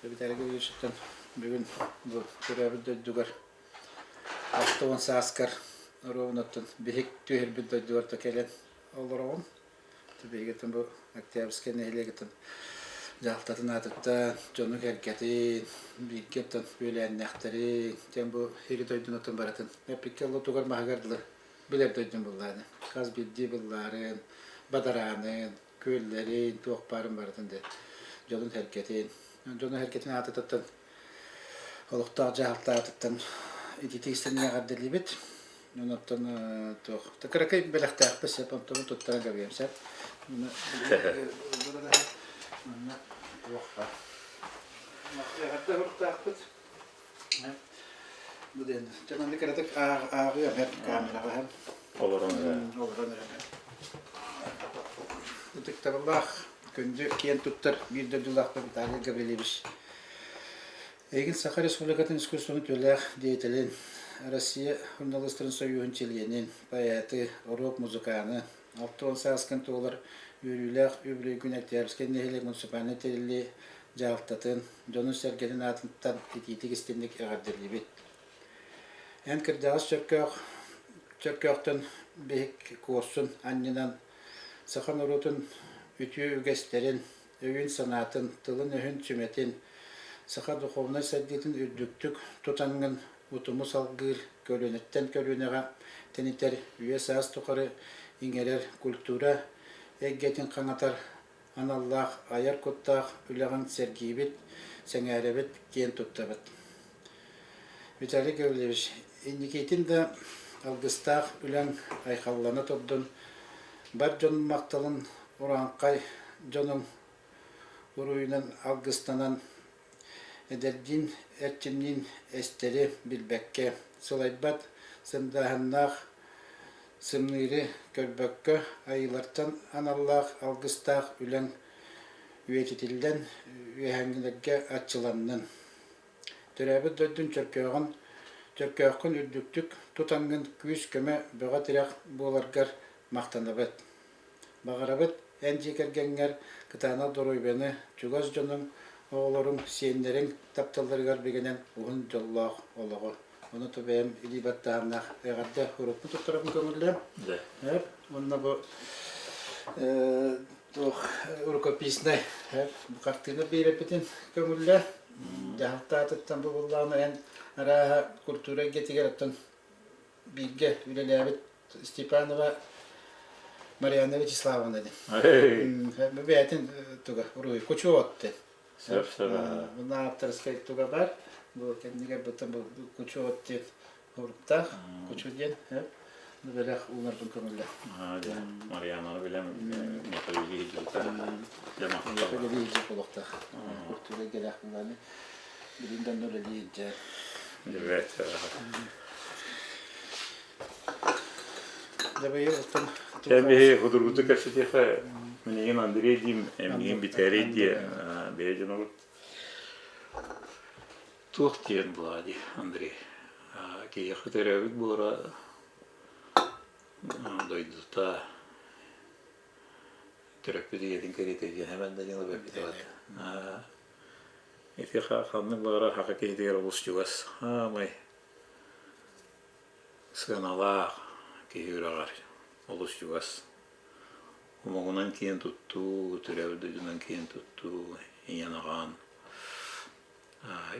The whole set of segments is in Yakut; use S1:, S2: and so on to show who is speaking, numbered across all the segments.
S1: Виталий Гаврильевичтан бүгүн бу төрөөбүт дойдугар 60 сааскар оруобунаттан биһик түһэрбит дойдугар та кэлэн олороҕун. Биһигиттэн бу Октябрьскай нэһилиэгиттэн дьаһалтатын аатыттан дьону кэргэтин, бииргэ оттон үөлээннээхтэрин, диэн бу сири дойдунуттан барытын эппиккэ олотугар маһыгар дылы билэр дойдум буллааны. Хас биирдии быллаарын, бадараанын, күөллэрин, туох баарын барытын да дьонун сэргэтин, дьону сэргэтин аатыттан олохтоох дьаһалта аатыттан ититии истэннэ эҕэрдэлиибит. Онтон туох кыракый бэлэхтээхпит сөп, онтон туттаран кэбиһиэм сөп. Манна туох баар. Эҕэрдэ уруктаахпыт. Бу диэн дьэ манна кыратык ааҕыам эр камераҕа иһэн.
S2: Олорон эрэ.
S1: Олорон эрэ. Ытыктабыллаах күндү киэн туттар биир дойдулаахпыт Виталий Гаврильевич Эйигин Саха Республикатын искусствотын үтүөлээх деятелин, Россия суруналыыстарын сойууһун чилиэнин, поэты, рок-музыканы, 60 сааскын туолар үөрүүлээх үбүлүөйгүн Октябрьскай нэһилиэк муниципальнай тэриллии дьаһалтатын, дьонун-сэргэтин аатыттан итиитик-истиҥник эҕэрдэлиибит. Эн кырдьаҕас Чөркөөх Чөркөөхтөн биһик куорсун анньынан саха норуотун үтүө үгэстэрин, өйүн-санаатын, тылын-өһүн сүмэтин, саха духовнай сайдыытын үрдүктүк тутаҥҥын утуму салгыыр, көлүөнэттэн көлүөнэҕэ тэнитэр, үйэ-саас тухары иҥэрэр культура эйгэтин хаҥатар аналлаах айар куттаах үлэҕин сэргиибит, сэҥээрэбит, киэн туттабыт. Виталий Гаврильевич, инникитин да алгыстаах үлэҥ айхаллана турдун, бар дьон махталын урааҥхай дьонуҥ уруйунан алгыстанан, эдэрдиин эрчимниин эстэри билбэккэ, сылайбат сындааһыннаах сымныыры көрбөккө, айыылартан аналлаах алгыстаах үлэҥ үйэтитиллэн үөһээҥҥилэргэ арчыланнын. Төрөөбүт дойдун Чөркөөҕүн Чөркөөххүн үрдүктүк тутаҥҥын күүс-көмө, бөҕө тирэх буоларгар махтанабыт. Баҕарабыт эн дьиэ кэргэҥҥэр кытаанах доруобуйаны, чугас дьонуҥ, оҕолоруҥ, сиэннэриҥ тапталларыгар бигэнэн уһун дьоллоох олоҕу. Ону то бэйэм илии баттааһыннаах эҕэрдэ урукку туттарабын көҥүллээн. Уонна бу туох рукописнай хартыына биэрэппитин көҥүллээ. Дьаһалта аатыттан бу буллаҕына эн арааһа культура эйгэтигэр оттон бииргэ үлэлээбит Степанова Марианна Вячеславовна диэн. Бу бэйэтин туга уруһуй кучу от диэн.
S2: Сөп сөп.
S1: Мына ааптарыскай туга бар. Бу кэннигэр бутан бу кучу от диэн уруктаах кучу диэн бу бэлэх уунарбын көҥүллэ.
S2: Марианнаны билэн Михаил
S1: Михаил олохтоох. Культура эйгэлээх булааны билин да үлэлии илдьэр.
S2: Привет. Дьэ биһи худургутук кэпсэтиэхэ минигин Андрей диим, эмигин Виталий диэ бэйэ дьонобут. Туох диэн буолаа дии Андрей. Киһиэхэ төрөөбүт буора дойдута төрөппүт ийэтин кэриэтэ диэн эмэн да дьыла бэрбитэ Ити ханнык баҕарар саха киһитигэр олус чугас хаамай Сыаналаах киһи үрэҕэр олус чугас. Омугунан киэн туттуу, төрөөбүт дойдунан киэн туттуу, ийэн-аҕаан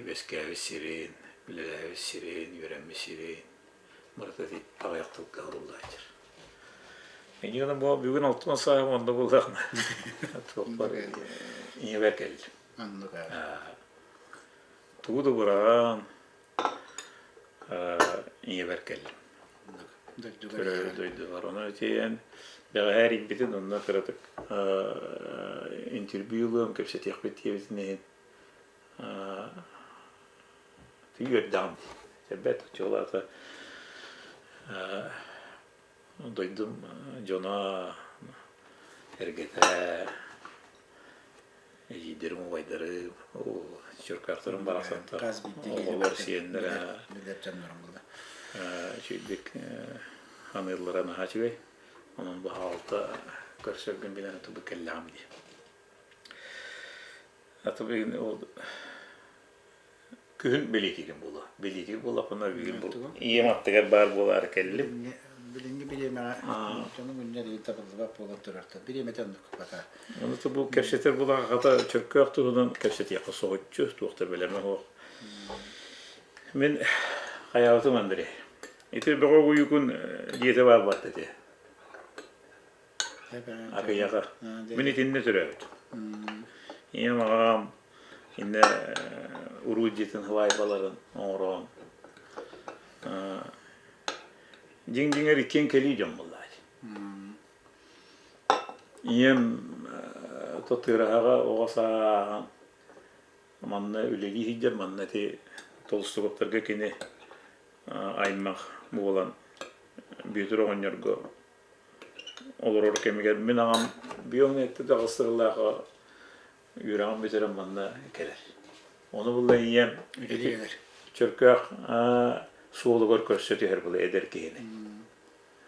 S2: үөскээбит сирин, үлэлээбит сирин, үөрэммит сирин барыта ити аҕыйах тылга ылыллааччы. Инньэ гынан бу бүгүн алтан сааһым онно буоллаҕына туохпар ийэбэр кэллим. Тугу да быраҕан ийэбэр кэллим.
S1: Дойдугар
S2: Дойдугар. Ону ити бэҕэһээ эрийбитин онно кыратык интервью ылыам, кэпсэтиэхпит диэбитин иһин үөрдэҕим дии. Эбэт оччолоото дойдум дьоно эргэтэ Эдьиийдэрим, убайдарым, чөркөөхтөрүм барахсаттар,
S1: Хас биирдии киһи
S2: оҕолор, сиэннэрэ
S1: билэр дьоннорум буолла.
S2: Үчүгэйдик ханыыллара наһаа үчүгэй. Онон баһаалта көрсөргүн билэн тубу кэллэҕим дии. Аты билигин ол Күһүн бэлиэтиирим буолуо. Бэлиэтиир буоллахпына бүгүн бу ийэм аттыгар баар буолаары кэллим.
S1: Билиҥҥи бириэмэҕэ дьону мунньар иһин табыллыбат буолан турар. Бириэмэтэ оннук бата.
S2: Ону бу кэпсэтэр буолаҕа хата Чөркөөх туһунан кэпсэтиэххэ соһуччу, туох да бэлэмэ суох. Мин хайаабытым Андрей. Ити бөҕө уйукун дьиэтэ баар буолбат этэ. Акыйаҕа. Мин итиннэ төрөөбүтүм. Ийэм аҕам иннэ уруу дьиэтин һыбаайбаларын оҥорон дьиҥ-дьиҥэр иккиэн кэлии дьон буоллаҕа Ийэм Тотыраһаҕа оҕо сааһын манна үлэлии сылдьар, манна ити Толстуговтарга кини аймах буолан Бүөтүр оҕонньорго олорор кэмигэр мин аҕам биометр даҕастырылаахха үөрэҕин бүтэрэн манна кэлэр. Ону булла ийэм Чөркөөх суолугар көрсө түһэр була эдэр киһини.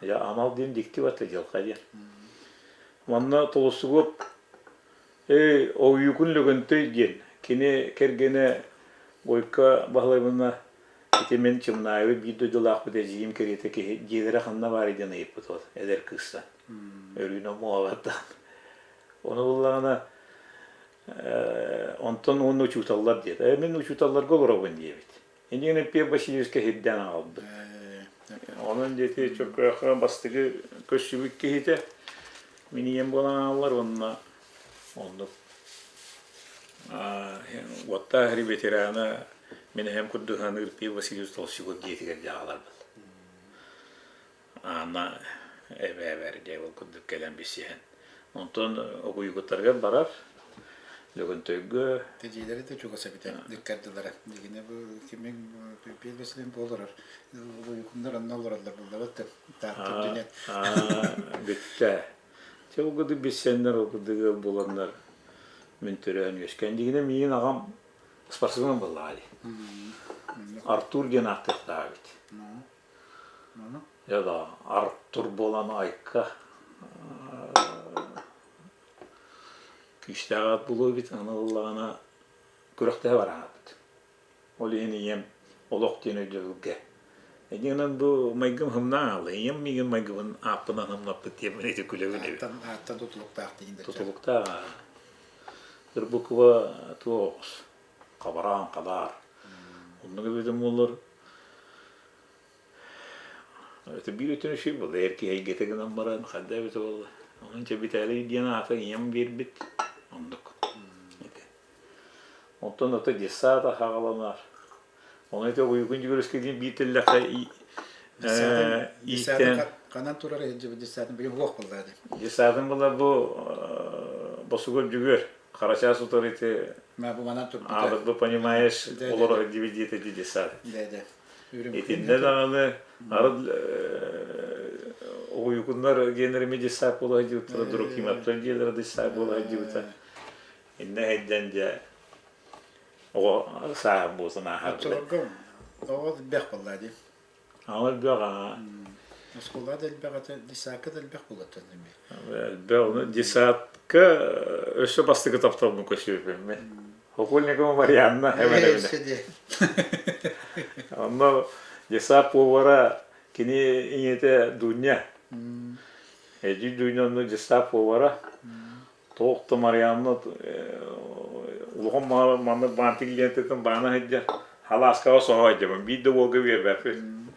S2: Я амал диэн дьикти батта дьылҕа диэн. Манна Толостугуоп эй Ойуукун Лөгөнтөй диэн кини кэргэнэ Бойко Баһылайбына Ити мин Чымнаайы биир дойдулаахпыт эдьиийим кэриэтэ киһи дьиэлэрэ ханна баарый диэн ыйыппыт вот эдэр кыыстан. Өрүүнэ омуоҕабаттан. Ону буллаҕына онтон уонна учууталлар диэт. Э мин учууталларга олоробун диэбит. Иннигин Петр Васильевичка сирдээн аҕалбыт. Онон диэти Чөркөөххө бастакы көрсүбүт киһитэ мин ийэм буолан ааллар уонна оннук уоттаах эри ветерана мин эһэм курдук саныыр Петр Васильевич Толстяков дьиэтигэр дьаҕаларбыт. Аана эбээбэр дьэ ол курдук кэлэн билсиһэн. Онтон окуйугуттарыгар барар Лөгөнтөйгө
S1: Дьиэлэри да чугас эбитэ ыккардылара. Дигинэ бу кимин Петр Васильевич бу олорор. Уйукуннар онно олороллор буллабыт да Таатта үрдүнэн.
S2: Бүттэ. Чэ ол курдук билсэннэр, ол курдук ыал буоланнар мин төрөөн үөскээн. Дьиҥинэ миигин аҕам спортсмен буоллаҕа дии. Артур диэн ааттыахтаах эбит. Дьэ да, Артур буолан айка күүстээх аат буолуо эбит, аны ыллаҕына күрэхтэһэ бараабыт. Ол иһин ийэм олох диэн өйдөбүлгэ. Иннинэн бу майгым хымнаан аалла. Ийэм миигин майгыбын ааппынан хымнаппыт диэммин ити күлэбин эбит.
S1: Ааттан тутулуктаах диин
S2: Тутулуктаах. Ырбукуба туох оҕус. Хабараан хабаар. Оннук эбитим буоллар Это биир өтөн үчүгэй буолла. Эр киһи эйгэтэ гынан баран ханна эбитэ буолла. Онон чэ Виталий диэн аата ийэм биэрбит. Оннук. Онтон ото детсад хаҕаланар. Ону ити уйгун Дьүгүрүскэ диэн биир тэллэххэ
S1: иитэн ханан турар иһдьибит детсадын билим хуох буолла
S2: Детсадын була бу босугар Дьүгүр Харачаас утары ити
S1: бу манан турбута.
S2: А вот понимаешь, олоро диби диэти детсад. Итиннэ даҕаны арыт уйгуннар диэннэрими детсад буола сылдьыбыттара, Друкиматтар диэлэрэ детсад буола сылдьыбыта. Иннэ эйдэн дьэ оҕо сааһым буолсан ааһар.
S1: Оччолорго оҕо элбэх буолла дии.
S2: Оҕо элбэх аа.
S1: Оскуола да элбэх этэ, детсадка да элбэх буолла эми.
S2: Элбэх, ону детсадка өссө бастакы тапталбын көсүөпүм мен. Сокольникова Марианна эбэлэбинэ. Онно детсад повара кини ийэтэ Дуня. Эдьиий Дуня онно детсад повара. Туох да Марианна улахан маннык баантик лентатын баана сылдьар халааскаҕа соһо сылдьабын биир да уолга биэрбэппин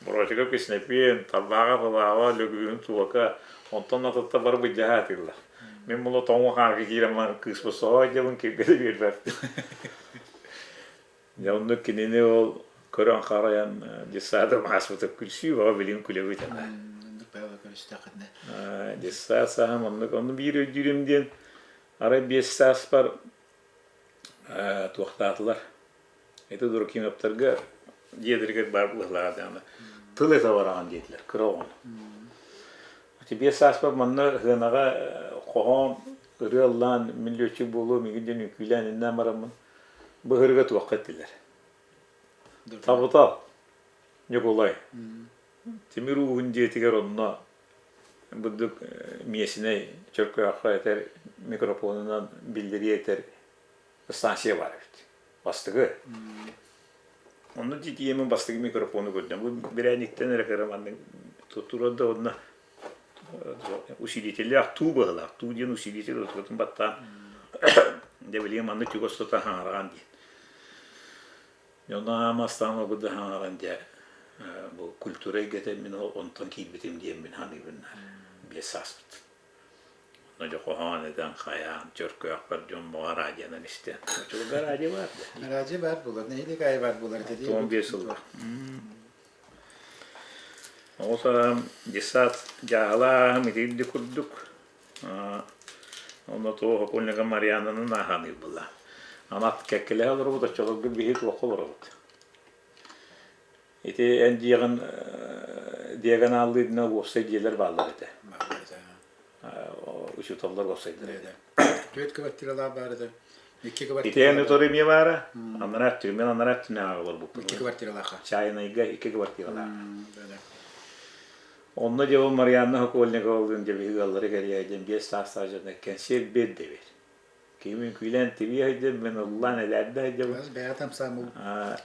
S2: Борочука Киснэпиэн, Таллааҕа Былааба, Лөгүүһүн Туока онтон атыттар бары былдьаһа атыыллар. Мин була тоҥу хаарга киирэн баран кыыспын соһо сылдьабын киргэ да биэрбэппин. Дьэ оннук кинини ол көрөн харайан детсадым ааспыта күлсүү баҕа билигин күлэбит ана.
S1: Оннук баҕа көрүстэххинэ.
S2: Детсад сааһым оннук онну биир өйдүүрүм диэн арай 5 сааспар туохтаатылар. Ити Дуракиновтарга дьиэлэригэр баар быһылаах даҕаны тыл этэ бараҕын диэтилэр кыра оҕону. Ити 5 сааспар манна сыанаҕа хоһоон ырыа ыллаан мин лүөччүк буолуом игин диэн үҥкүүлээн иннээн бараммын Быһырга туохха эттилэр? Табытал Ньукулай Тимир ууһун дьиэтигэр онно бурдук миэсинэй Чөркөөххө этэр микрофонунан биллэрии этэр станция баар эбит. Бастакы. Онно тиийэммин бастакы микрофону көрдүм. Бу бирээнньиктэн эрэ кыра маннык турар да онно усилителлээх туу быһыылаах. Туу диэн усилитель отутун баттаан дьэ билигин маннык чугас тута хаҥараҕан диэн. Дьоно аамастаан ылбыт хаҥаран дьэ бу культура эйгэтэ мин онтон киирбитим диэммин саныыбын 5 сааспыт. Онно дьэ хоһоон этэн хайаан Чөркөөхпөр дьон баҕа радионан истэн. Оччолорго радио баар да?
S1: Радио баар буолар, нэһилиэк аайы баар буолар этэ дии.
S2: 15 сыллар. Оҕо сааһым детсад дьааһылааһым итирди курдук. Онно туох Окольника Марианнаны ааһаныыр была. Анат кэккэлэһэ олоробут, оччолорго биһи туохха олоробут. Ити эн дьиэҕин диагоналлыырына уопсай дьиэлэр бааллар этэ. Учууталлар уопсайдар этэ.
S1: Түөрт квартиралаах баар этэ. Икки
S2: Ити эн утары эмиэ баара. Анараа өттүгэр, мен анараа өттүнээҕи олорбуппут.
S1: Икки квартиралаахха.
S2: Чайнайга икки квартиралаах. Онно дьэ ол Марианна Сокольниковалыын дьэ биһиги ыаллары кэрийэ диэн 5 саастаах дьоно кэнсиэр биэрдибит. Ким үҥкүүлээн тибии сылдьан, мин ыллаан элээрдэ сылдьабын.
S1: Бэйэ тамсаан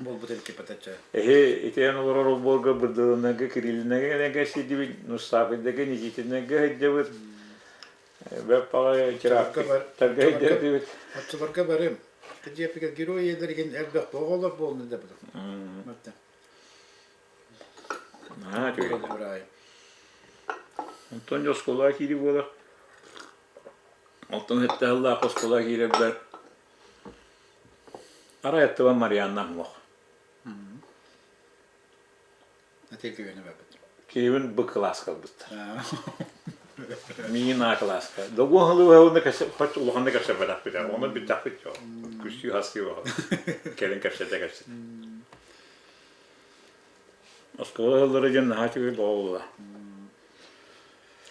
S1: буолбут эбиккит батачча.
S2: Эһи итиэн олорор олбуорга Бырдылыннарга, Кириллиннэргэ кэлэн кэпсиирдибит, Нуссаапыйдарга, Никитиннэргэ сылдьабыт. Бэп баҕайы чыраактарга сылдьабыт.
S1: Оччолорго барым. Дьиэпигэр герой ийэлэригин элбэх оҕолор буолну да бутум.
S2: Наһаа үчүгэй. Онтон дьэ оскуолаҕа киирии буолар. Оттон сэттэ оскуолаҕа киирэрбэр арай аттыбар Марианна суох. Киһибин Б кылааска ылбыттар. Миигин А кылааска. Догуон сылы улаханнык кэпсэппэтэхпит. Ону бүттэхпит күстүү хастыы кэлин кэпсэтэ кэпсэтэ. Оскуола ыһыллара диэн наһаа үчүгэй бөҕө буолла.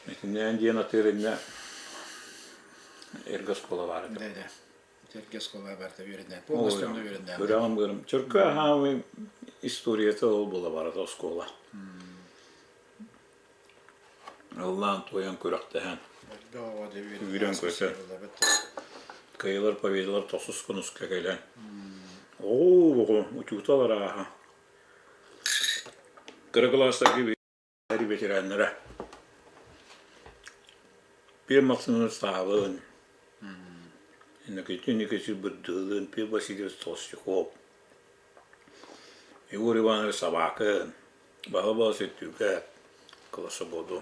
S2: Итиннээн диэн атыыр иннэ эргэ оскуола баар этэ.
S1: Да, да. Эргэ оскуола баар этэ үөрэнэ. Полностью үөрэнэ.
S2: Үрэҕим быарым. Чөркө аһаамый историята ол буола барыта оскуола. Ыллаан туойан күрэхтэһэн. Үүрэн көтөн. Кыайылар победалар тохсус кунуска кэлэн. Оо, оҕо, учуутал арааһа. Кыра кылаастарга ветераннара. Пьер Максимович Саабын, Иннокентий Никитич Бырдыылын, Петр Васильевич Толстяков, Егор Иванович Собакин, Баһылай Сөттүүкэ, Колосободу.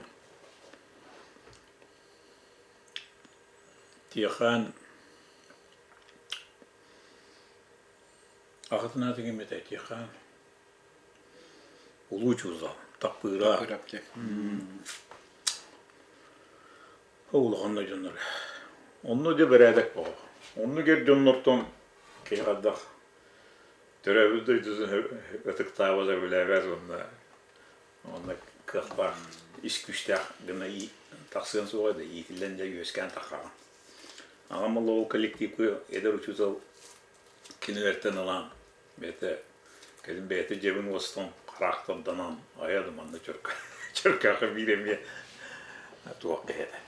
S2: Тиэхээн аҕатын аата ким этэй Тиэхээн Улуу Чуузал, Таппыыра. Улахан да дьоннор. Онно дьэ бэрээдэк бөҕө. Оннук эр дьоннортон киһи хайдах төрөөбүт дойдутун ытыктаабат, өбүлээбэт уонна онно кыахтаах, ис күүстээх гына тахсыан суоҕа да иитиллэн дьэ үөскээн таххаҕын. Аҕам ол коллективка эдэр учуутал кинилэртэн ылан бэйэтэ кэлин бэйэтэ дьиэбин уостан хараахтарданан айа да манна чөркөөхө биир эмиэ туох киһи этэ.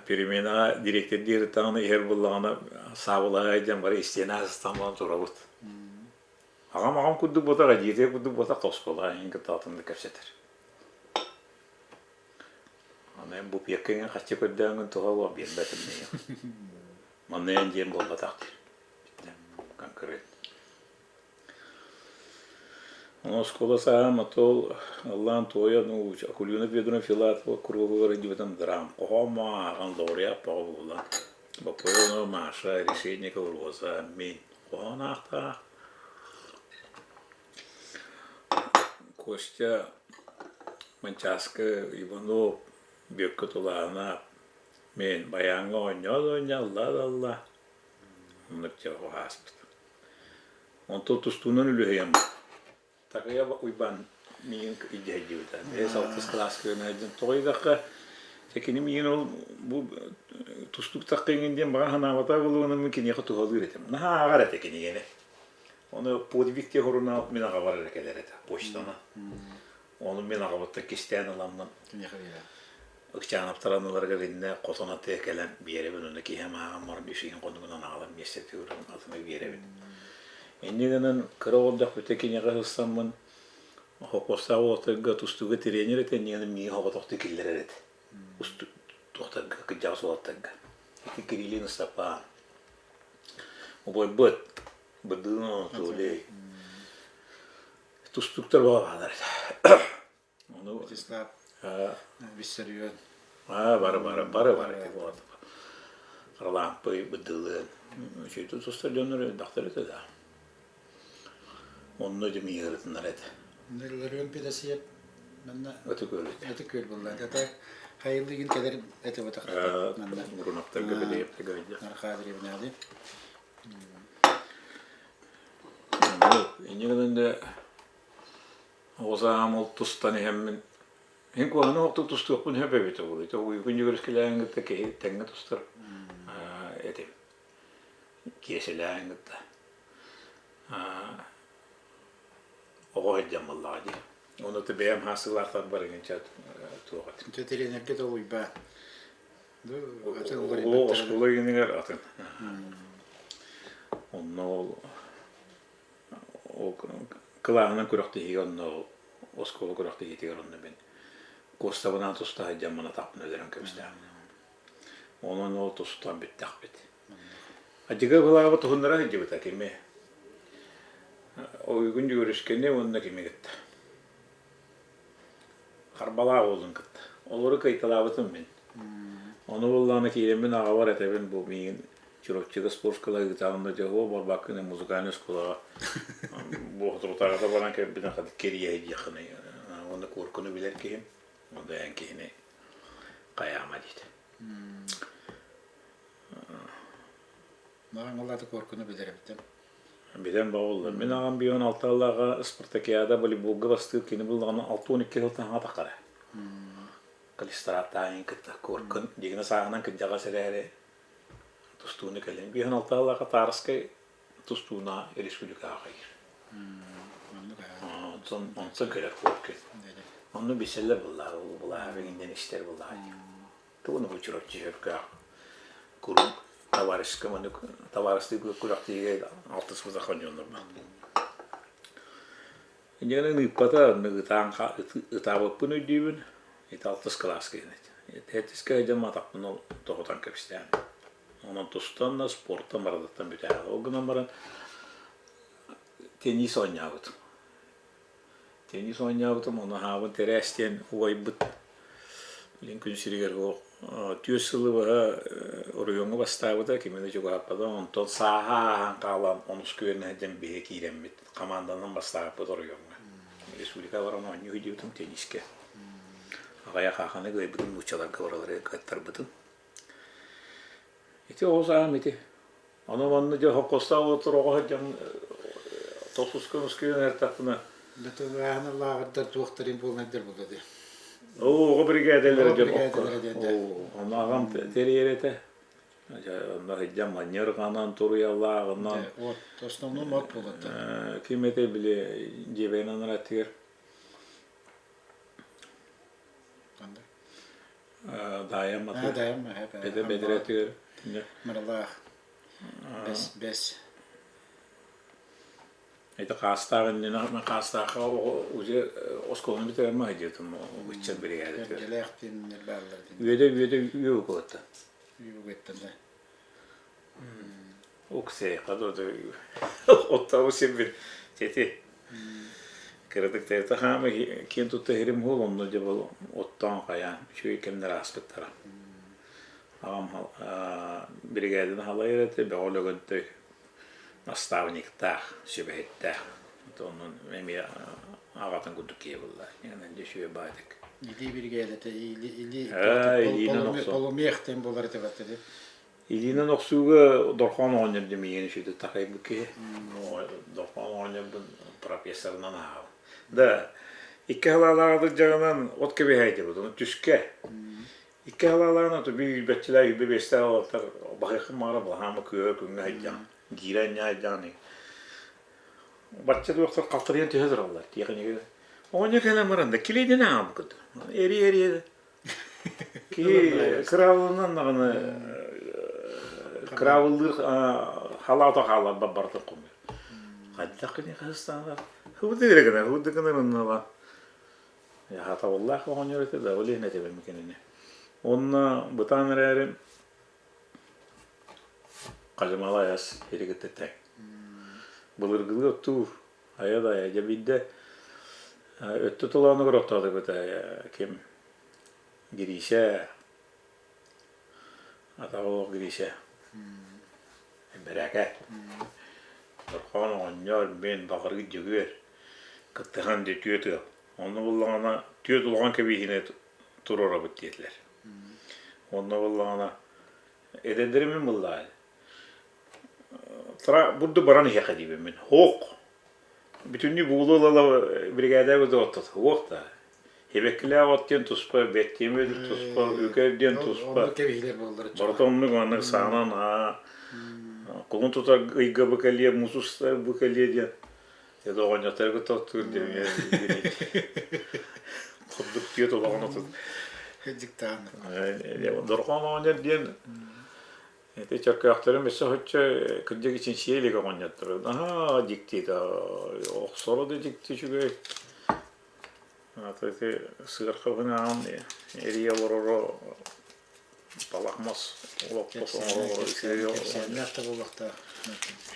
S2: Переменаҕа дириэктэрдиир даҕаны иһэр буоллаҕына саабылаһа диэн бары истиэнэ аһыстан баран турабыт. Аҕам аҕам курдук буотах, дьиэтигэр курдук буотах оскуолаҕа эйигин кытта атыннык кэпсэтэр. Аны эн бу пиэккэҥ хаччы көрдөөҥҥүн туһа олох биэрбэтим миигин. Манна эн диэн буолбатах диир. Конкретно. Оскуола сааһым отол ыллаан туойан Акулина Федоровна Филатова куруһугар илдьибитим драм хоһоон ааҕан лауреат бөҕө буолан Боппойонова Маша, Решетникова Роза, мин хоһоон аахтаах Костя Манчааскы Иванов Бүөккэ Тулаана мин байааҥҥа оонньоо да оонньоо аллаа да аллаа оннук дьэ ааспыт. Онтон тустуунан үлүһүйэн Такыйа Уйбаан миигин илдьэ сылдьыбыта. Бэйэс алтыс кылааска үөрэнэ тоҕо диэтэххэ, дьэ кини миигин ол бу тустууктахха иҥин диэн баҕа санаабата буолуо мин киниэхэ туһалыыр этим. Наһаа ааҕар этэ кинигэни. Ону подвиг диэн сурунаал мин аҕабар эрэ кэлэр этэ почтаны. Ону мин аҕабыттан кистээн ыламмын Ыкчаанаптар анныларыгар иннэ хотон атыа кэлэн биэрэбин уонна киһи ааҕан баран үс ыйын хонугунан аҕалан миэстэтигэр атыны биэрэбин. Инньэ гынан кыра оҕолдохпута киниэхэ сылсаммын холкуостаах уолаттарга тустууга тренер этэ, инньэ гынан миигин соҕотохтуу киллэрэр этэ. Туохтарга, кырдьаҕас уолаттарга. Ити Кириллин Ыстапаан. Убайбыт Быдыын Анатолий тустууктар баҕалаалар этэ.
S1: Ону Вячеслав Виссарион.
S2: Аа, бары бары бары бары вот. Харалаампый, Быдылыан. Үчүгэй тустар дьоннор элбэхтэр этэ да. Онно дьэ миигин этэ.
S1: Ларион Педосиев манна
S2: Ытык Күөл этэ.
S1: Ытык Күөл буолла. Это хайылыгын кэлэр этэ бутах.
S2: Манна. Мурунаптарга Бэдэйэптэргэ айда.
S1: Архаа древняли.
S2: Инньэ гынан да Оҕо сааһым ол тустан иһэммин мин куһаҕаны оҕотук тустуохпун сөп эбитэ буолуо. Ити уйгун дьүгүрүскэлээн кытта киһи тэҥҥэ тустар этим. Киэсэлээн кытта. Оҕо сылдьан буоллаҕа дии. Ону то бэйэм хаасылаахтар барыгынча туох этим.
S1: Дьэ тренергэ толуйбаат.
S2: Ол оскуола иһинигэр атын. Онно ол Ол кылааһынан күрэхтэһиигэ онно оскуола күрэхтэһиитигэр онно мин куостабынаан туста сылдьаммын атахпын өлөрөн кэбистэҕим. Онон ол тустан бүттэхпит. Адьыга былааба туһуннара сылдьыбыта кими? Ойугун Дьүөрүскэни уонна кими кытта? Харбалаах уолун кытта. Олору кыайталаабытым мин. Ону буоллаҕына киирэммин аҕабар этэбин бу миигин Чурапчыга спортшкола ыытаҕын да дьэ оо барбаккын музыкальнай оскуолаҕа бу соторутааҕыта баран кэлбитин хата кирийэ диэххиний уонна куоркуну билэр киһим онно эн киһини хайаама диэтэ.
S1: Маҕан аллаата куоркуну билэр эбитим.
S2: Билэн баҕаллар. Мин аҕам бион алталааҕа спартакиада волейболга бастыыр кини буллаҕына 62 сылтан хаҥа таххара. Калистраттаайын кытта куоркун дигина сааһынан кырдьаҕас эрээри тустууну кэлин. Бион алталааҕа Таарыскай тустууна республикаҕа хайыр. Онтон онтон кэлэр куоркун. Онно билсэллэр буллаа, буллаа, бигинден истэр буллаа. Тугуну бу Чурапчы сөпкөөх куруук товарищка маннык табаарыстыы күрэхтиигэ алтыспыта хонньоннор Инньэ ыыппата ытаан ытаабыппын өйдүүбүн ити алтыс кылааска Сэттискэ сылдьан атахпын тоһутан кэбистээн онон тустан да спортан барытыттан бүтээҕэ ол гынан баран теннис оонньообутум Теннис оонньообутум, ону аһаабын Тэрээс диэн убайбыт илин күн сиригэр түөрт сылы быһа оройуоҥҥа бастаабыта, кими да чугаһаппата. Онтон сааһа ааһан хаалан онус күөнэ сылдьан биһи киирэммит, хамаанданан бастаабыппыт оройуоҥҥа. Республика баран оонньуу сылдьыбытым теннискэ. Аҕыйах ааханы кыайбытым, нууччаларга барылары кыаттарбытым. Ити оҕо сааһым ити. Ону манна дьэ холкуостаах уолаттар оҕо сылдьан тохсуска мускуйан эртэхпинэ
S1: Бытылааһын лааҕырдар туохтарын буолнайдар буолла дии.
S2: Оо, оҕо биригээдэлэрэ дьон окко. Ону аҕам тэрийэр этэ. Онно сылдьан манньыырҕанан, туруйалааҕынан.
S1: От, основном от буолар.
S2: Ким этэ били дьиэбэйин анарааттыгар Даайам аты.
S1: Даайам
S2: Бэдэ бэдэрэтигэр
S1: Мыралаах. Бэс бэс.
S2: Это хаастаах иннинэ хаастаахха уже оскуоланы бүтэрэн маһыдьытым ыччат биригээдэтигэр.
S1: Эргэлээх диэннэр бааллар диэн.
S2: Үөдэ үөдэ үөкуотта.
S1: Үөкуоттан да.
S2: Уксей, оттабы сирбин тети кыратык тета хаама киэн тутта иһирим уол онно дьэ бол оттоон хайаан үчүгэй кэмнэр ааспыттара. Аҕам биригээдэни халайар этэ, Бөҕө Лөгөнтөй наставниктаах, сүбэһиттээх. Онон эмиэ аҕатын курдук киһи буолла. Дьэ үчүгэй баайдык.
S1: Илии биригээдэтэ илии полумех диэн буолар этэ баттады.
S2: Илиинэн охсууга Дорхоон оҕонньор диэн миигин үчүгэй такайбыт киһи. Дорхоон оҕонньорбун профессорынан ааҕабын. Да, икки халаалаах дьаҕынан от кэбиһээйдибит, ону түскэ. Икки халаалаах ото бүүрбэччилээх, үүрбэ биэстээх уолаттар баһыйхын маҕара балаһаама күөҕэ күҥҥэ сылдьаҕын, гиирэ анньа сылдьаҕын. Бачча туохтар халтарыйан түһэ тураллар тиэхиньикэ. Оҕонньор кэлэн баран да килиэйдэн ааҕабыккыт. Эрий-эрий Киһи кыраабылынан даҕаны кыраабыллыыр халаата хааларбат барытын хомуйар. Хайдах киниэхэ сыстаанар хыбыты эрэ гынар, хыбыты гынар оннула. Хатабыллаах оҕонньор этэ да, ол иһин этэбин кинини. Уонна бытаан эрээри Хадьымала айас иригитте тэҥ. Былыргылыы оттуур, айа да айа. Дьэ биирдэ өттө толоонугар оттоотубут ким Гриша атаҕа суох Гриша Бэрээкэ Дорхоон оҕонньор мин Баҕарыыр Дьөгүөр кыттыһан дьэ түөрт ыал. Онно буллаҕына түөрт улахан кэбиһиини туруорабыт диэтилэр. Онно буллаҕына эдэрдэрим мин буллаҕай Тра бурдук баран иһиэххэ диибин мин. Һуох. Бүтүннүү буулу ыла биригээдэ оттот. Һуох да. Эбэккилээх от диэн туспа, бэттиэмэ туспа, үкэр диэн туспа.
S1: Оннук кэбиһилэр буоллар.
S2: Барыта оннук маннык саанан аа кулун тутар ыйга бу кэлиэ, муус устар бу кэлиэ диэн. Это оҕонньотторго тоттуур диэн курдук түөт олоҕун отут.
S1: Дьиктаан.
S2: Дорҕоон оҕонньор диэн Ити чөркөөхтөрүм өссө соччо кырдьык чинчийэ илик оҕонньоттору. Наһаа дьикти да охсоро да дьикти үчүгэй. Ата ити сыаркабын эрийэ олороро талах мас олоппос оҥоро үчүгэй
S1: Кэпсээннээх да буолуохтаах.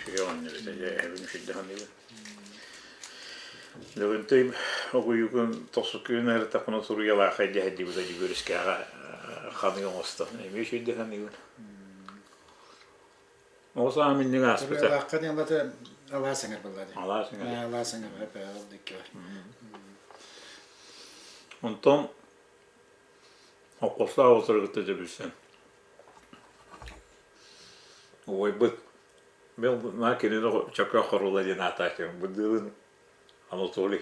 S2: Үчүгэй оҕонньор этэ дьэ эһэбин үчүгэй саныыбын. Лөгөнтөй огуйугун тохсуккуйун эртахпына суруйалаахай дэһэрдибит Дьөгүөрүскээҕэ ханыы оҥостон эмиэ үчүгэй саныыбын. Оҕо сааһым инник ааспыта.
S1: Суруйалаахха диэн алата алаас эҥэр буолла дии.
S2: Алаас эҥэр.
S1: Алаас эҥэр ол дикки бар.
S2: Онтон холкуостаах оҕолору кытта дьэ билсэн. Убайбыт Мен на кинини Чөкө Хорула диэн ааттааччым. Быдыылын Анатолий.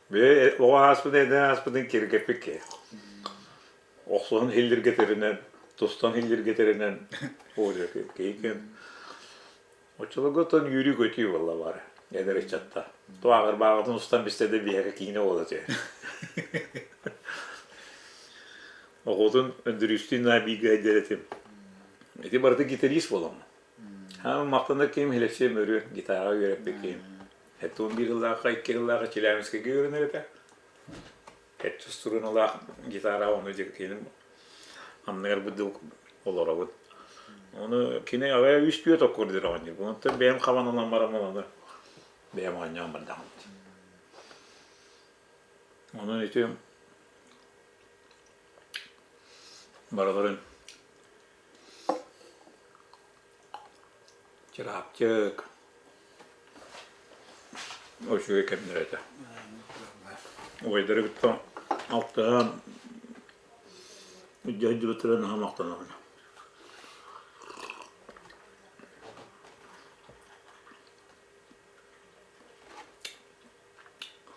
S2: Бээ оҕо ааспытын эдэр ааспытын киэргэппит киһи. Охсуһан хиллиргэтэринэн, тустан хиллиргэтэринэн киһи Оччолорго оттон үөрүү-көтүү буолла баара эдэр ыччатта. Туааҕыр бааҕытын устан бистэ да биһиэхэ киинэ буола түһэр. Оҕотун Өндөрүүстүүн наа бииргэ сылдьар этим. Ити барыта гитарист буоламмын. Хааман махтанар киһим Алексей Мөрү гитараҕа үөрэппит киһим. 71 сыллаахха, 2 сыллаахха Челябинскайга үөрэнэр этэ. Эт устуруналаах гитараҕа ону киним анныгар быдыл олоробут. Ону кини аҕай үс түөрт оккур диир оҕонньор. Онтон бэйэм хабан ылан бараммын ону бэйэм оонньоон бардаҕым. Онон ити барыларын Чыраапчык үчүгэй кэмнэр этэ. Убайдары кытта алтыһан илдьэ сылдьыбыттара наһаа махтанабын.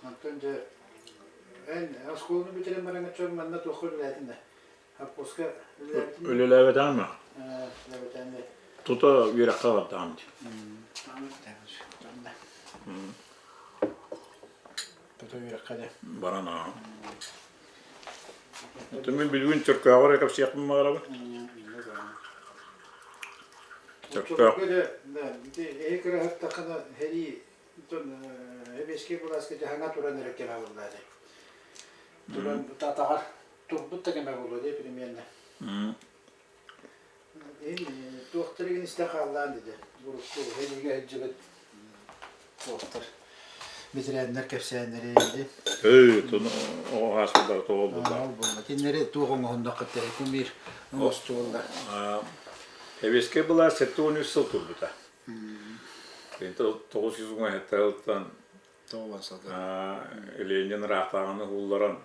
S1: Онтон дьэ эн оскуоланы бүтэрэн бараҥҥын чуо манна туохха үлэлээтиҥ да? Хаппуска үлэлээбитин
S2: Үлэлээбэтэҕим ээ.
S1: Үлэлээбэтэҕим да.
S2: Тута үөрэххэ бардаҕым дии.
S1: Тута үөрэххэ да.
S2: Баран аа. Оттон мин билигин Чөркөөҕөр эрэ кэпсиэхпин баҕарабын. Чөркөөх.
S1: Эһи кыраһыттаххына сэрии Эбиэскэй былааска дьаһаҥа туран эрэ кэмэ буолла дии. Туран атаҕар турбут да кэмэ буолуо дии примерно. Туохтар истэ хааллаан диде. Урукку сэриигэ сылдьыбыт туохтар ветераннар кэпсээннэри ди.
S2: Эй, туну оҕо ааспыттара тоҕо булла.
S1: Ол булла. Кинилэри туох оҥоһуннахха кумир оҥостуоллар.
S2: Эбиэскэй былаас 73 сыл турбута. 917 сылтан Ленин ыраахтааҕыны уһулларан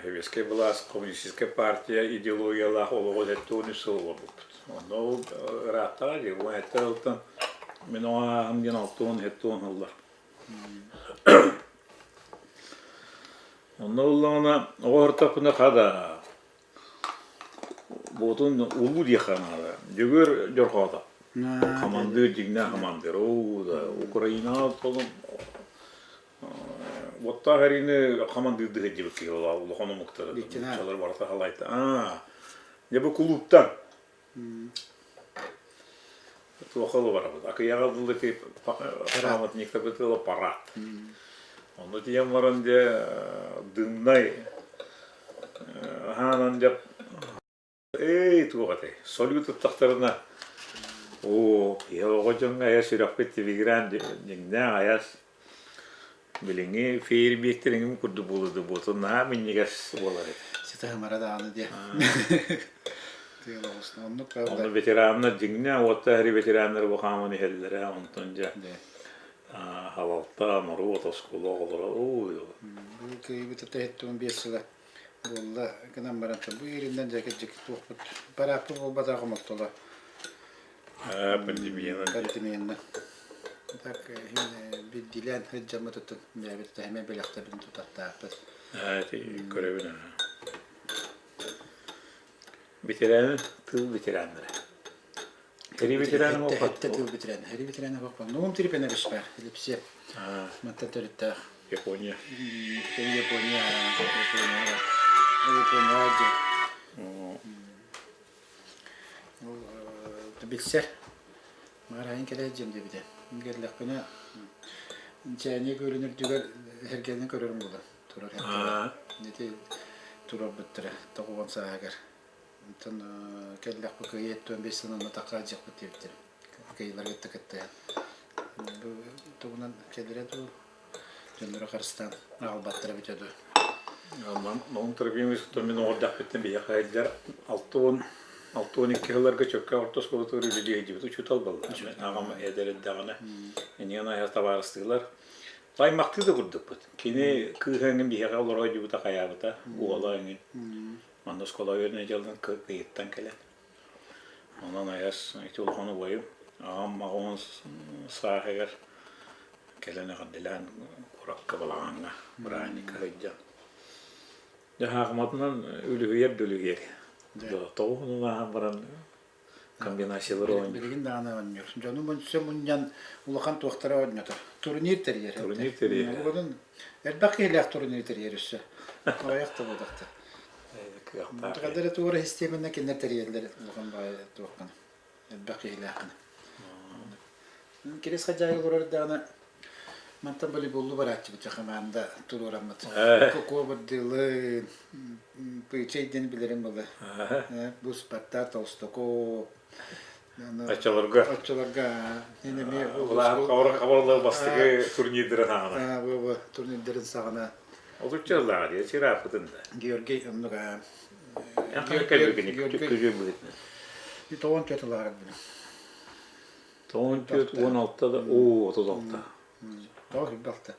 S2: Сэбиэскэй былаас коммунистическай партия идеологиялаах олоҕу 73 сыл олорбуппут. Онно ол ыраахтаҕа дии, 17 сылтан мин оҕо ааһым диэн 60-70 сыллар. Онно ыллаҕына оҕо ортоппуна хада Буотун улуу диэххэ наада. Дьөгүөр Дьорҕоотоп. Хамандыыр, дьиҥнээх хамандыыр. Оо да, Украинаҕа толун уоттаах эриини хамандыырдыы сылдьыбыт киһи буолла улахан омуктары нууччалар барыта халайта. Аа, дьэ бу кулууптан. Туохха барабыт. Акыйаҕа дылы ити памятниктарбыт ыла парад. Ону тиийэн баран дьэ дымнай хаанан дьэ эй туох этэй салют ыттахтарына оо киһи оҕо дьоҥҥо айа сүрэхпит тибигирээн дьиҥнээх айас Билиҥҥи фейерверктэриҥ курдук буолуо да буотун наһаа минньигэс буолар этэ.
S1: Ситэ даҕаны диэ. Оннук
S2: Онно ветераннар дьиҥнээх уоттаах эри ветераннар бу хааман иһэллэрэ, онтон дьэ халалта, норуот, оскуола оҕолоро ууй
S1: Бу кыайбыт этэһиттэн 5 сыла буолла гынан баран бу иириннэн дьэ кырдьык туохпут парааппыт буолбатах хомолтоло
S2: Пандемиянан.
S1: Пандемиянан. Так биирдиилээн сылдьаммытыттан бэйэбит тэһэмэ бэлэхтэбин тутаттаахпыт.
S2: Көрөбүн. Ветераны, тыл ветераннара. Хери ветераны
S1: буолбат. Тыл ветераны. Хери ветераны буолбат. Нуум Трипенович бар, Липсе. Мантан төрүттээх.
S2: Япония.
S1: Япония. Япония. Япония. Ол билсэр. Маарайын кэлэ сылдьыам диэбитэ. Кэллэхпинэ чээньэ күөлүн үрдүгэр эргэнэн көрөрүм буолар. Турар Ити турарбыттара 90 сааһыгар. Онтон кэллэхпэ кыайа 75 сылынан атахха дьиэхпит диэбиттэрэ. Кыайыылары кытта кыттыһан. Бу тугунан кэлэрэ дуу, дьонноро харыстаан аҕалбаттара эбитэ дуу.
S2: Наум Трофимович мин оҕордохпуттан биһиэхэ сылдьар 62 сылларга чөккө орто оскуолатыгар үлэлии сылдьыбыт учуутал буолла. Аҕам эдэр эрдэҕинэ иннигин айа табаарыстыылар. Аймахтыы да курдукпут. Кини кыыһа эҥин биһиэхэ олоро сылдьыбыта хайаабыта, уола эҥин. Манна оскуола үөрэнэ дьылын кыйыттан кэлэн. Онон айас ити улахан убайым аҕам аҕам сааһыгар кэлэн эҕэрдэлээн куоракка балаҕаҥҥа бырааһынньыкка сылдьан дьэ хаахыматынан үлүһүйэр да үлүһүйэр тоҕуһунун ааһан баран комбинациялары оонньуур
S1: билигин даҕаны оонньуур дьону мунсө мунньан улахан туохтара оонньотор турнир тэрийэр
S2: турнир тэрийэр
S1: элбэх киһилээх турнир тэрийэр өссө аҕыйах да буолбатах
S2: кыахтаах
S1: Хадара туора систиэмэнэн кинилэр тэрийэллэр улахан баҕайы туоххана элбэх киһилээххинэ. Кирис хадьаайы олорор даҕаны мантан волейболлуу барааччыбыт хамаанда туруораммыт. Куобурдылы Пычай диэн билэрим была. Бу Спартак Толстоков
S2: Оччолорго
S1: оччолорго
S2: хабарлар бастакы турнирдарын саҕана.
S1: Бу турнирдарын саҕана.
S2: Отучча ыллаҕа дии, чырааппытын да.
S1: Георгий оннук
S2: Георгий
S1: 94 ылаҕар билим.
S2: 94 16 да, оо, 36.
S1: Тоҕо хүрбэ алта.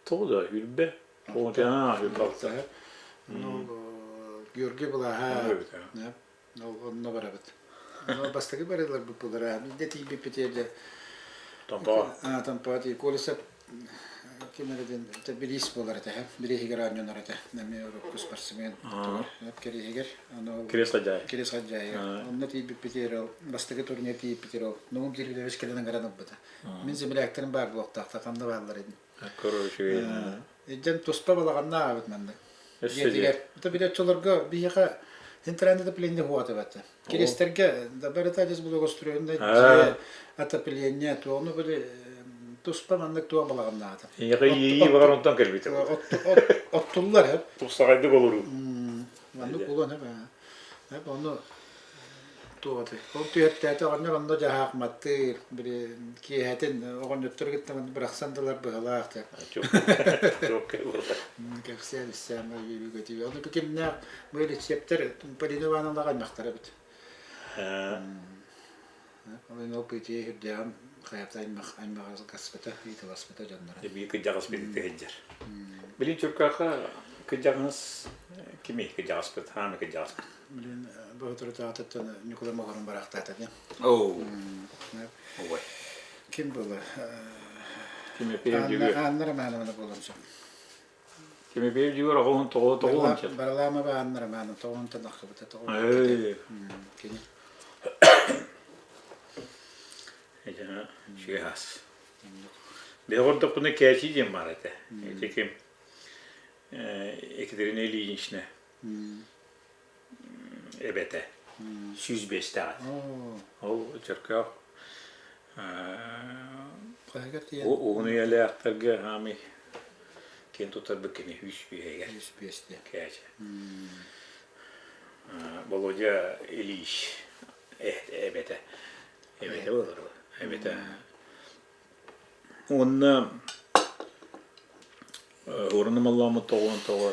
S2: Тоҕо да хүрбэ? Тоҕо хүрбэ алта.
S1: Ну, Георгий Былааһа онно барабыт. Бастакы барыларбыт булара. Биирдэ тиийбиппит дьэ.
S2: Томпоо.
S1: Томпоо тиий. Колесов ким эрэ диэн бириис буолар этэ. Бирииһигэр оонньонор этэ. Эмиэ урукку спортсмен кириэһигэр.
S2: Кириэс Хадьаайы.
S1: Кириэс Хадьаайы. Онно тиийбиппит ол бастакы турнир тиийбит ол. Нугум Кириллович кэлэн ыҥыран ылбыта. Мин земляктерым баар буолуохтаахтар, ханна бааллар этин.
S2: Короче,
S1: Дьэн туспа балаҕанна аабыт маннык. Дьиэтигэр. Это били оччолорго биһиэхэ центральное отопление хуата бата. Кириэстэргэ барыта адьас благоустроенное дьиэ отопление туону били туспа маннык туох балаҕаннаата.
S2: Ийэҕэ иэйии баҕар онтон кэлбитэ.
S1: Оттуллар эп.
S2: Тупсаҕайдык олоруу.
S1: Маннык булан эп. Эп ону Туох Ол түһэртээтэ оҕонньор онно дьаһаахматтыыр, били киэһэтин оҕонньоттору кытта бырахсан да ылар быһалаах диэн. Кэпсээн issээн үөрүү-көтүү. Ону бу кимнээх бу рецептэр Полина Ивановнаҕа аймахтара эбит. Ол пытие үрдээҕин хайата аймах аймаҕаспыта, ыытыласпыта дьонноро.
S2: Биир кырдьаҕас билигин сылдьар. Билин Чуркаха кырдьаҕас кимий кырдьаҕаспыт, хаамы кырдьаҕаспыт.
S1: Блин, баһытырытаатыттан Ньукулай Моһорун бараахтаата дии.
S2: Оо. Ой.
S1: Ким буола?
S2: Тимофеев Дьүгүр.
S1: Анна Романовна буолан сөп.
S2: Тимофеев Дьүгүр оҕоһун тоҕо тоҕуон сөп.
S1: Баралаама Анна Романовна тоҕуонтан ахтыбыта тоҕо. Кини.
S2: Үчүгэй Бэҕордохпуна Кээчии диэн баар этэ. Ити ким Екатерина Ильинична эбэтэ 105-тээх. Ол Чөркөөх.
S1: Хаһыгар тиийэн
S2: Уһун үйэлээхтэргэ хаамый киэн туттарбыт кини үс биэһигэр
S1: үс биэстэ.
S2: Кээчэ. Володя Ильич эбэтэ. Эбэтэ буолар. Эбэтэ. Уонна Уруну малламмыт тоҕуон тоҕо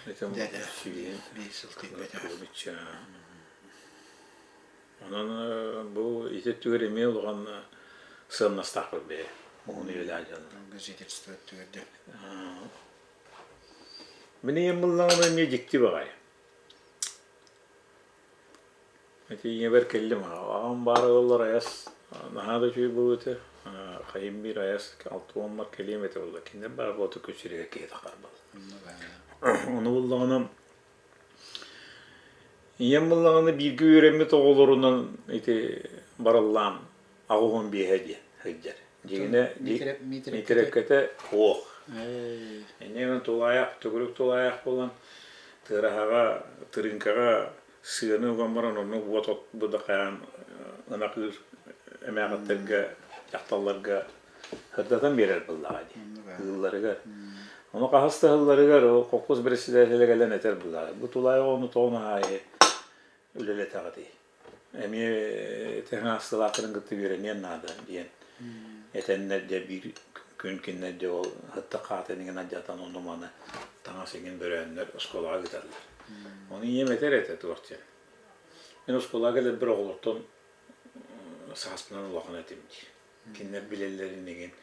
S2: этим
S1: Дядя
S2: сүүһүн
S1: биир сыл тиийбэтэ.
S2: Онон бу ити өттүгэр эмиэ улахан сыаннастаахпыт бэйэ уһун үйэлээх дьон.
S1: Жительство өттүгэр дьэ.
S2: Мин ийэм буллаҕына эмиэ дьикти баҕайы. Ити ийэбэр кэллим, аҕам баара буоллар айас наһаа да үчүгэй буолуо этэ. Хайым биир айас 60 кэлиэм этэ буолла. Кинилэр баар буолта күн сиригэр киһи тахарбал. Ону буллаҕына ийэм буллаҕына бииргэ үөрэммит оҕолорунан ити барыллаан 85-э диэн сылдьар. Дьиҥинэ Миитэрэпкэтэ суох. Инньэ тулаайах, төгүрүк тулаайах буолан тыараһаҕа, тырыыҥкаҕа сыаны уган баран онно уот от быдахаан ынах ыыр эмээхиттэргэ, дьахталларга сырдатан биэрэр буоллаҕа дии ыылларыгар. Ону хаһыс да ыһылларыгар ол холкуос председателэ кэлэн этэр буоллаҕа. Бу тулаайах оҕону тоҕо наһаа үлэлэтэҕитий? Эмиэ тэҥ аастылаахтарын кытта үөрэниэн наада диэн этэннэр дьэ биир күн кинилэр дьэ ол ыттык хаатын иҥин алдьатан ону-маны таҥас иҥин бөрөөннөр оскуолаҕа ыыталлар. Ону ийэм этэр этэ туох диэн. Мин оскуолаҕа кэлэрбэр оҕолортон сааспынан улахан этим диир. Кинилэр билэллэрин иҥин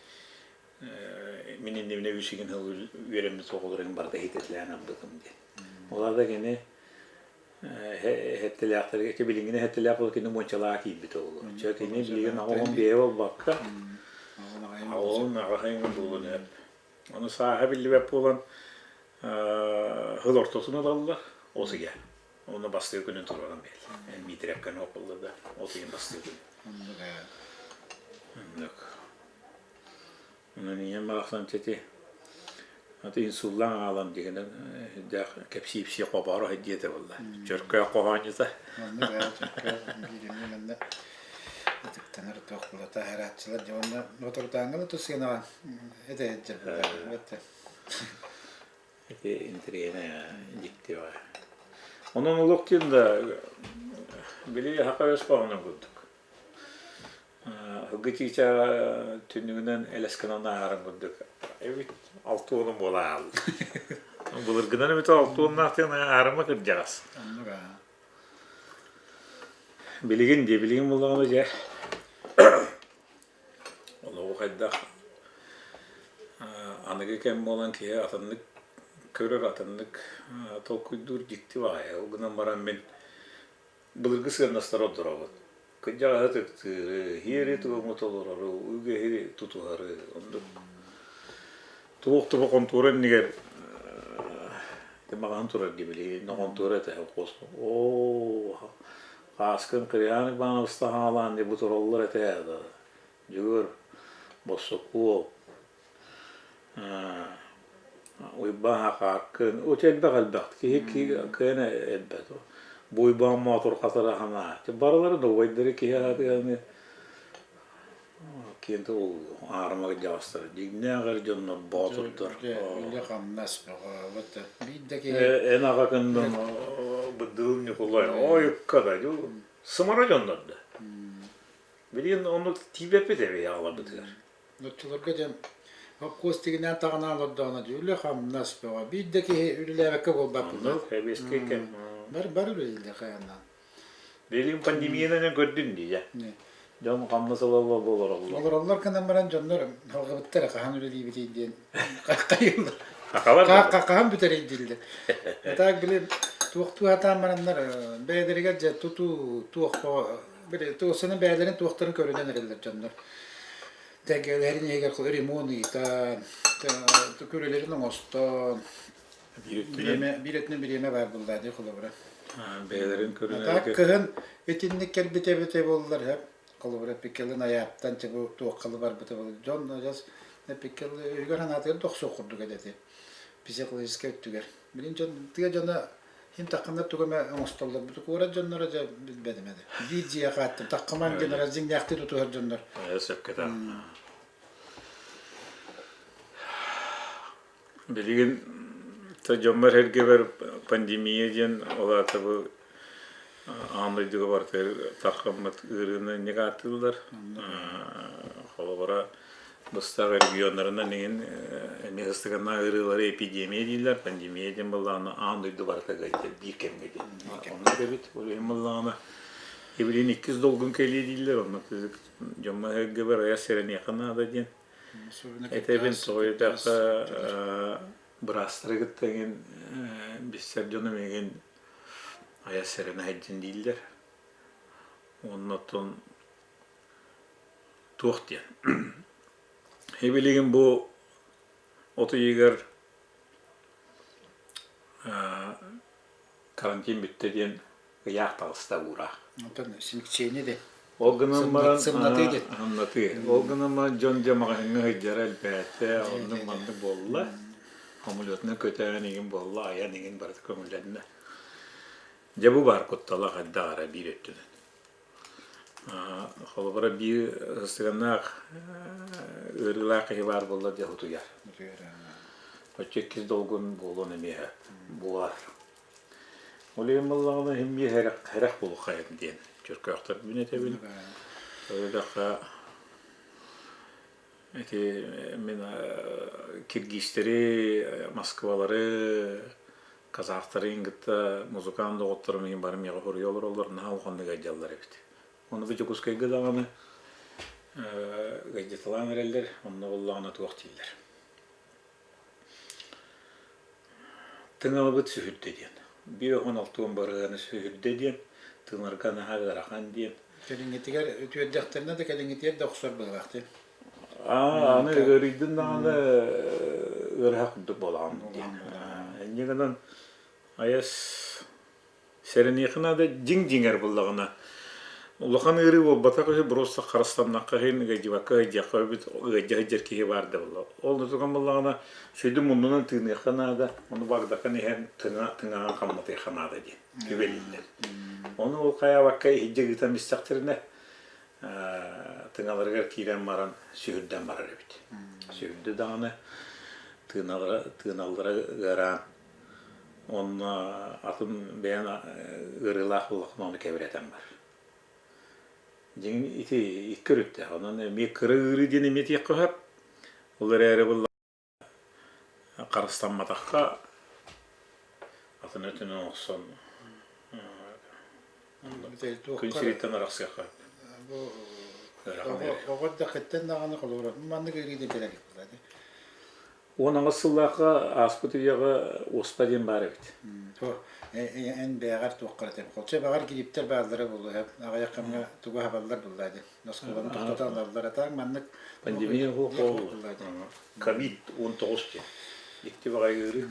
S2: мин иннибинэ үс игин сыл үөрэммит оҕолор иҥин барыта иһитэтилээн ылбытым диэн. Ол аата кини Эһэттэлээхтэргэ ити билиҥҥини эһэттэлээх буола кини муончалаах киирбит оҕолор. Чэ кини билигин оҕоҕун биэһэ буолбакка оҕоҕун аҕаһын буолуон сөп. Ону сааһа биллибэт буолан сыл ортотун ылаллар от ыйа. Ону бастыыр күнүн туруоран биэрэллэр. Миитэрэпкэни оппуллар да от ыйын бастыыр күнүн. Оннук. Онон ийэм барахсан ити аты инсуллаан хаалан дигинэн дээх кэпсии-ипсии хобооро диэтэ буолла. Чөркөөх хоһоонньута.
S1: Оннук ээ, чөркөөх биир эмиэ манна ытыктанар туох була таһарааччылар дьэ уонна моторутааҥҥа да тус сыанаҕа этэ сылдьар буолла.
S2: Ити интэриэһинэй дьикти баҕайы. Онон олох диэн да били саха өс хоһоонун курдук. Һылгы чыычааҕа түннүгүнэн элэс гынан ааһарын курдук эбит алта уонун буола аалла. Былыргынан эбит алта уоннаах диэн аарыма кырдьаҕас.
S1: Оннук аа.
S2: Билигин дии, билигин буллаҕына дьэ олоҕу хайдах аныгы кэм буолан киһи атыннык көрөр, атыннык толкуйдуур дьикти баҕайы. Ол гынан баран мин былыргы сыаннастары ордоробут. Кырдьаҕаһы ытыктыыры, иэри-туому толорору, үгэһи тутуһары, оннук туох туһа хонтуора иннигэр маҕаһын турар дии билигин хонтуора этэ холкуос оо хааскын Кырыйаан Иванович хаалаан дии бу тураллар этэ Дьөгүөр Боссокуоп Уйбаан Хахааккын очо элбэх элбэх киһи кыайан элбэт бу Уйбаан Моотур хатара ханаа барылары да убайдары киһи аатыгар киэн аарыма кырдьаҕастар дьиҥнээх эр дьоннор боотурдар
S1: Үлэ-хамнас бөҕө биир да киһи
S2: эн аҕа кынным Быдыыл Ньукулай ойукка да сымара дьоннор да билигин оннук тиийбэппит эбии аҕаларбытыгар
S1: Нууччаларга диэн хопкуос тигинээн таҕынаан олордоҕуна үлэ-хамнас бөҕө. Биир да киһи үлэлээбэккэ буолбат
S2: Оннук, сэбиэскэй кэм.
S1: Бары бары үлэлииллэр хайаннаан.
S2: Билигин пандемиянан көрдүн дии дьэ. Дьон хамнас ылаллар олороллор.
S1: Олороллор гынан баран дьоннор алҕабыттар хаһан үлэлиибитий диэн хайыллар.
S2: Хахалар
S1: Хаһан бүтэрий дииллэр. А так били туохтуу сатаан бараннар бэйэлэригэр дьэ тутуу туох били туосаны бэйэлэрин туохтарын көрүнэн эрэллэр дьоннор. Тэгэлэрин иһигэр ремонт ыытан, күрүөлэрин оҥостон, биир өттүнэн бириэмэ баар буолла дии холобура.
S2: Бэйэлэрин
S1: көрүнэргэ. Кыһын итинник кэлбит эбитэ буоллар сөп. Холобура Пикелин айааттан бу туоххалы барбыта буолар. Дьон адьас Пикел өйүгэр санаатыгар да охсуох курдук этэ психологическай өттүгэр. Билин дьон тыа дьоно Хин тахханнар тугу эмэ оҥостоллор. Бу куорат дьонноро дьэ билбэтим этэ. Биир дьиэ хааттым. Таххаман диэн ара дьиҥнээхтик тутуһар дьоннор.
S2: Сөпкө да. Билигин дьоммор эргэбэр пандемия диэн ол аата бу аан дойдуга барытыгар тарҕаммыт ыарыыны инник ааттыыллар. Холобура, быстах регионнарынан иҥин эмиэ ыстыганнаах ыарыылары эпидемия дииллэр. Пандемия диэн буоллаҕына аан дойду барыта ыалдьар биир кэмҥэ диэн. Оннук эбит. Ол иһин буоллаҕына ибилин иккис долгун кэлиэ дииллэр. Онно дьоммор эргэбэр айа сэрэниэххэ наада диэн. Этэбин тоҕо быраастары кытта эҥин билсэр дьонум эҥин айа сэрэнэ сылдьын дииллэр. Уонна оттон туох диэн. Билигин бу от ыйыгар карантин бүттэ диэн ыйаах таҕыста уураах.
S1: Онтон смягчение де.
S2: Ол гынан баран
S1: Сымнатыы диэн.
S2: Сымнатыы. Ол гынан баран дьон дьэ маҕаһыыҥҥа сылдьара элбээтэ, оннук маннык буолла. Самолетунан көтөөн иҥин буолла, айан иҥин барыта көҥүллэннэ. Дьэ бу баар куттала хайдах эрэ биир өттүнэн. Холобура биир сыстыганнаах ыарыылаах киһи баар буолла дьэ утуйар. Оччо иккис долгун буолуон эмиэ буолар. Ол иһин буоллаҕына иһин биир хэрэх, хэрэх буолуоххайын диэн чөркөөхтөрбүн этэбин. Өлөххө ити мин киргизтэри, Москвалары, казахтары кытта музыкант доҕотторум иһин бары миэхэ суруйа олороллор, наһаа улаханнык ыалдьаллар эбит. Ону бу Дьокуускайга даҕаны ыалдьыталаан эрэллэр, онно буоллаҕына туох дииллэр. Тыҥалабыт сүһүрдэ диэн. 56 барыһыаны сүһүрдэ диэн, тыынарга наһаа ыарахан диэн.
S1: Кэлиҥҥитигэр үтүөрдэхтэринэ да кэлиҥҥитигэр да охсор быһыылаах дии.
S2: Аа, аны ыарыйдын даҕаны ыарыһах курдук буолаҕын диэн. Инньэ гынан айас Сэрэниэххэ наада дьиҥ дьиҥэр буоллаҕына улахан ыарыы буолбатах үһү просто харыстаннахха иһин ыалдьыбакка ыалдьыахха эбит ыалдьа сылдьар киһи баар да буолла. Ол тутуган буоллаҕына сүдү муннунан тыыныахха наада, ону багдакан иһэн тыҥа тыҥаҕын хамнатыахха наада диэн сүбэлииллэр. Ону ол хайаабакка иһирдьэ ыытан истэхтэринэ тыҥаларыгар киирэн баран сүһүрдэн барар эбит. Сүһүрдэ даҕаны тыыналара тыыналлара ыараан Уонна атын бэйэн ыарыылаах буоллаххына ону кэбирэтэн бар. Дьиҥ ити икки өрүттээх. Онон эмиэ кыра ыарыы диэн эмиэ этиэххэ сөп. Ол эрээри буолла харыстамматахха атын өттүнэн охсон күн сириттэн арахсыахха
S1: Бу оҕо эрдэххиттэн даҕаны холобура маннык ыарыы диэн кэлэр
S2: 18 сыллаахха ааспыт үйэҕэ уоспа диэн баар эбит.
S1: Эн бэйэҕэр туоххар этим. Холчо баҕар грипптэр бааллара буолуо. Аҕыйах кэмҥэ тугу хабаллар буллаа диэн. Оскуоланы тохтотон ылаллар атаан маннык
S2: Пандемия ковид 19 диэн. Дьикти баҕайы ыарыы.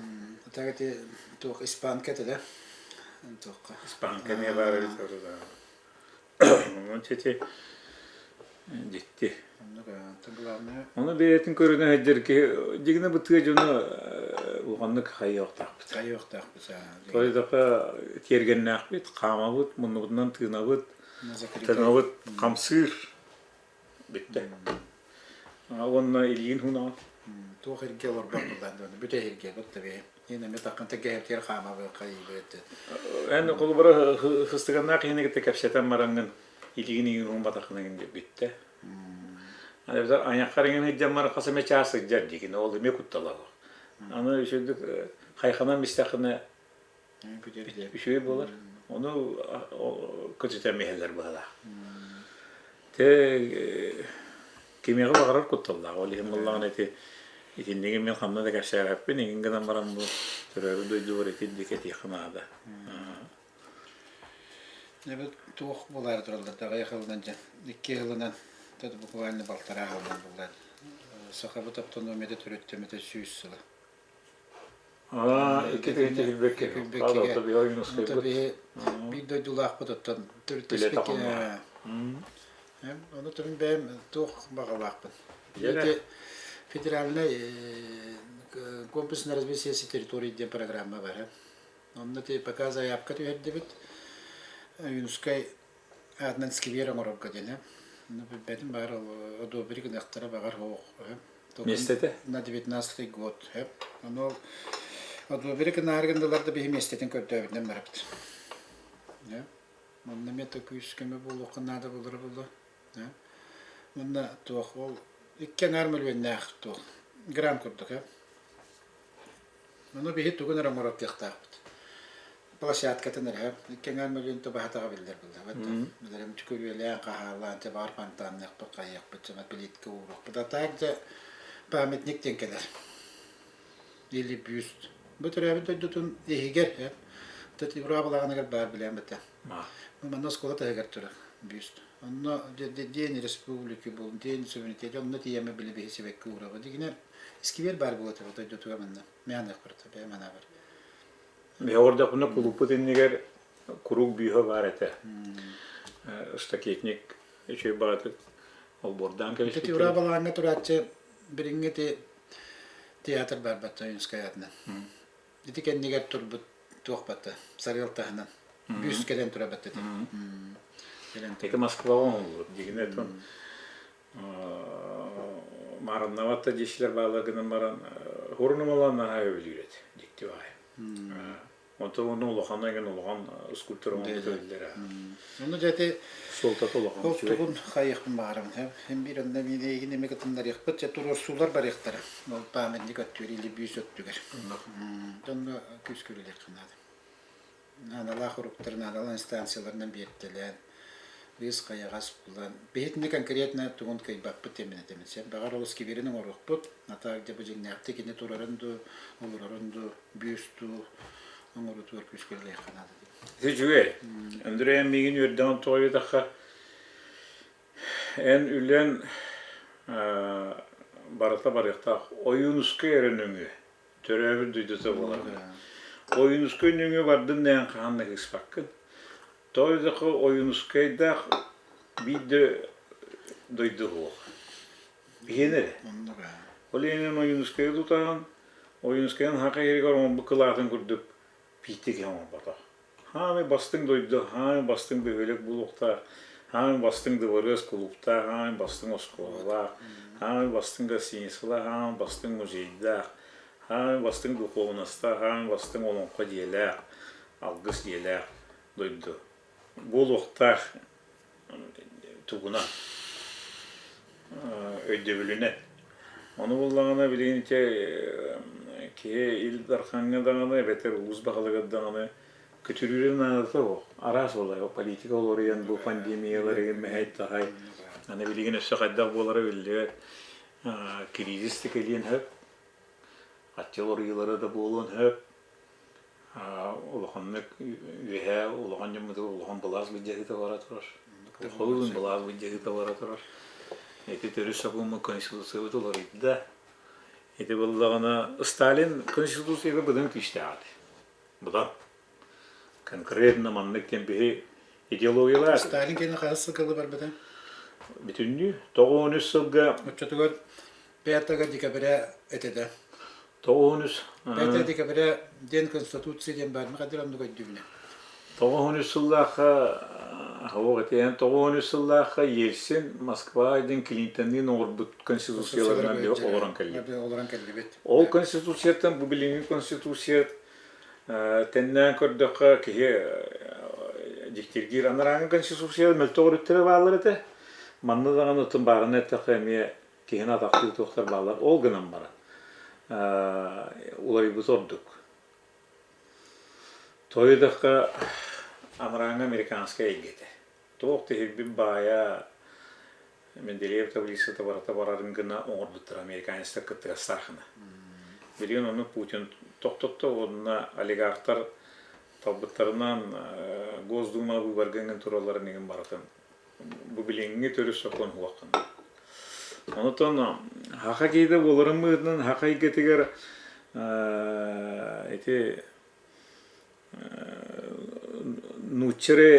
S1: Так ити туох испанка этэ да? Туохха?
S2: Испанка эмиэ баар эбит. Онон ити дьикти. Ону бэйэтин көрүнэ сылдьар киһи дьигинэ бу тыа дьоно улаханнык хайыахтаахпыт.
S1: Хайыахтаахпыт.
S2: Тойдока тиэргэннээхпит, хаамабыт, муннубутунан тыынабыт, тыынабыт хамсыыр бүттэ. Уонна илиин хунаҕын.
S1: Туох иргэ олорбот буллаан бүтэ иргэ бутта бэйэм. Иэн эмэ таххан тэгэһэтигэр хаамабы хайыыбыт.
S2: Эн холобура сыстыганнаах киһини кытта кэпсэтэн бараҥҥын илигин иҥин уһунбатаххына бүттэ. Айаххар иҥин сылдьан хас эмэ чаас сылдьар диигин ол эмиэ кутталаах. Аны үчүгдүк хайханан истэххинэ үчүгэй буолар. Ону көтүтэн иһэллэр быһалаах. Те кимиэхэ баҕарар кутталлаах. Ол иһин буоллаҕына ити итинниги мин ханна да кэпсээбэппин, иҥин гынан баран бу төрөөбүт дойдубар итинник этиэххэ наада.
S1: Эбит туох буолаары тураллар аҕыйах сылынан дьэ икки сылынан буквально балтараа сылынан буоллар сахабыт автономията төрүттэммитэ 100 сыла.
S2: Аа, икки тыһыынча билбэккэ.
S1: Биир дойдулаахпыт оттон төрүттэспит Ону турун бэйэм туох баҕалаахпын. Ити федеральный комплекс на развитие территории диэн программа бар. Онно ти пока заявка түһэрдибит. Ойуунускай аатынан сквер оҥорорго диэн. Ну, билбэтим баар одобри гыныахтара баҕар суох.
S2: Миэстэтэ?
S1: На 19 год. Ону одобри гынаары гыннылар да биһи миэстэтин көрдөөбүтүнэн барабыт. Манна эмиэ күүс көмө буолуохха наада буолара буолуо. Манна туох ол икки аҥаар мөлүйүөннээх туох грамм курдук ээ. Ону биһи тугун эрэ оҥорор кыахтаахпыт. Площадкатын эрэ икки аҥаар мөлүйүөн табаһатаҕа биллэр буолла. Билэрим күрүөлээн, хаһаалаан, чэ баҕар фонтанныахпыт, хайыахпыт, чэ плитка ууруохпут. А так дьэ памятник диэн кэлэр. Или бюст. Бу төрөөбүт дойдутун иһигэр ээ. Ура балаҕаныгар баар билээн бэтэ. Манна оскуола таһыгар турар бюст. Онно День республики был, День суверенитета, онно тиийэммэ били биһи сибэкки уураба. Дигинэ искибиэр баар буола турар дойдутугар манна. Мээн барта, бэйэм анаабар.
S2: Меһордохпуна кулуппут иннигэр куруук бүүһэ баар этэ. Штакетник үчүгэй баҕатык олбуордаан кэбиспиттэр.
S1: Ура балаҕаҥҥа турааччы билиҥҥи ти театр бар батта Ойуунскай аатынан. Ити кэннигэр турбут туох батта сарыал таһынан бүүс кэлэн тура батта ти. Кэлэн
S2: Ити Москваҕа оҥоһуллубут. Дигинэ тон маарыннабат да диэчилэр бааллар гынан баран хурунумалаан наһаа өбүлүүр этэ. Дьикти баҕайы. Онтон уонна улахан эҥин улахан скульптор оҥорбута биллэр.
S1: Ону дьэ ити
S2: Суолтата улахан
S1: ол
S2: үчүгэй.
S1: тугун хайыахпын баҕарабын. Һин биир онно эйигин эмиэ кытыннарыахпыт, дьэ туруорсуулар барыахтара. Ол памятник өттүгэр или бүүс өттүгэр. Онно күүскэ үлэлиэххэ наада. Наадалаах уруктар, наадалаах инстанцияларынан биэртэлээн, быыс хайаҕас булан, биһитини конкретно тугун кыайбаппыт диэммин этэмин. Сен баҕар ол скверин оҥоруохпут, а так дьэ бу дьиҥнээхтик кини турарын дуу, олорорун дуу, бүүс дуу оҥоруутугар күүскэ үлэлиэххэ наада диэн.
S2: Ити үчүгэй. Андрей миигин үөрдэҕин тоҕо диэтэххэ, эн үлэн барыта барыахтаах Ойуунускай эрэ нөҥүө төрөөбүт дойдута буолар. Ойуунускай нөҥүө бардын дээн хаһан да кыыспаккын. Тоҕо диэтэххэ Ойуунускайдаах биир да дойду суох. Биһиэнэ эрэ. Ол иһин Ойуунускайы тутаҕын, Ойуунускайын саха иһигэр оҥорбут кылаатын курдук биирдэ киһи оҥорботох. Хаамай бастыҥ дойду, хаамай бастыҥ бөһүөлэк буолуохтаах, хаамай бастыҥ дыбарыас кулууптаах, хаамай бастыҥ оскуолалаах, хаамай бастыҥ гостиницалаах, хаамай бастыҥ музейдаах, хаамай бастыҥ духуобунастаах, хаамай бастыҥ олоҥхо дьиэлээх, алгыс дьиэлээх дойду буолуохтаах тугунан өйдөбүлүнэн. Ону буллаҕына билигин ити киһи Ил Дархаҥҥа даҕаны эбэтэр улуус баһылыгар даҕаны күтүрүүрүн наадата суох. Араас буолар. Политика уларыйан бу пандемиялар игин мэһэй-таһай. Аны билигин өссө хайдах буолара биллибэт. Кризис да кэлиэн сөп. Ачча уларыйыылара да буолуон сөп. Улаханнык үөһээ улахан дьоммутугар улахан былаас былдьаһыыта бара турар. Холуун былаас былдьаһыыта бара турар. Ити төрүт сокуоммут Конституциябыт уларыйда. Ити буоллаҕына Сталин Конституцияга быдан күүстээх этэ. Быдан. Конкретно маннык диэн биһи идеологиялаах.
S1: Сталин кэннэ хаһыс сылга барбыта?
S2: Бүтүннүү 93 сылга
S1: Оччотугар 5 декабря этэ да.
S2: 93
S1: 5 декабря день Конституции диэн баар хайдах оннук өйдүүбүнэ.
S2: 93 сыллаахха оһох этиэн 93 сыллаахха Ельцин Москва диэн Клинтонныын оҥорбут конституцияларынан олорон кэллибит.
S1: Олорон кэллибит.
S2: Ол конституцияттан бу билиҥҥи конституция тэннээн көрдөххө киһи дьиктиргиир анарааҥы конституция мөлтөх өрүттэрэ бааллар этэ. Манна даҕаны отун баарына эттэххэ эмиэ киһини атахтыы туохтар бааллар. Ол гынан баран уларыйбыт ордук. Тоойдоххо анарааҥы американскай эйгэтэ. Туох тиһирбит баайа Менделеев таблицата барыта барарын гына оҥорбуттара американецтар кыттыгастаах гына. Билигин ону Путин тохтотто уонна олигархтар талбыттарынан Госдума быыбарга иҥин туралларын иҥин барытын бу билиҥҥи төрүт сокуон уһуоххун. Онотон хаха киһитэ буоларын быһыытынан хаха эйгэтигэр ити нуучча эрэ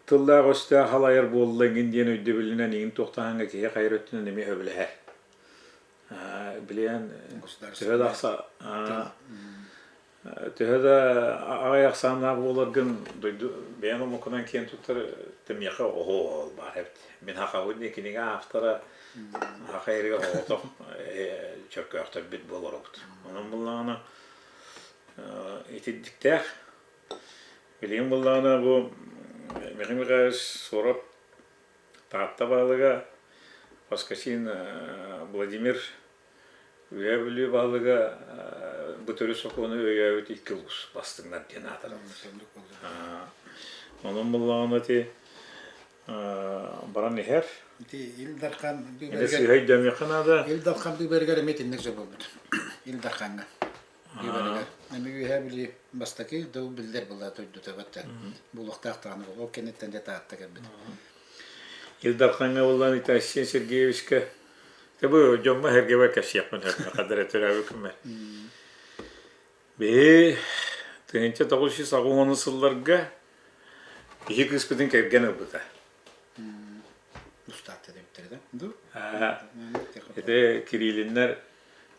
S2: тыллаах өстөөх халайар буолла эҥин диэн өйдөбүлүнэн иҥин туохтааһыҥҥа киһи хайыр өттүнэн эмиэ сөбүлэһэр. Билиэн төһө да. Төһө да аҕыйах ахсааннаах буоларгын дойду бэйэҥ омуккунан киэн туттар миэхэ оһо баар эбит. Мин Хахабын диэн кинигэ автора Хаха эригэр оҕотох чөркөөхтөрбүт буолоробут. Онон буллаҕына итирдиктээх. Билигин буллаҕына бу Михаил Михайлович Суорап Таатта баһылыга Поскачин Владимир Үөһээ Бүлүү баһылыга бу төрүт сокуону өйөөбүт икки улуус бастыҥнар диэн аатыраллар. Онон буллаҕына ити баран иһэр.
S1: Ити Ил Дархан
S2: быыбарыгар сыыһа өйдөөмүөххэ наада.
S1: Ил Дархан быыбарыгар эмиэ итинник сөп буолбут. Ил Дархаҥҥа быыбарыгар. Эми Үөһээ Бүлүү бастакы да биллэр была дойдута баттан буолуохтаах даҕаны ол кэнниттэн дьэ Таатта кэлбит.
S2: Ил Дархаҥҥа буоллаан ити Айсен Сергеевичка Бу дьоҥҥо сэргэбэр кэпсиэхпин сөп, хадара төрөөбүт күммэр. Биһи 1980 сылларга киһи кыыспытын кэргэн ылбыта.
S1: Устаатта диэбиттэрэ да? Ду?
S2: Ити Кириллиннэр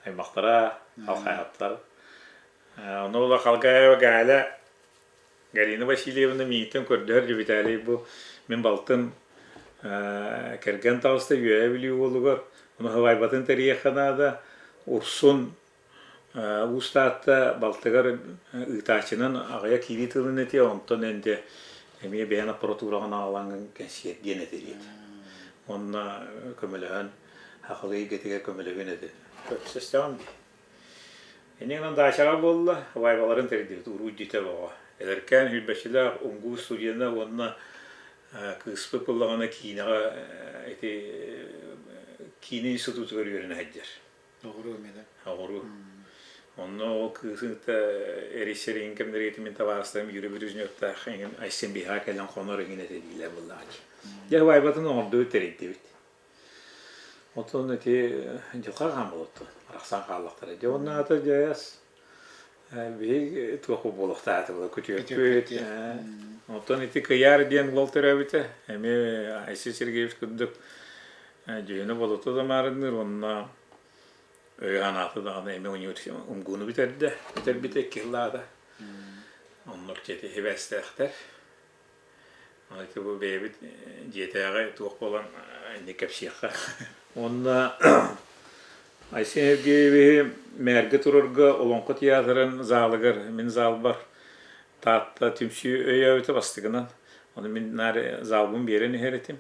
S2: аймахтара, алхайаттар. Ону ыла Халгаева Галя Галина Васильевна миигиттэн көрдөһөр Виталий бу мин балтым кэргэн таҕыста Үөһээ Бүлүү уолугар, ону сыбаайбатын тэрийиэххэ наада, Урсун Уус Таатта балтыгар ыытааччынан аҕыйах киирии тылын этиэ, онтон энде эмиэ бэйэн аппаратураҕын аҕалаҥҥын кэнсиэрдиэн этэ диэтэ. Уонна көмөлөһөн, сахалыы эйгэтигэр көмөлөһүөн этэ. Сөпсөстөҕүм дии. Инньэ гынан даачаҕа буолла, вайбаларын тэрийдибит, уруу дьиэтэ бөҕө. Эдэркээн сүүрбэччэлээх уҥгуу студена уонна кыыспыт буоллаҕына киинэҕэ ити киинэ институтугар үөрэнэ сылдьар.
S1: Оҕуруо эмиэ да?
S2: Оҕуруо. Онно ол кыысын кытта эрийсэр кэмнэригэр мин табаарыстарым Юрий Брежневтаах эҥин Айсен биһиэхэ кэлэн хонор эҥин этэ дииллэр буоллаҕа. Дьэ вайбатын оҥордубут тэрийдибит. Оттон ити дьылҕа хаан буолуттун, арахсан хааллахтара. Дьэ уонна аата дьайас биһиги туох буолуохтаатылар күтүөппүт. Оттон ити Кыйаар диэн уол төрөөбүтэ. Эмиэ Айсен Сергеевич курдук дьүһүнэ болута да маарынныыр уонна өйө-санаата даҕаны эмиэ университет УМГУну бүтэрдэ. Бүтэрбитэ икки сыллаата. Оннук дьиэти сибээстээхтэр. Ити бу бэйэбит дьиэтээҕи туох буолан инник кэпсиэххэ. Уонна Айсен Сергеевиһи мээргэ турарга Олоҥхо театрын залыгар мин залбар Таатта түмсүү өйөөбүтэ бастакынан. Ону мин наар залбын биэрэн иһэр этим.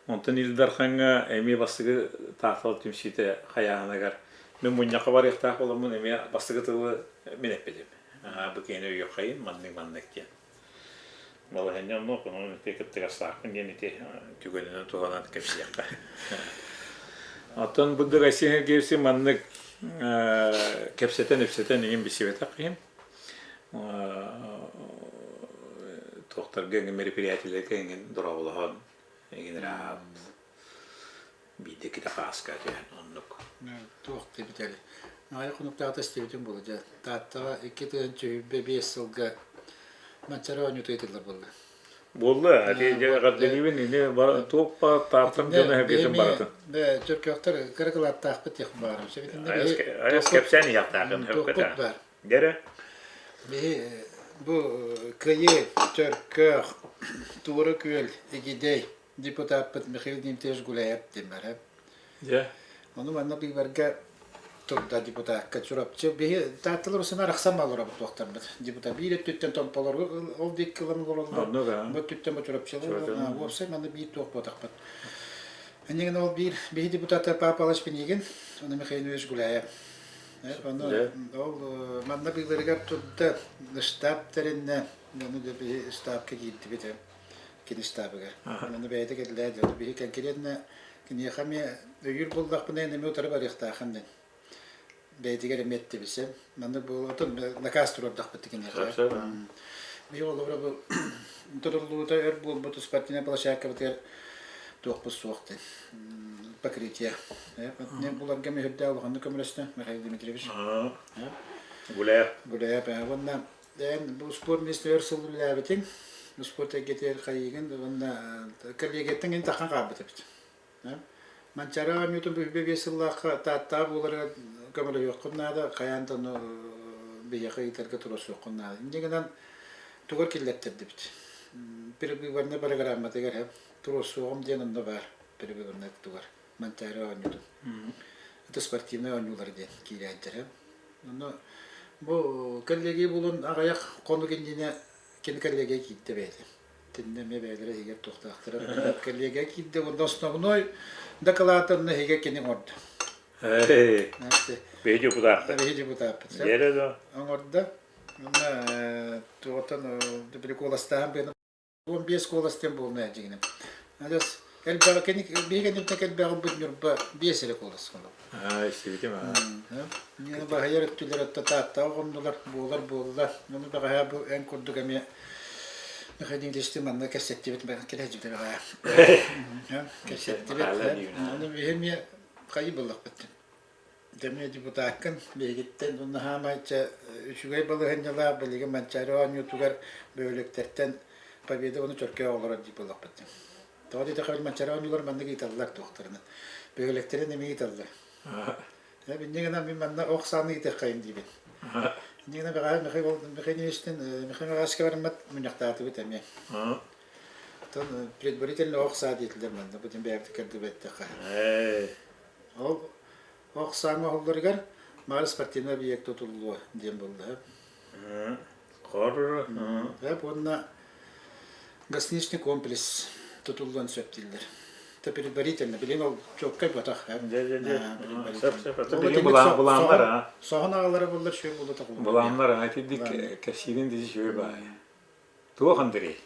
S2: Онтон Ил Дархаҥҥа эмиэ бастакы Тааттал түмсүүтэ хайааһыныгар мин мунньахха барыахтаах буоламмын эмиэ бастакы тылы мин эппитим. Бу киһини өйүөххэйин маннык-маннык диэн. Балаһыанньа оннук, онон ити кыттыгастаахпын диэн ити түгэнинэн туһанан кэпсиэххэ. Оттон бу Россия Сергеевич маннык кэпсэтэн-ипсэтэн иҥин билсибэтэх киһим. Туохтарга эҥин мероприятиелэргэ эҥин дорооболоһон эҥин ыраат биирдэ китэ хааска түһэн оннук.
S1: Туох диэбитэли. Аҕыйах хонуктааҕыта истибитим буолла. Дьэ, Тааттаҕа 2025 сылга Манчаары оонньуута ыытыллар буолла.
S2: Буолла, эҕэрдэлиибин ини туох Тааттам дьоно эһэргэтин барытын.
S1: Чөркөөхтөр кыра кылааттаахпыт диэх баарым.
S2: Айас кэпсээн иһиэхтаахын
S1: Туохпут баар.
S2: Дэрэ.
S1: Биһи бу Кыйы, Чөркөөх, Туора Күөл, Игидэй депутаппыт Михаил Дмитриевич Гуляев диэн баар.
S2: Дьэ.
S1: Ону манна быыбарга турда депутакка Чурапчы биһи Таатталар усуна арахсан олоробут туохтарбыт. Депутат биир өттүттэн Томполору ол диэки ылан олороллор. Бу өттүттэн бу Чурапчылар уопсай манна биир туох буотахпыт. Иннигин ол биир биһи депутата Павел Пинигин, ону Михаил Ильич Гуляев. Ону ол манна быыбарыгар турда штаб тэриннэ, ону биһи штабка киирдибит кини штабыгар. Ону бэйэтэ кэллээ дьону биһи кэнкириэннэ киниэхэ эмиэ өйүүр буоллахпына эмиэ утары барыахтаахын дэн. Бэйэтигэр эмиэ эттибисэ. Маннык буолуотун накаас туруордахпыт киниэхэ. Биһи олобура бу туруллуута өр буолбут спортивнай площадкабытыгар туохпут суох дэн. Покрытие. Буларга мүһүрдээх улаханнык көмөлөстө Михаил Дмитриевич.
S2: Гуляев.
S1: Гуляев. Уонна Эн бу спорт министригэр сыл үлэлээбитиҥ, спорт эйгэтигэр хайыыгын уонна коллегияттан кини таххан хаалбыт эбит. Манчаары оонньуутун бүһүбэ биэс сыллаахха Тааттаҕа буоларыгар көмөлөһүөххүн наада, хайаан да ону биһиэхэ ыытарга туруорсуоххун наада. Инньэ гынан тугар киллэртэрдибит. Предвыборнай программатыгар туруорсуоҕум диэн онно баар предвыборнай тугар Манчаары оонньуутун. Это спортивнай оонньуулар диэн киирээччилэр. Онно бу коллегия булун аҕыйах хонук иннинэ кини коллегия киирдэ бэйэтэ. Итиннэ эмиэ бэйэлэрэ иһигэр туохтаахтара коллегия киирдэ уонна основной дакылааты онно иһигэр кини оҥордо.
S2: Биһи депутаттар.
S1: Биһи депутаппыт.
S2: Дьиэрэ да.
S1: Оҥордо. Онно туоттан приколастаһан быаны 15 куолас диэн буолна дьиҥинэн. Адьас элбэҕи кини биһи кэнниттэн элбэҕи ылбыт Ньурба биэс эрэ куолас хонук.
S2: Аа, истибитим аа.
S1: Миэнэ баһыйар өттүлэр өттө Тааттаҕа хоннулар, буолар буолла. Ону бэҕэһээ бу эн курдук эмиэ Михаил Дмитриевичтыын манна кэпсэттибит, кэлэ бэҕэһээ. Кэпсэттибит. Ону биһи эмиэ хайыы буоллахпыт. Дэмиэ депутаккын биһигиттэн уонна хаамай чэ үчүгэй балаһыанньалаах билигин Манчаары оонньуутугар бөһүөлэктэртэн Победа уонна Чөркөөх олорор дии буоллахпыт. Тоҕо диэтэххэ Манчаары оонньуулар маннык ыыталлар туохтарынан. Бөһүөлэктэрин эмиэ ыыталлар. Инньэ гынан мин манна ох сааны ыытыаххайын диибин. Инньэ гынан бэҕэһээ Михаил Михаил Ильичтин Михаил Михайловичка бараммат мунньахтаатыбыт эмиэ. Оттон предварительно ох саа диэтилэр манна бу бэйэбит кэрдибэттэххэ. Ол ох сааҥҥа оһоллоругар Маар спортивный объект тутуллуо диэн буолла.
S2: Хор.
S1: Уонна гостиничный комплекс тутуллуон сөп дииллэр. Это предварительно. Билин ол чуоккай ботах.
S2: Былааннар а.
S1: Соһон аҕалара буллар шөй буолла тахулар.
S2: Былааннар а итидик кэпсиирин дизи шөй баай. Туох Андрей?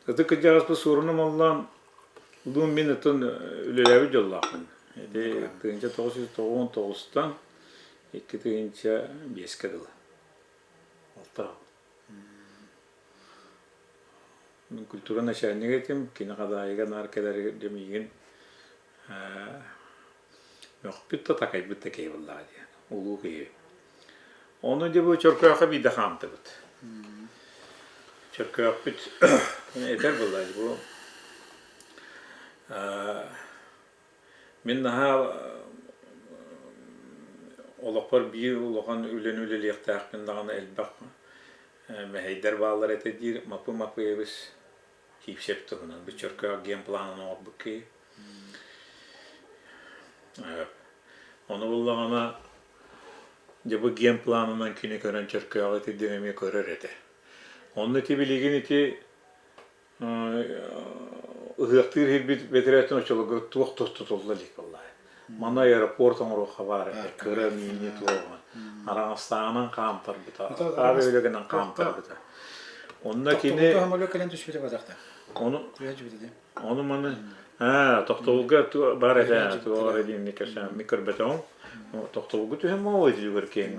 S2: Ытык кырдьаҕаспыт суоруна моллоон улуун мин оттон үлэлээбит дьоллоохпун. Ити 1999-тан 2005-кэ дылы. Алта Мин культура начальнига этим, кини Хадаайыга наар кэлэр миигин мөхпүт да такайбыт да киһи буоллаҕа диэн, улуу киһи. Ону дьэ бу Чөркөөххө биирдэ хаамтыбыт. Чөркөөхпүт этэр буоллаҕа бу мин наһаа олохпор биир улахан үлэни үлэлиэхтээхпин даҕаны элбэх мэһэйдэр бааллар этэ диир Мапы Мапыевич Киипсиэп туһунан бу Чөркөөх генпланын оҥорбут киһи. Ону буллаҕына дьэ бу генпланынан кини көрөн Чөркөөҕү итирдэн эмиэ көрөр этэ. Онно ити билигин ити ыһыахтыыр иһирбит бэтэрээттэн оччолорго туох тутулла илик буоллаҕа. Манна аэропорт оҥоруохха баар этэ, кыра миини туоҕун. Араҥастааҕынан хаамтарбыта, аара үлэгинэн хаамтарбыта. Онно кини...
S1: Тохтобулга кэлэн түспүтэ бадахта.
S2: Ону ону маны аа тохтобулга баар этэ туох эрэ диэн кэпсээн көрбөтөҕүм. Тохтобулга түһэн моҕой дьүгэр киэҥ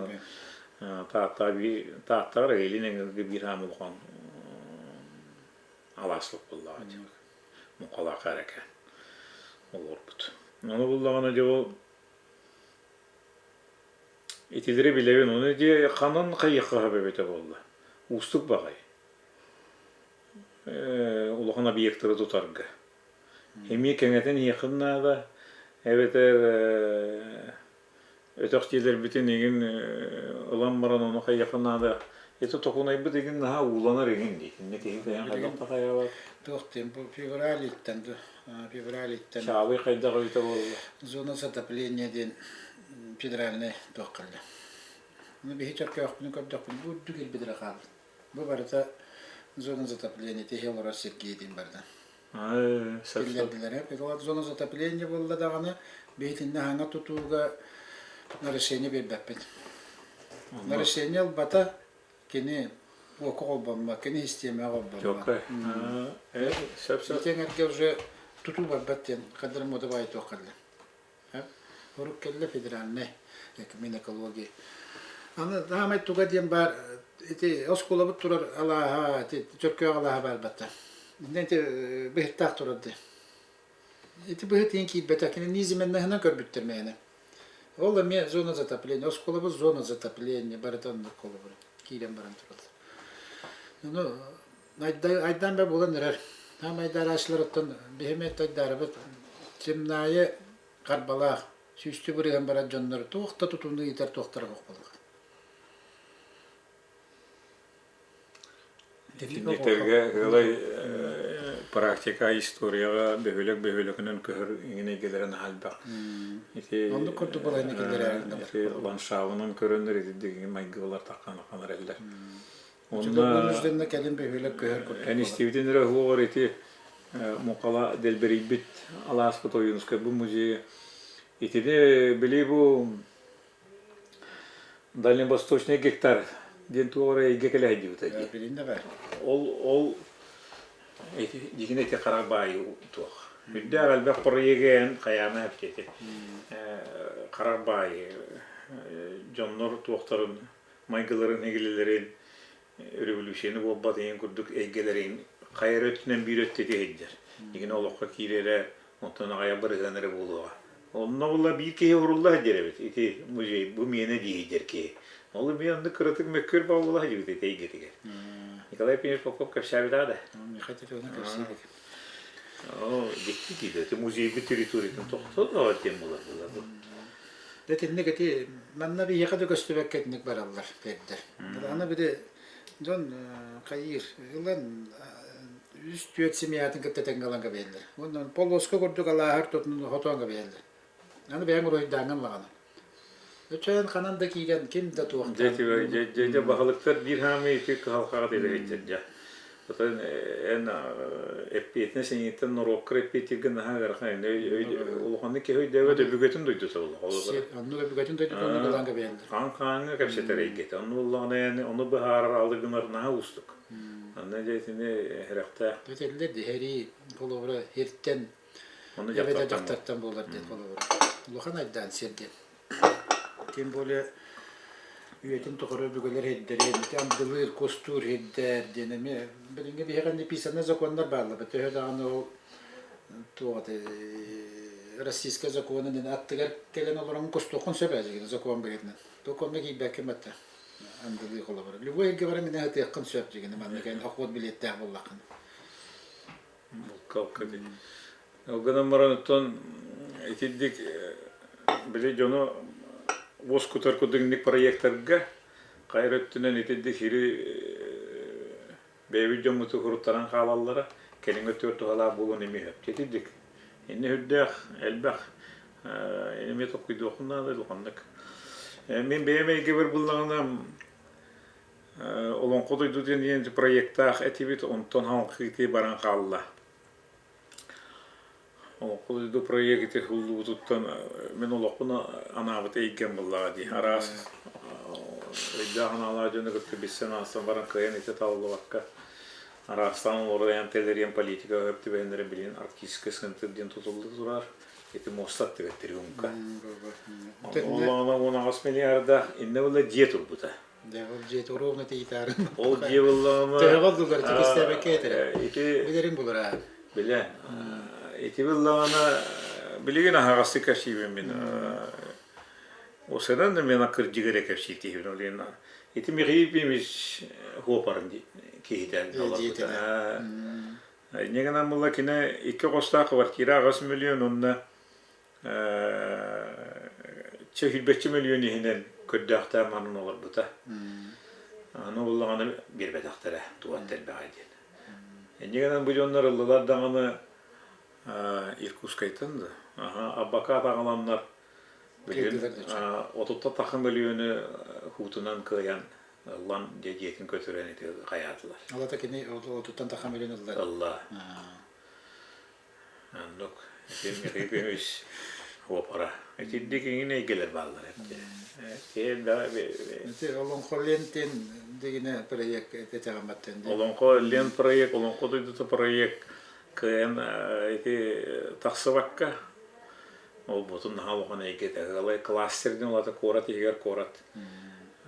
S2: Тааттаҕа Тааттаҕар Илин эҥэргэ биир аам улахан алааслык буоллаҕа дии. Муҥхалаах эрэкэ олорбут. Ону буллаҕына дьэ ол итилэри билэбин, ону дьэ ханан хайыахха сөп эбитэ буолла. Уустук баҕайы. Улахан объектары тутарга. Эмиэ кэҥэтэн иһиэххин наада, эбэтэр өтөх дьиэлэрбитин игин ылан баран ону хайыахха наада. Это токунайбыт игин наһаа ууланар игин дии. Инне киһи кыайан хайдах да хайаабат.
S1: Туох диэн бу февралиттан февралиттан
S2: Чаабый хайдах эбитэ буолла?
S1: Зона затопления диэн федеральнай туох кэллэ. Ну биһи чөркөөхпүнү көрдөхпүнэ бу үрдүк ирбитирэ хаалбыт. Бу барыта зона затопления тиһи олорор сиргэ диэн барда. Биллэрдилэр. Зона затопления буолла даҕаны биһитиннэ хаҥа тутууга нарушение биэрбэппит. Нарушение ылбата кини уокка холбоммот, кини систиэмэҕэ холбоммот.
S2: Сөп-сөп.
S1: Ити эҥэргэ уже тутуу барбат диэн хадыр мода баайы туох кэллэ. Урук кэллэ федеральнай Минэкология. Аны саамай туга диэн баар ити оскуолабыт турар алааһа ити Чөркөөх алааһа баар батта. Иннэ ити быһыттаах турар дии. Ити быһыт иин киирбэтэх кини низменноһынан көрбүттэр мээнэ. Ол эмиэ зона затопления, оскуолабыт зона затопления барыта оннук холобура киирэн баран тураллар. Ну, айдаан да буолан эрэр. Аам айдаарааччылар оттон биһи эмиэ айдаарабыт. Чимнаайы Харбалаах. Сүүстүү бырыһан баран дьоннор туох да тутууну ыытар туохтара суох буолар.
S2: Итинниктэргэ ыалай практика историяҕа бөһүөлэк бөһүөлэгинэн көһөр иҥин эйгэлэрин наһаа элбэх. Ити
S1: Оннук курдук балайны киллэрээриҥ
S2: ити ландшафтынан көрөннөр ити майгылар таххан эрэллэр.
S1: Онно вынужденно кэлин бөһүөлэк көһөр курдук.
S2: Эн истибитин эрэ уһуоҕар ити Мукала дэлбэрийбит алааспыт Ойуунускай бу музейа итини били бу Дальневосточный гектар диэн туох эрэ эйгэ кэлэ сылдьыбыта дии.
S1: Билиннэ баар.
S2: Ол ол ити дьигин ити хара баайы туох. Үрдээх элбэх проегы эн хайаана эпти хара баайы дьоннор туохтарын майгыларын игилэлэрин революцияны буолбат ийин курдук эйгэлэрин хайа эрэ өттүнэн биир өттө ити Дигин олоххо киирэрэ онтон аҕайа бырыһыан эрэ буолуоҕа. Онно була биир киһи урулла сылдьар эбит. Ити музей бу миэнэ дии киһи. Ол эмиэ оннук кыратык мөккүөр буола сылдьыбыт ити эйгэтигэр. Николай Петрович Попов кэпсээбит да.
S1: Михаил Петровна кэпсиир.
S2: Оо, дьикти киһи. Ити музейбит территориятын тохтотон диэн буолар буолар.
S1: Дэ итинник ити манна биһиэхэ да көстүбэккэ итинник бараллар эрдэр. Аны били дьон хайыыр ылан үс-түөрт семьятын кытта тэҥҥэ ылан кэбиһэллэр. Уонна полоска курдук алааһар тутун хотон кэбиһэллэр. Аны бэйэҥ уруһуйдааҥҥын лаҕаны. Өчөөн ханан да киирэн ким да туохтаан.
S2: Дьэ, дьэ, дьэ, баһылыктар биир хаамыы ити кыһалҕаҕа тилэһиччэр дьэ. Оттон эн эппиэтинэс эйигиттэн норуоккар эппиэттииргэ наһаа ыарахан. Улаханнык киһи өйдөөбөт өбүгэтин дойдута буолла.
S1: Оннук өбүгэтин дойдута оннук ылан кэбиһэллэр.
S2: Хаан хааҥҥа кэпсэтэр эйгэтэ. Онну буоллаҕына эн ону быһаарар алы гынар наһаа уустук. Анна дьэ итини эрэхтээх.
S1: Этэллэр диһэрии холобура иртэн эбэтэр дьахтартан буолар диэн холобура. Улахан айдаан сир диэн. Тем более үйэтин тухары өбүгэлэр ирдэрин, ити андылыыр, кустуур ирдэр диэн эмиэ билиҥҥи биһиэхэ написанный законнар бааллар. Төһө даҕаны ол туох этэй российскай законун аттыгар кэлэн олорон кустуоххун сөп ээ закон быһыытынан. Докуонна киирбэккин батта андылыы холобура. Любой эргэ баран минэ ытыаххын сөп дьигини манна кэлэн охот билиэттээх буоллаххына.
S2: Булка Ол гынан баран оттон итирдик били дьону уоскутар курдук инник проектарга хайыр өттүнэн итирдик сири бэйэбит дьоммуту хуруттаран хаалаллара кэлиҥҥи өттүгэр туһалаах буолуон эмиэ сөп. Итирдик инни үрдээх элбэх эмиэ толкуйдуоххун наада улаханнык. Мин бэйэм эйгэбэр буллаҕына Олоҥхо дойдутун диэн проектаах этибит, онтон халҕыы баран хаалла. Олоҥхо дойду проект ити ыллыбытыттан мин олохпун анаабыт эйгэм буоллаҕа дии. Араас өйдөөх анаалаах дьону кытта билсэн аастан баран кыайан ити талыллыбакка араастаан олорон тэлэриэн политика өп түбэһиннэрэ билигин арктическай центр диэн тутулла турар. Ити муоста аттыгар Триумка. Онно 18 миллиардаах иннэ була дьиэ турбута.
S1: Дьэ, ол дьиэ ровно тиитаарын.
S2: Ол дьиэ буллаҕына
S1: Төһөҕө булар тикистээбэккэ этэрэ.
S2: Ити
S1: Билэрин булара.
S2: Билэ. Ити буллаҕына билигин аһаҕастык кэпсиибин мин. Осынан да мен кырдьыгы эрэ кэпсиир киһибин ол ити Михаил Ефимович хуопарын киһитэ олорбута. Инньэ гынан буолла кини икки хостоох квартира 8 миллион уонна чэ мөлүйүөн иһинэн көрдөөхтөөн манан олорбута. Аны буллаҕына биэрбэтэхтэрэ туган элбэҕэ диэн. Инньэ гынан бу дьоннор ыллылар даҕаны Иркутскайтан да аббакаат аҕаланнар билигин отутта тахха мөлүйүөнү хуутунан кыайан ыллан дьэ дьиэтин көтүрэн ити хайаатылар.
S1: Алата кини отуттан тахха мөлүйүөн ылла.
S2: Ылла. Оннук. Ити Михаил уопара. Итирдик иҥин эйгэлэр бааллар эбит.
S1: Ити Олоҥхо лентин дигине проект этеҕэммэттэн.
S2: Олоҥхо лен проект, Олоҥхо дойдута проект кыайан ити тахсыбакка ол бутун наһаа улахан эйгэтэ. Ыалай кластер диэн улата куорат иһигэр куорат.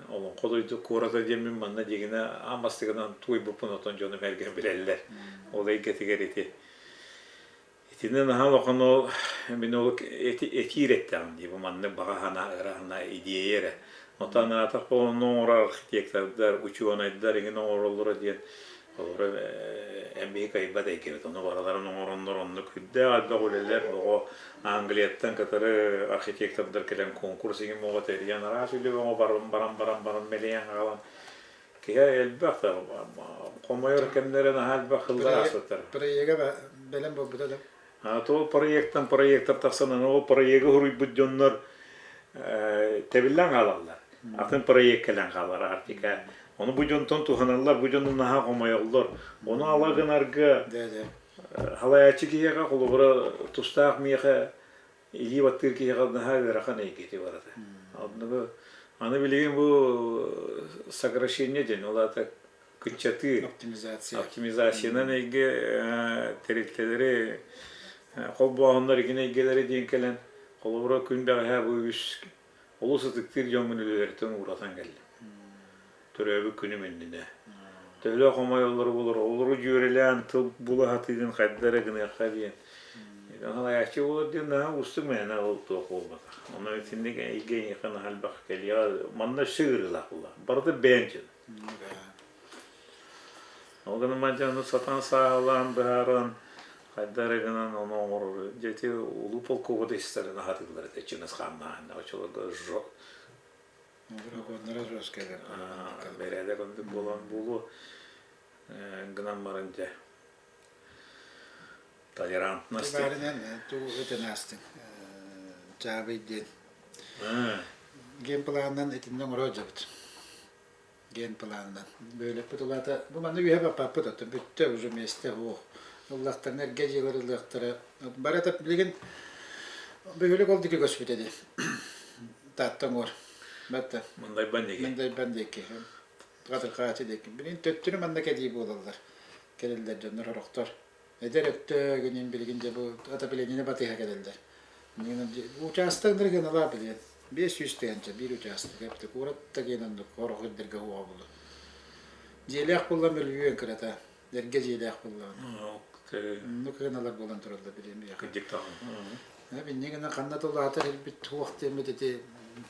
S2: Олоҥхо дойду куората диэммин манна дигинэ аан бастакынан туойбуппун отон дьонум эргэн билэллэр. Ол эйгэтигэр ити Итиннэ наһаа улахан ол мин ол этиир эттэҕим дии бу маннык баҕа санаа ыра санаа идиэйэ эрэ. Оттон анаатах ону оҥорор архитектордар, учуонайдар эҥин оҥороллоро диэн. Олору эн биһи кыайбат эйгэбит. Ону барыларын оҥороннор оннук үрдээх элбэх үлэлэр оҕо Англияттан кытары архитектордар кэлэн конкурс иҥин моҕо тэрийэн араас үлэ бөҕө баран баран баран баран мэлийэн хаалан киһи элбэх да хомойор кэмнэрэ наһаа элбэх сыллар ааспыттар.
S1: Проега бэлэм буолбута да?
S2: То проектан проектар тахсан аны ол проегы суруйбут дьоннор тэбиллэн хаалаллар. Атын проект кэлэн хаалар Арктика. Ону бу дьонтон туһаналлар, бу дьону наһаа хомойоллор. Ону ала гынарга халайааччы киһиэхэ холобура тустаах миэхэ илии баттыыр киһиэхэ наһаа ыарахан эйгэтэ барата. Оннугу аны билигин бу сокращение диэн ол аата кыччатыы
S1: оптимизация
S2: оптимизациянан эйгэ тэрилтэлэри холбооһуннар игин эйгэлэри диэн кэлэн холобура күн бэҕэһээ бу үс олус ытыктыыр дьоммун үлэлэриттэн ууратан кэллим төрөөбүт күнүм иннинэ төһөлөөх хомойоллору булар олору дьүөрэлээн тыл була сатыырын хайда эрэ гыныахха диэн салайааччы буолар диэн наһаа уустук мээнэ ол туох буолбатах онон итинник эйгэ эйиэхэ наһаа элбэх кэлиэҕэ манна өссө ыарыылаах буолла барыта бэйэҥ дьон Ол гынан баран сатаан сааһылаан, быһааран, хайдах эрэ гынан ону оҥорор. Дьэ ити улуу полководецтарын аһатыыллар этэ Чыҥыс Хааннааһын оччолорго
S1: Драконнара жесткая
S2: бэрээдэк оннук буолан буолуо гынан баран дьэ толерантность
S1: Баарынан тугу этэн аастыҥ Чаабый диэн генпланынан итиннэ оҥоро сылдьабыт генпланынан бөһүөлэкпит улаата бу манна үөһэ баппаппыт оттон бүттэ уже миэстэ суох ыллахтарына эргэ дьиэлэр ылыахтара барыта билигин бөһүөлэк ол диэки көспүтэ дии Таатта оҥор батта
S2: Мындайбан диэки
S1: Мындайбан диэки Хатырхаачы диэки билигин төттөрү манна кэлии буолаллар кэлэллэр дьоннор орохтор Эдэр өттө гинин билигин дьэ бу отоплениены батыһа кэлэллэр. Учаастак гыналаа билиэн. 500 тыһыынча биир учаастак эбит. Куорат да киэн оннук орох ирдэргэ уоҕа булу. Дьиэлээх булла мөлүйүөн кырата. Эргэ дьиэлээх буллаҕына. Оннук гыналар буолан тураллар билиэн биһиэхэ.
S2: Кырдьык даҕаны.
S1: Бинни гына ханна да улаатар ирбит туох диэммит ити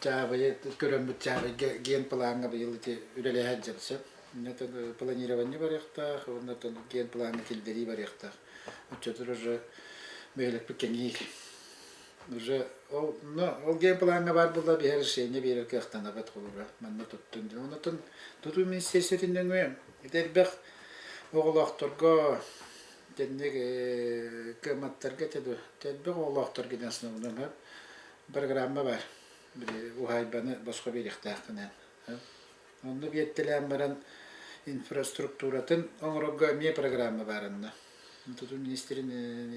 S1: чаабайы көрөммүт чаабайга генплаҥҥа быйыл ити үлэлэһэ сылдьабыт Планирование барыахтаах уонна генплаҥҥа киллэрии барыахтаах. Оччотугар уже бөһүөлэкпит кэҥиир. Уже ол, но ол генплаҥҥа баар буолла биһэр решение биэрэр кыахтанабыт холобура манна туттун диэн. Онтон тутуу министиэристибэтин нөҥүө ити элбэх оҕолоохторго итинник кыамматтарга этэ дуо элбэх оҕолоохторго диэн основном программа баар. Били уһаайбаны босхо биэриэхтээххинэн. Онно биэртэлээн баран инфраструктуратын оҥорорго эмиэ программа баар онно. Тутуу министрин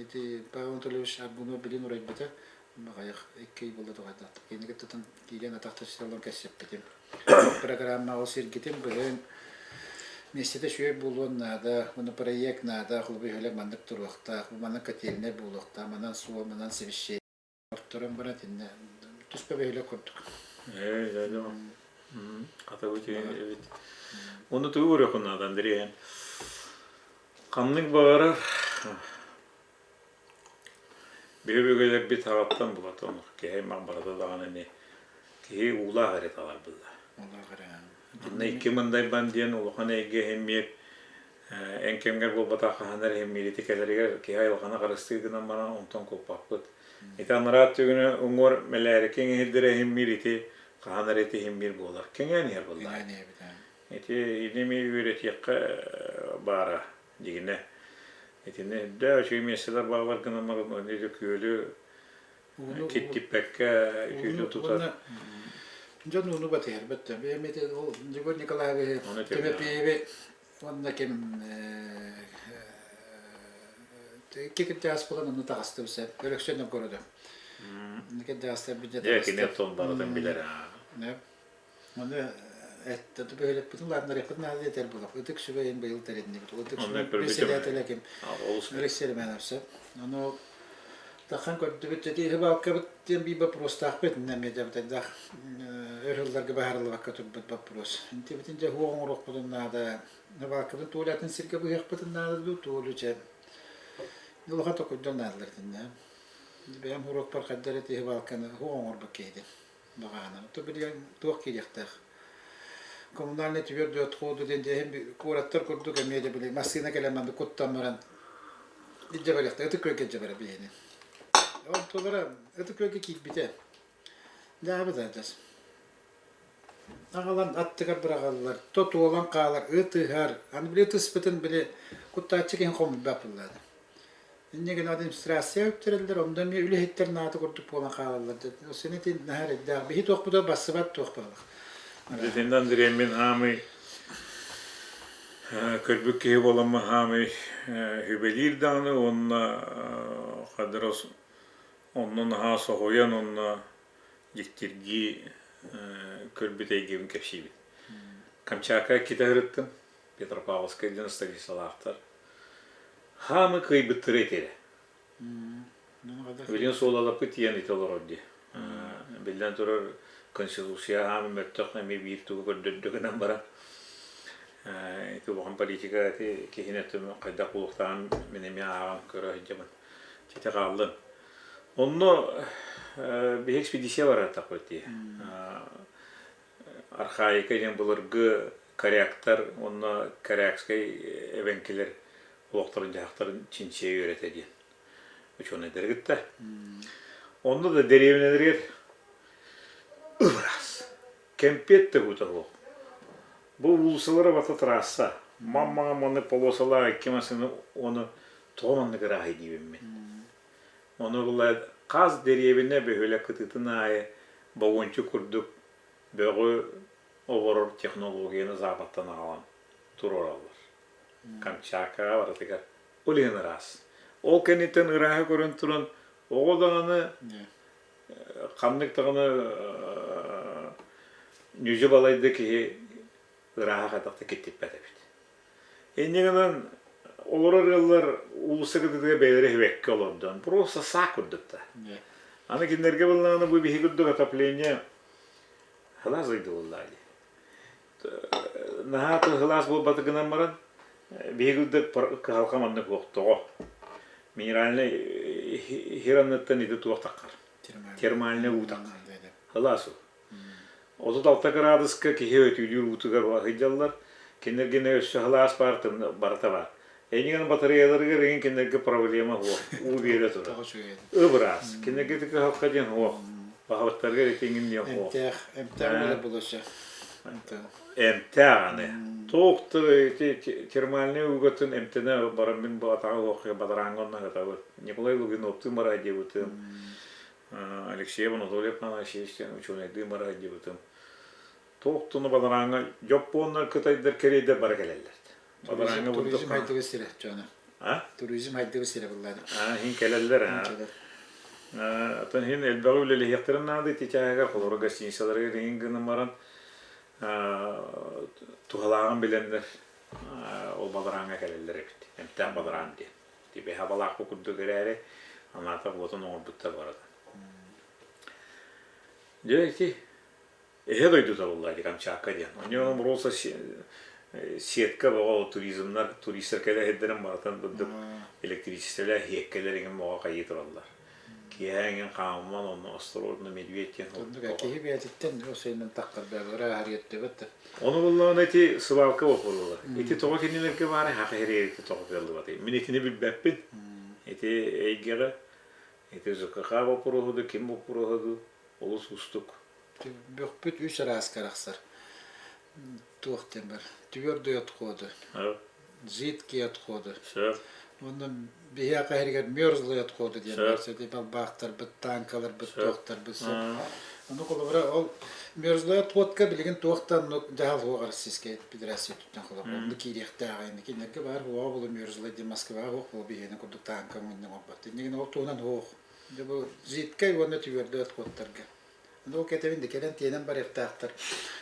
S1: ити Павел Анатольевич Аргунов билин урайбыта. Баҕайах икки ый буолла тоҕойдох. Кинини кытта киирэн атах тасталлан кэпсэппитим. Программа ол сиргитин быһын миэстэтэ үчүгэй буолуон наада, уонна проект наада, холобур үһүлэг маннык туруохтаах, манан котельнай буолуохтаах, манан суол, манан совещание Орторон баран итиннэ туспа бөһүөлэк курдук.
S2: Ээ, дьэ, хата эбит. Уонна тугу көрүөххүн наада, Андрей? Ханнык баҕарар биһи өбүгэлэрбит аҕаттан булатан киһи аймах барыта даҕаны ини киһи уулаах эрэ талар булла.
S1: Уулаах эрэ.
S2: Итиннэ икки мындайбан диэн улахан эйгэ иһиммиир эн кэмҥэр буолбатах хаһан эрэ иһиммиирити кэлэригэр киһи айылҕаны харыстыыр гынан баран онтон куоппаппыт. Ити анараа түгүнэ уҥуор мэлээрикиҥ иһирдэрэ иһиммиир ити хаһан эрэ ити иһиммиир буолар. Кэҥээн иһэр буоллаҕа.
S1: Кэҥээн иһэбит
S2: Ити ини үөрэтиэххэ баара дьигинэ. Итини үрдээх үчүгэй миэстэлэр баалар гынан баран аны ити күөлү киттиппэккэ үтүөтү тутар.
S1: Дьон ууну батыһарбат да. Бэйэм ити ол Егор Николаевиһы Тимофееви уонна ким икки кырдьаҕас буолан онно таҕыстым сен Өлөксөй Новгородов. Кырдьаҕастар быдьа
S2: Дьэ кини оттон барытын билэр.
S1: Ону эттэ бөһүөлэкпитин улаатыннарыахпыт наада диэтэр буолуох. Ытык сүбэ иһин быйыл тэриннибит. Ытык сүбэ председателэ ким? Алексей Романов сөп. Ону Тахан көрдүбүт, ити рыбалкабыт диэн биир боппуруостаахпыт, иннэ эмиэ дьабытайдаах өр сылларга быһаарыллыбакка турбут боппуруос. Интибитин дьэ уһуох оҥоруохпутун наада, рыбалкабытын туолатын сиргэ быһыахпытын наада дуу, туолу чэ улахан токуйдуон наадалар итиннэ. Бэйэм уруокпар хайда эрэ ити рыбалканы уһуох оҥорбут киһитим баҕаһынан. То билигин туох киириэхтээх. Коммунальный твердый отходу диэн дьэ куораттар курдук эмиэ да били массыына кэлэн маннык куттан баран илдьэ барыахтара ытык күөлгэ илдьэ барар биһини. Онтулара ытык күөлгэ киирбитэ. Дьаабы да адьас. Аҕалан аттыгар быраҕаллар, тотуолан хаалар, ытыһар. Аны били ытыспытын били куттааччы киһи хомуйбат буоллаҕа. Инньэ гынан администрация үптэрэллэр, онно эмиэ үлэһиттэр наада курдук буолан хаалаллар. Син ити наһаа эрэйдээх. Биһи туохпутугар бассыбат туох баалах.
S2: Итиннэ Андрей мин хаамый көрбүт киһи буоламмын хаамый сүбэлиир даҕаны уонна хадырос онно наһаа соһуйан уонна дьиктиргии көрбүт эйгэбин кэпсиибин. Камчатка иккитэ сырыттым, Петропавловскай диэн столицалаахтар. Хаамы кыайбыттара этэрэ. Билигин суолалаппыт тиийэн ити олорор дии. Биллэн турар, Конституция хаамы мөлтөх эмиэ биир тугу көрдөрдө гынан баран ити улахан политика ити киһини хайдах буолуохтааҕын мин эмиэ ааҕан көрө сылдьабын. Сити хааллын. Онно биһи экспедиция баратахпыт дии. Архаика диэн былыргы коряктар уонна корякскай эбэҥкилэр олохторун-дьаһахтарын чинчийэ үөрэтэ диэн учуонайдары кытта. Онно да дэриэбинэлэригэр ыбырас. Кэмпиэт да буута суох. Бу уулуссалара барыта трасса. Мам-маҥан маннык полосалаах икки массыына уону тоҕо маннык ырааһый диибин мин. Ону ыла хас дэриэбинэ бөһүөлэк кытыытын аайы богуончу курдук бөҕү оборор технологияны западтан аҕалан туруораллар. Камчаткаҕа барытыгар ол иһин ыраас. Ол кэнниттэн ырааһы көрөн туран оҕо даҕаны ханнык даҕаны ньүдьү балайда киһи ырааһа хайдах да киттиппэт эбит. Инньэ гынан олорор ыаллар уулусса кытыытыгар бэйэлэрэ иһибэккэ олордон просто саа курдук да. Аны кинилэргэ буоллаҕына бу биһиги курдук отопление сылаас дойду буоллаҕа дии. Наһаа сылаас буолбата гынан баран биһиги курдук кыһалҕа маннык суох тоҕо? Минеральнай хир анныттан ити туох таххар? Термальнай уу таххар. Сылаас уу. 36 кыраадыска киһи өтүүлүүр уутугар сылдьаллар. Кинилэргэ өссө сылаас баар, барыта баар. Эйигин батареяларыгар эйигин кинилэргэ проблема суох. Уу биэрэ турар. Ыбыраас. Кинилэргэ ити кыһалҕа диэн суох. Баһылыктарыгар итиҥин диэн суох.
S1: Эмтээх, эмтээх буолар булуша.
S2: Эмтээх аны. Туох ити термальнай уугатын эмтэнэ баран мин бу атаҕа уохха бадарааҥҥа онно сытабыт. Николай Лугиновтыын бара диэбитим. Алексеев Анатолий Афанасьевич диэн учуонайдыын бара сылдьыбытым. Туох туну бадарааҥҥа дьоппуоннар, кытайдар, кэриэйдэр бары кэлэллэр. Бадарааҥҥа
S1: Туризм хайдыбыт сирэ, дьоно. Туризм хайдыбыт сирэ буллаады.
S2: А, иһин кэлэллэр. Атын иһин элбэҕи үлэлэһиэхтэрин наада ити чааһыгар холобура гостиницаларыгар иһин гынан баран туһалааҕын билэннэр ол бадарааҥҥа кэлэллэр эбит. Эмтээх бадараан диэн. Тибэһэ абалаахпы курдук эрээри, анаата буотун оҥорбуттар барыта. Дьэ ити эһэ дойдута буолла ити Камчатка диэн. Онньоҕо просто сетка бөҕө туризмнар, туристар кэлэ сирдэрин барытын бурдук электричестволээх сиэккэлэр иҥин бөҕө хайыы тураллар. Киэһэ иҥин хаамман онно осторожно медведь диэн
S1: Киһи бэйэтиттэн осойунан таххар бэйэ ыраахарыйаттыбат да.
S2: Ону буллаҕына ити свалка боппуруола. Ити тоҕо кинилэргэ баарый, хаха иһэрийэргэ тоҕо кыаллыбатый? Мин итини билбэппин. Ити эйгэҕэ ити ЖКХ боппуруоһу да, ким боппуруоһа дуу, олус уустук.
S1: Бөхпүт үс арааска арахсар. Туох диэн бар? Твердые отходы, жидкие отходы. Уонна биһиэхэ иһигэр мерзлые отходы диэн бар. Балбаахтарбыт, тааҥкаларбыт, туохтарбыт. Ону холобура ол мерзлая отходка билигин туохтан дьаһал суох Российскай Федерация өттүттэн холобура онно киириэхтээҕэ инники кинилэргэ баар уоҕа булу мерзлай диэн Москваҕа суох буолу биһиэнэ курдук тааҥка мунньа оҥорбот. Иннигин ол туһунан суох. Дьэ бу жидкай уонна твердый отходтарга. Ол кэтэбин да кэлэн тиэнэн барыахтаахтар.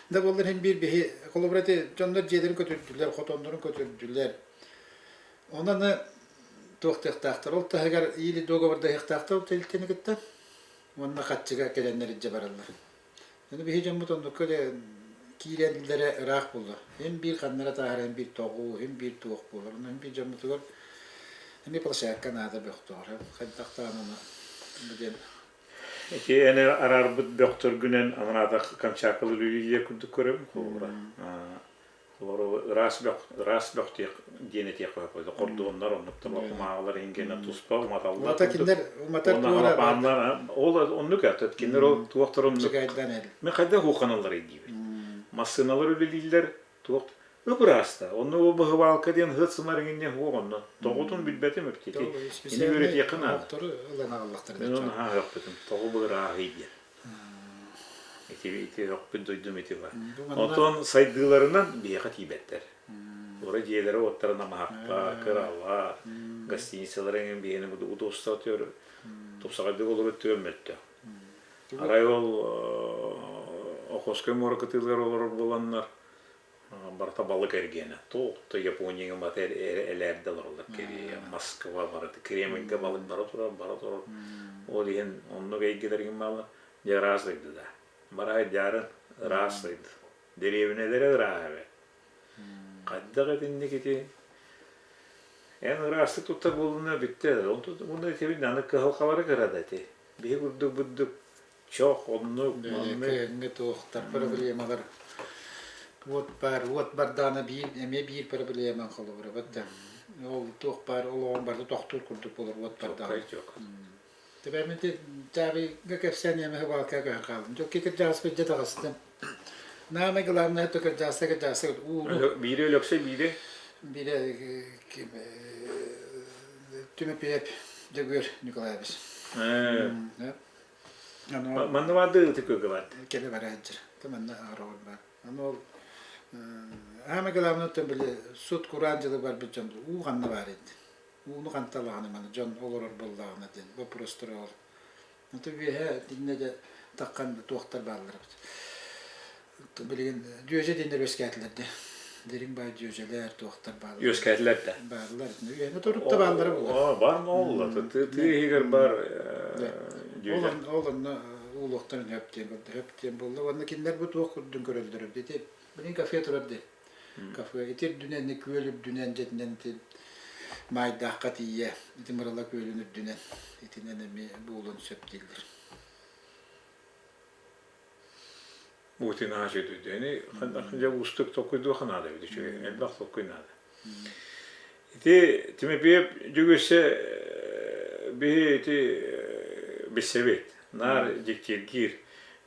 S1: Да буоллар иһин биир биһи холобура ити дьоннор дьиэлэрин көтүрдүлэр, хотоннорун көтүрдүлэр. Онон аны туохтуохтаахтар. Ол таһыгар или договордаһыахтаахтар ол тэрилтэни кытта уонна хаччыга кэлэннэр илдьэ бараллар. Аны биһи дьоммут оннукка эрэ киирэллэрэ ыраах буолла. Һин биир ханнара тааһара, һин биир тоҕуу, һин биир туох буолар. Онон һин биир дьоммутугар эмиэ площадка наада бөхтөҕөр. Хайдах даҕаны ону бу диэн.
S2: Ити эн араарбыт бөхтөргүнэн анараатах Камчаакалы үлэлиир курдук көрөбүн холобура. Холобура ыраас бөх ыраас бөх диэн этиэх сөп. Хордуоннар оннуктар кумааҕылар иһин туспа уматаллар.
S1: Уота кинилэр уматар
S2: туора ол оннук это кинилэр ол туохтар оннук. Мен хайдах уханаллар диибин. Массыыналар үлэлииллэр туох ып-ырааста. Онно ол быһыбаалка диэн ыһыт сымар иҥинне суох онно. Тоҕотун билбэтим өптити. Ини үөрэтиэххэ наада.
S1: Ылан аҕаллахтар.
S2: Мен оны хаһыаппытым. Тоҕо бу ырааһый диэн. Ити ити өкпүт дойдум ити бар. Онтон сайдыыларынан биһиэхэ тиийбэттэр. Ура дьиэлэрэ уоттара намыһахтар, кыралар, гостиницалар эҥин биһиэни удобство тупсаҕайдык олорор өттүгэр мөлтөх. Арай ол Охотскай муора кытыытыгар олорор буоланнар барыта балык эргиэнэ. Туох да Японияҕа мата элээрдэ олороллор Корея, Москва барыта Кремльгэ балык бара турар, бара турар. Ол иһин оннук эйгэлэригин бааллар. Дьэ ыраас дойду да. Барай дьаарын ыраас дойду. Дэриэбинэлэрэ ырааһа эбээт. Хайдах итинник ити эн ыраастык туттар буоллуна бүттэ. Онтон итибин аны кыһалҕалара кыра да ити. Биһи курдук бурдук чох оннук маннык
S1: Кыһыҥҥы туохтар проблемалар уот баар уот бардаана биир эмиэ биир проблема холобура да ол туох баар олоҕун барыта тохтуур курдук буолар уот бардаана Тэбэммити чаабыйга кэпсээн эмэ балка көһөн хаалдым. Дьокки кырдьаҕаспыт дьэ таҕыстым. Наамай главное то кырдьаҕаста кырдьаҕаста ууну.
S2: Биири өлөксөй биири?
S1: Биири ким Түмэпиэп Дьөгүөр Николаевич.
S2: Манна баарды ытык көкө баар.
S1: Кэлэ бара сылдьар. Манна аҕароҕор баар. Аны ол аама главное били сут кураан дьылы барбыт дьон уу ханна баар эбит. Ууну ханталаҕына маны дьон олорор буоллаҕына диэн боппуруостара ол. Ото үөһэ итиннэ дьэ таххан туохтар бааллар эбит. Билигин дьүөдьэ диэннэр үөскээтилэр дии. Дириҥ баай дьүөдьэлэр туохтар бааллар.
S2: Үөскээтилэр да.
S1: Бааллар. Үөһэ торук да бааллара буолар.
S2: Оо, бар ол тыы иһигэр бар дьүөдьэ.
S1: Ол онно уулуохтарын хөп диэн буолла. Хөп диэн буолла. Уонна кинилэр бу туох курдун көрөллөр эбит. Ити билигин кафе турар дии. Кафе ити үрдүнэн күөл үрдүнэн дьэтинэн ити Маайдаахха тиийэ ити Мырыла күөлүн үрдүнэн итинэн эмиэ буолуон сөп дииллэр.
S2: Уутун аһа үтүөтү дьэ уустук толкуйдуохха наада эбит үчүгэй элбэх толкуй наада. Ити Тимофеев Дьөгүөссэ биһи ити билсэбит наар дьиктиргиир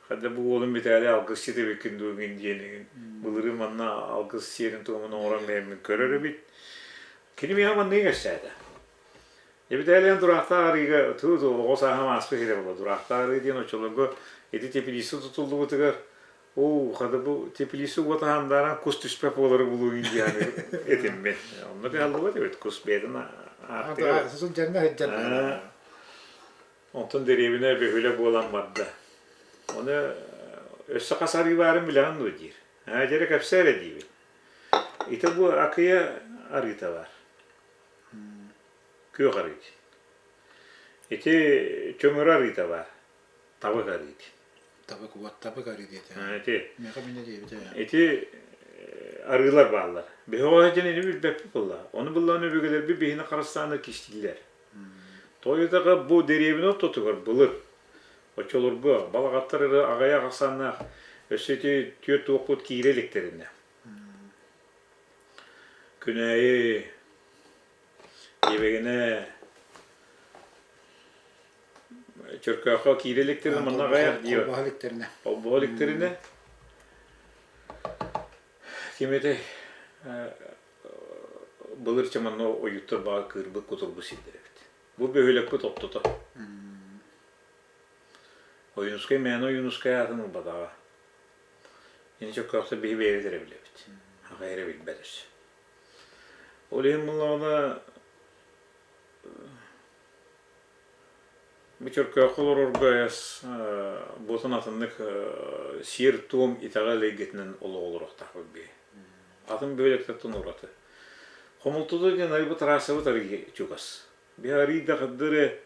S2: хада бу уолум Виталий алгысчыт эбиккин дуу гин диэн былырыын манна алгыс сиэрин туомун оҥорон бэйэммин көрөр эбит. Кини миэхэ манныгы кэпсээтэ. Виталийан Тураахтаах арыыга туу туу оҕо сааһым ааспыт сирэ буолла. Тураахтаах арыы диэн оччолорго ити теплица тутуллубутугар оо хата бу теплица уота хандааран кус түспэт буолары булугун диэн этиммин. Онно кыһаллыбат эбит кус бэйэтин аартыга.
S1: Сылдьарга сылдьар.
S2: Онтон дэриэбинэ бөһүөлэк буолан барда. Ону өссө хас арыы баарын билэҕин дуо диир. Аа дьэрэ кэпсээ эрэ диибин. Ити бу акыйа арыыта баар. Күөх арыы. Ити чөҥөрө арыыта баар. Табык арыы.
S1: Табык уот табык арыы диэтэ.
S2: Ити.
S1: Миэхэ минэ диэбитэ.
S2: Ити арыылар бааллар. Биһиги дьэн ини билбэппит буолла. Ону буллаҕына өбүгэлэрбит биһини харыстааннар кистииллэр. Тоойутаҕа бу дэриэбинэ ортотугар былыр оччолорго балаҕаттар эрэ аҕыйах ахсааннаах өссө ити түөрт уоппут киирэ иликтэринэ Күнээйи Иэбэгинэ Чөркөөххө киирэ иликтэринэ манна аҕыйах дии
S1: Холбоһо иликтэринэ.
S2: Холбоһо иликтэринэ ким этэй былыр чэ манна ойууттар баҕа кыырбыт кутурбут сирдэр эбит. Бу бөһүөлэкпит ортото. Ойуунускай мээнэ Ойуунускай аатын ылбатаҕа. Ини чөккөөхтөр биһи бэйэбит эрэ билэбит. Аҕай эрэ билбэт өссө. Ол иһин буллаҕына бу Чөркөөххө олорорго эс буотун атыннык сиэр-туом итэҕэл эйгэтинэн олох олоруохтаахпыт биһи. Атын бөһүөлэктэртэн ураты. Хомолтото диэн арыйбыт трассабыт арыый чугас. Биһи арыый да хардары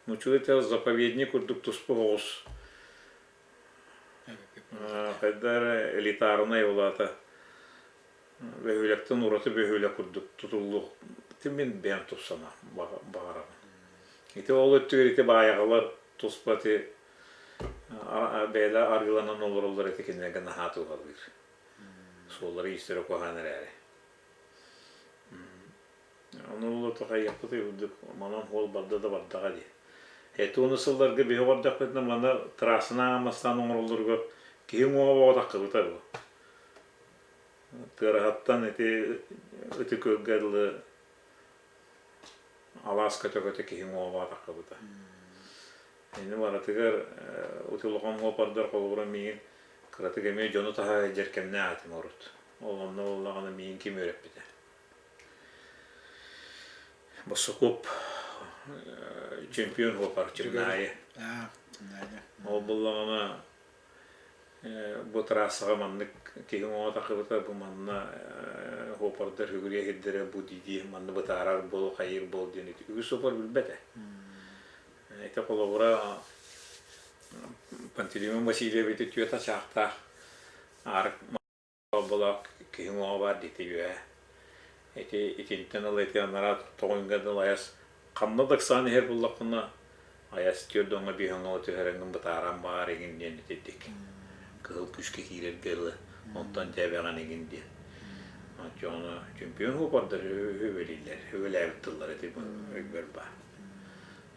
S2: нууччалыы этэр заповедник курдук туспа оҕус хайда эрэ элитарнай ол аата бөһүөлэктэн ураты бөһүөлэк курдук тутуллуох мин бэйэм тус санаам баҕарабын. Ити ол өттүгэр ити баайаҕалар туспа ити бэйэлэрэ арыыланан олороллор ити кинилэргэ наһаа туһалыыр. Суоллара-иистэрэ куһаҕан эрээри. Ону ол хайыахпытый үрдүк манан уол барда да бардаҕа дии. Эти уону сылларга биһи оҕордохпутуна маны трассаны аамастаан оҥороллоругар киһи уҥуоҕа оҕо таххыбыта бу. Тыараһаттан ити Ытык Күөлгэ дылы алаас көтө-көтө киһи уҥуоҕа таххыбыта. Ини барытыгар ути улахан уопардар холобура миигин кыратык эмиэ дьону таһа сылдьар кэмнээх этим урут. Ол онно буоллаҕына миигин ким үөрэппитэ. Босукуоп чемпион уопар Чымнаайы. Ол буоллаҕына бу трассаҕа маннык киһи оҥоро тахсыбыта бу манна уопардар үгүрүйэ сирдэрэ бу дии манна бытаарар буол хайыыр буол диэн үгүс уопар билбэтэ. Ити холобура Пантелеймон Васильевич түөрт ачаахтаах аарык Холболоох киһи уҥуоҕа баар диэтэ үөһэ. Ити итинтэн ыла ити анараа тоҕуҥҥа дылы айас ханна да ыксаан иһэр буоллаххына айас түөрт уоҥҥа биэс уоҥҥа түһэрэҥҥин бытааран баар игин диэн итирдик. Кыһыл күүскэ киирэргэ дылы онтон дьээбэҕин игин диэн. Оччоҕуна чемпион уопардар үбэлииллэр, үбэлээбит тыллар ити өйбөр баар.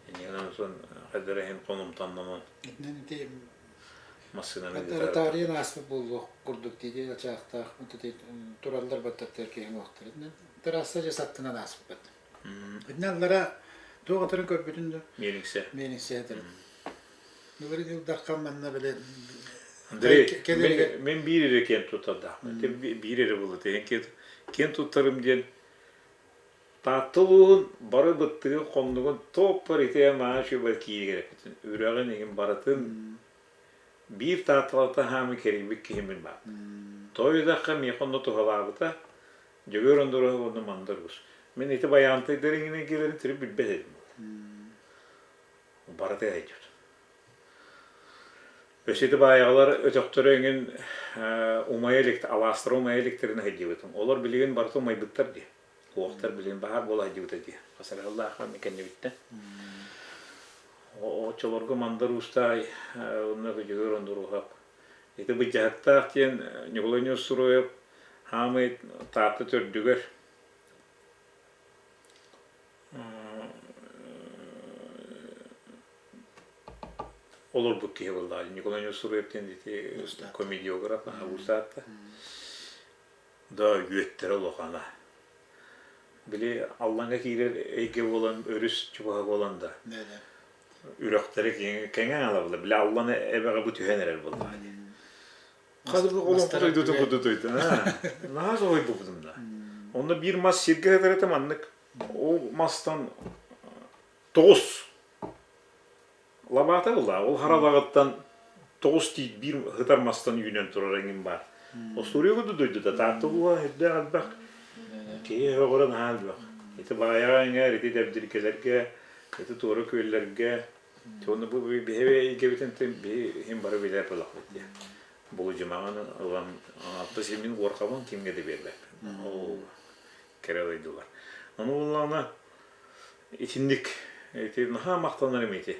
S2: Иннинэн хайдара иһин хонумтаннанан
S1: Итинэн ити
S2: массыынаны
S1: Хаттары таарыйан ааспыт буолуох курдук дии ачаахтаах тураллар баттаттар киһи уохтар. Трасса дьэ саттынан ааспыт. Итинэн аллара туох атарын көрбүтүн да
S2: Миэлиҥсэ.
S1: Миэлиҥсэ этэрин. Былырыын Ил Дархан манна били
S2: Андрей, мен, мен биир эрэ киэн туттардаахпын. Биир эрэ буолла. Киэн туттарым диэн Таатта улууһун бары быттыгын хоннугун топ-пар ити маан үчүгэй кииригэр эппитин үрэҕин иһин барытын биир таатталата хаамы кэрийбит киһимин баар. Той үрэххэ миэхэ онно туһалаабыта Дьөгүөр Ондуруһа уонна Мандар Уус. Мин ити байаантайдар иҥинэн кэлэрин төрүт билбэт этим. Барыта өйдүүр. Өссө ити баайаҕалар өтөхтөрө эҥин умайа илик, алаастара умайа иликтэрин сылдьыбытым. Олор билигин барыта умайбыттар дии. Уохтар билигин баһаар буола сылдьыбыта дии. Хасарыһыллаах кэннибиттэн. Оччолорго Мандар Уустаай уонна Күдьүгүр Ондуруһап. Ити Быдьаһыктаах диэн Ньукулай Неустроев хаамый Таатта төрдүгэр олорбут киһи буоллаҕа. Николай Неустроев диэн ити комедиограф Уустаатта. Да үөттэрэ улахана. Били Аллаҥҥа киирэр эйгэ буолан, өрүс чугаһа буолан да үрэхтэри кэҥээн алабыла. Били Аллан эбэҕэ бу түһэн эрэр буоллаҕа дии. Хадыргы олоҥхо дойдутун курдук дойду. Наһаа соһуйбуппутум да. Онно биир мас сиргэ сытар этэ маннык. Ол мастан тоҕус Лабаата буолла, ол харалаҕыттан тоҕус тиит биир сытар мастан үүнэн турар эҥин баар. Остуоруйа курдук дойдута Таатта улууһа үрдээх элбэх, киһи өҕөрө наһаа элбэх. Ити Баайаҕа эҥээр, ити Дэбдиргэлэргэ, ити Туора Күөллэргэ, уонна бу биһиги эйгэбитин биһи иһин бары билэр буоллахпыт дии. Булудьумаҕын ылан алта мин уорхабын кимҥэ да биэрбэппин. Ол кэрэ дойдулар. Ону буоллаҕына Итинник ити наһаа махтанарым ити.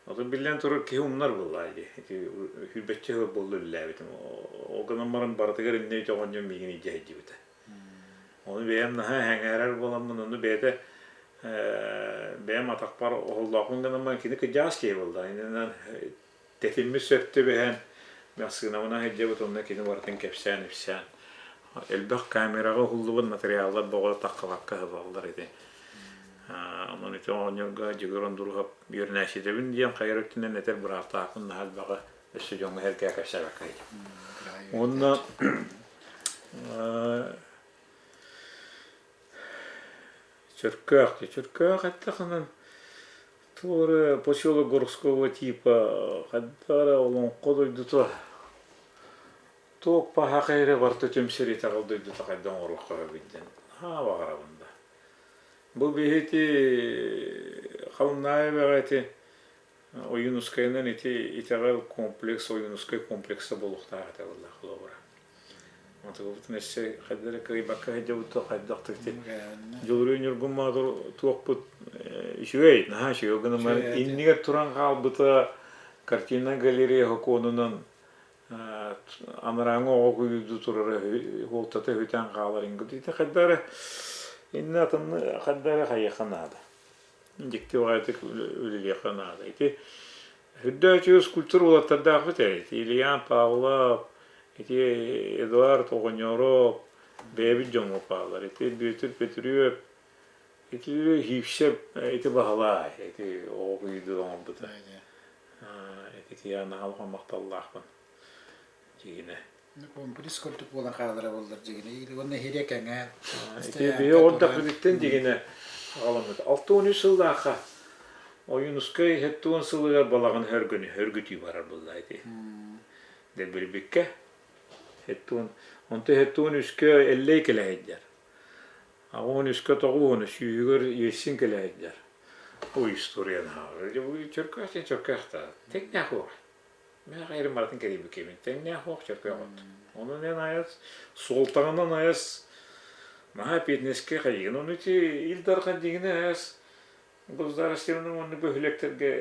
S2: Ото биллэн турар киһи умнар буоллаа дии. Ити сүүрбэччэ сыл буолла үлэлээбитим. Ол гынан баран барытыгар иннэ ити оҕонньор миигин илдьэ сылдьыбыта. Ону бэйэм наһаа эһэҥээрэр буоламмын, ону бэйэтэ бэйэм атахпар оһоллоохпун гынан баран кини кырдьаҕас киһи буолла. Иннинэн Тэтиммит сөп түбэһэн, массыынабынан сылдьабыт уонна кини барытын кэпсээн-ипсээн. Элбэх камераҕа уһуллубут материаллар боҕо таххыбакка сыбаллар ити. Онон ити оҕонньорго Дьөгүөр Ондуруһап үөрэнээччитэбин диэн хайар өттүнэн этэр бырааптаахпын наһаа элбэҕи өссө дьоҥҥо эргээ кэпсээбэккэ Уонна Чөркөөх Чөркөөх эттэхинэн Туох эрэ поселок городского типа хайдах эрэ олоҥхо дойдута туох паһаха эрэ барыта түмсэр итэҕэл дойдута хайдах оҥоруохха сөбүй диэн наһаа баҕарабын да. Бу биһи ити Халымнаайы эбэҕэ ити Ойуунускайынан ити итэҕэл комплекс Ойуунускай комплекса буолуохтаах этэ буолла холобура. Онтукабытын өссө хайдах эрэ кыайбакка сылдьабыт дуо хайдах да ити Дьулуруй Ньургун Боотур туохпут Үчүгэй, наһаа үчүгэй гынан баран иннигэр туран хаалбыта картина галерея сокуонунан анарааҥҥы оҕо куйуурдуу турара суолтата үтэн хаалар ити хайда эрэ иннэ атынны хайда эрэ хайыахха наада. Дьикти баҕайытык үлэлиэххэ наада. Ити үрдөөчү скульптор уолаттардаахпыт ээ. Ити Илья Павлов, ити Эдуард Оҕонньоров бэйэбит дьоҥҥо бааллар. Ити Бүөтүр Петрүөп Ити Хиипсэп ити баһылаай, ити оҕо куйуурдуу оҥорбута. Ити киһиэхэ наһаа улахан махталлаахпын дьигинэ.
S1: Комплекс курдук буолан хаалара буоллар дьигинэ. Уонна иһирэ кэҥээн.
S2: Ити биһи ордохпутуттан дьигинэ аҕаламмыт. 63 сыллаахха Ойуунускай 70 сылыгар балаҕан хөргөнү хөргүтүү барар буолла ити. Дэлбирбиккэ. 70 онто 73-кэ Эллэй кэлэһэйдэр. 13-кэ тоҕуһуну сүүһүгэр Ельцин кэлээйдэр. Бу историяны Чөркөөх диэн чөркөөх да тэҥнээх уох. Мин хайырым барытын кэрийбиккэбин тэҥнээх уох чөркөөх от. Онон эн айас суолтаҕынан айас наһаа эпиэтинэскэ хайыгын. Ону ити Ил Дархан дьиҥинэ айас государственнай уонна бөһүөлэктэргэ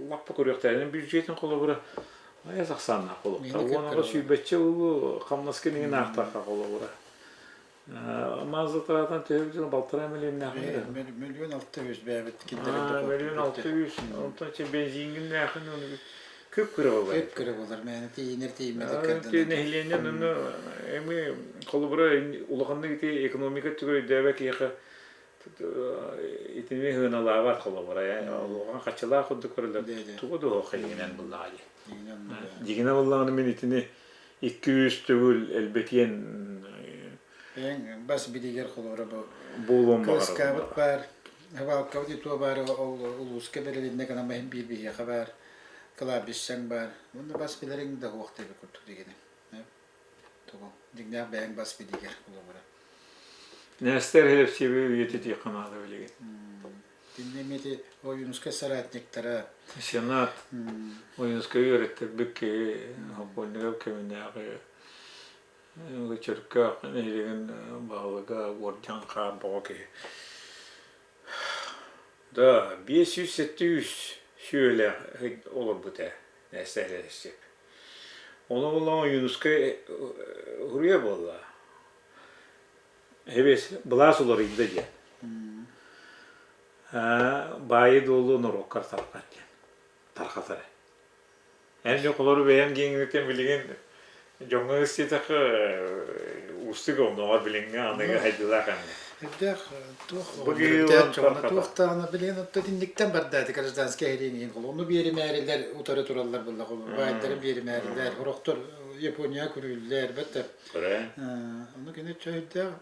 S2: лаппа көрүөхтээҕин бюджетин холобура айас ахсааннаах буолуохтаах. Уон сүүрбэччэ улуу хамнаска иҥин аахтахха холобура. Маас затратан төһө балтараа миллионнаах
S1: 1 600 000 бэйэбит
S2: 1 600 000 онтон че бензингиннээхин көп кыра болар.
S1: Көп кыра болар. Мээнэ тиийинэр тиийиммэтик
S2: кэрдэн. Нэһилиэнньэ нunu эми холобура улаханнык ити экономика түгэр өйдөөбө киһиэхэ итини хыналаабат холобура улахан хаччылаах курдук көрөлөр тугу дуо хайыгынан буллаҕа дии. Дьигинэ буллаҕына мин итини 200 төгүл элбэтиэн
S1: Бэйэҥ бас билигэр холобура бу
S2: буолуон
S1: кыскаабыт баар, хабаалкабыт итуо баар ол улууска бэрилиннэ гынан баһын биир биһиэхэ баар, кылаабищаҥ баар. Уонна бас билэриҥ да суох диэбит курдук дигини. Тугу дьиҥнээх бэйэҥ бас билигэр холобура.
S2: Нестер Хелепсиеви үйэтитиэххэ наада билигин.
S1: Кинини эмиэ ити Ойуунускай соратниктара.
S2: Сенат Ойуунускай үөрэттэрбит киһи Хоппуонньугап кэминээҕи Чөркөөх нэһилиэгин баһылыга Уордьан Хаан боҕо киһи. Да, 573 сүөлээх олорбут ээ, Нестер Хелепсиев. Ону булан Ойуунускай уруйа буолла. Эбиэс былаас уларыйда диэн. Баайы-дуолу норуоккар тарҕат диэн. Тарҕатар. Эн дьон холору бэйэм киэҥҥиттэн билигин дьоҥҥо ыстыйдахха уустук оннооҕор билиҥҥи аныгы хайдылаах эмэ.
S1: Үрдээх туох туох даҕаны билигин оттон итинниктэн бардааты гражданскай эһириин иһин холону биэримээрилэр утары тураллар буолла баайдарын биэримээрилэр сорохтор Япония күрүүллэр бэтэ Ону кини өйдөөх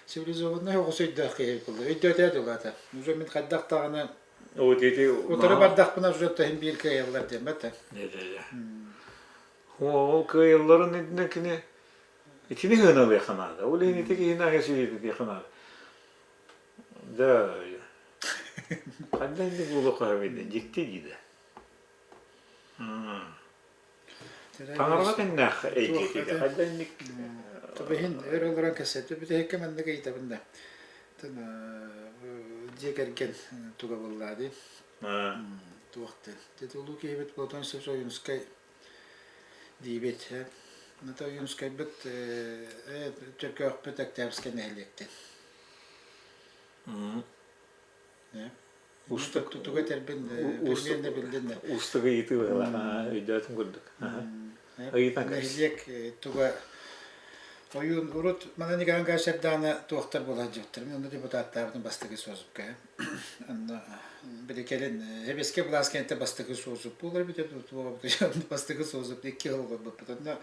S1: цивилизованнай оҕус өйдөөх киһи буолла. Өйдөөтөө дылаата. Уже мин хайдах даҕаны утары бардахпына уже тэһин биир кыайаллар диэн бэтэ.
S2: Ол кыайалларын иннинэ кини итини хыналыахха наада. Ол иһин ити киһини аҕыс үйэтитиэххэ наада. Да, ханна инник буолуохха сөбүй дьикти дии да. Таҥараҕа тэҥнээх эйгэтигэр хайда инник
S1: Түбэһин өр олорон кэпсэтэ бүтэһиккэ маннык ыйытабын да дьиэ кэргэн туга буоллаа дии туох диэн дьэ улуу киһибит Платон Савич Ойуунускай диибит это Ойуунускайбыт Чөркөөхпүт Октябрьскай нэһилиэктэн
S2: Уустук
S1: тугу этэрбин примерно биллин да.
S2: Уустук ыйытыы быһыылаах өйдөөтүм курдук. Ыйытан
S1: Нэһилиэк туга ойуун урут манан Николай Сардаана туохтар буолан дьиттэр. Мен онно депутаттаабытын бастакы созупка. Онно били кэлин Эбэскэ былаас кэнтэ бастакы созуп буолар бит бастакы созуп икки сыл олорбуппут. Онно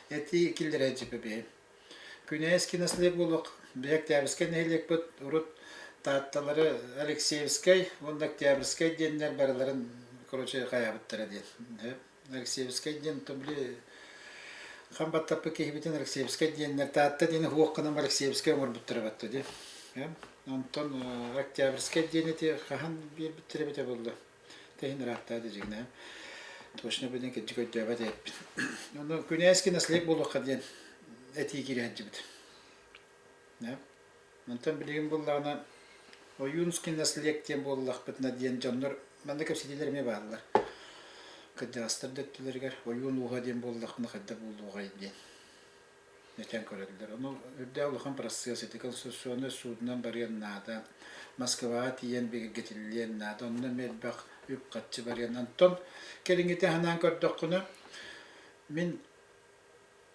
S1: эти киллэрэ дьиппэ бэйэм. Күнээс кинослед буолуох биһи Октябрьскай нэһилиэкпит урут Таатталары Алексеевскай уонна Октябрьскай диэннэр барыларын короче хайаабыттара диэн. Алексеевскай диэн то били хам баттаппыт киһибитин Алексеевскай диэннэр Таатта диэни суох гынан Алексеевскай оҥорбуттара батта дии. Онтон Октябрьскай диэн ити хаһан биэрбиттэрэ эбитэ буолла. Тэһин ырааттаа дьигинэ. Точно билин кырдьык өйдөөбөт эппит. Ону күнээс наследник буолуохха диэн этии киирээччибит. Онтон билигин буллаҕына Ойуунускай наследие диэн буоллахпытына диэн дьоннор манна кэпсэтиилэр эмиэ бааллар. Кырдьаҕастар да өттүлэригэр ойуун ууһа диэн буоллахпына хайдах буолуоҕай диэн этэн көрөллөр. Ону үрдээх улахан процесс ити конституционнай суудунан барыан наада, Москваҕа тиийэн бигэргэтиллиэн наада, онно эмиэ элбэх үп-харчы барыан. Онтон кэлиҥҥитэ санаан көрдөххүнэ, мин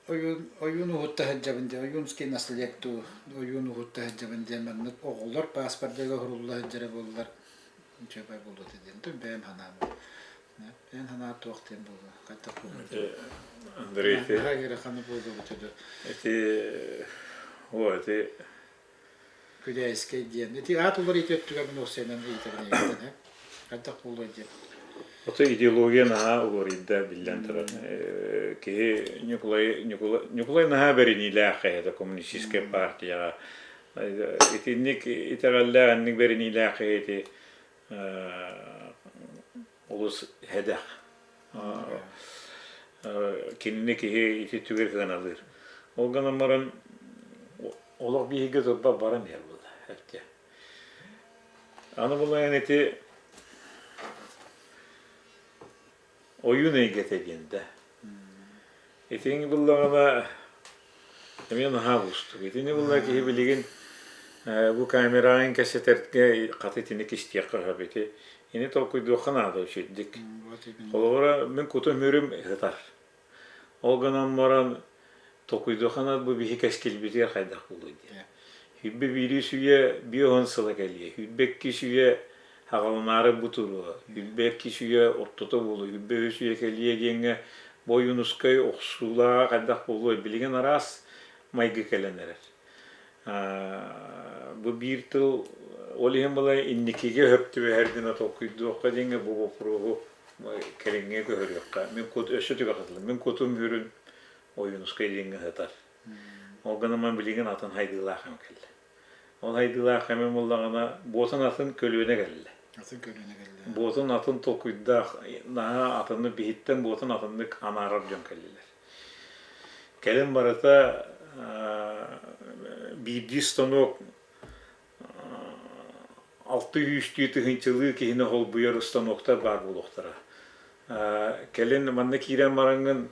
S1: ойуун ойуун уһутта сылдьабын диэн ойуунский наследие дуу ойуун уһутта сылдьабын диэн маннык оҕолор пааспардарга уһурулла сылдьара буоллар үчүгэй буолуо этэ диэн бэйэм санаам. Эн санаа туох диэн буолуо? Хайдах буолуо?
S2: Андрей ити
S1: Наһаа ыараханы буолуо эбитэ
S2: ити о ити
S1: Күдээйискэй диэн. Ити аат уларыйыы өттүгэр мин уопсайынан ыйытабын эйигиттэн, Хайдах буолуой диэн.
S2: Ото идеология наһаа уларыйда биллэн турар. Киһи Ньукулай Ньукулай Ньукулай наһаа бэриниилээх киһи коммунистическай партияҕа. Итинник итэҕэллээх, инник бэриниилээх киһи ити олус сэдэх. Кинини киһи ити түгэр кыаналыыр. Ол гынан баран олох биһиги турба баран иһэр буолла эптэ. Аны булайан ити ойуун эйгэтэ диэн да. Итини буллаҕына эмиэ наһаа уустук. Итини булла киһи билигин бу камераҕын кэсэтэргэ хата итини кистиэххэ сөп ити. Ини толкуйдуохха наада үчүгдик. Холобура мин кутум үрүм ытар. Ол гынан баран толкуйдуохха наада бу биһи кэскилбитигэр хайдах буолуой диэн. Сүүрбэ биирис үйэ 50 сыла кэлиэ, 22 үйэ хаҕаланаары бу туруо, 22 үйэ ортото буолуо, 23 үйэ кэлиэ диэҥҥэ бу Ойуунускай охсуулааҕа хайдах буолуой, билигин араас майгы кэлэн эрэр. Бу биир тыл ол иһин была инникигэ хөп түбэһэр гына толкуйдуохха диэҥҥэ бу боппуруоһу кэлиҥҥэ көһөрүөххэ. Мин кут өссө түгэх Мин кутум үрүн Ойуунускай диэҥҥэ сытар. Ол гынан билигин атын хайдыылаах кэм кэллэ. Ол хайдыылаах кэмим буллаҕына, буотун атын көлүөнэ кэллэ.
S1: Атын көлүөнэ кэллэ.
S2: Буотун атын толкуйдаах, наһаа атыны биһиттэн буотун атыннык анаарар дьон кэллилэр. Кэлин барыта биирдии станок алты сүүстүү тыһыынчалыы киһини холбуйар станоктар баар буолуохтара. Кэлин манна киирэн бараҥҥын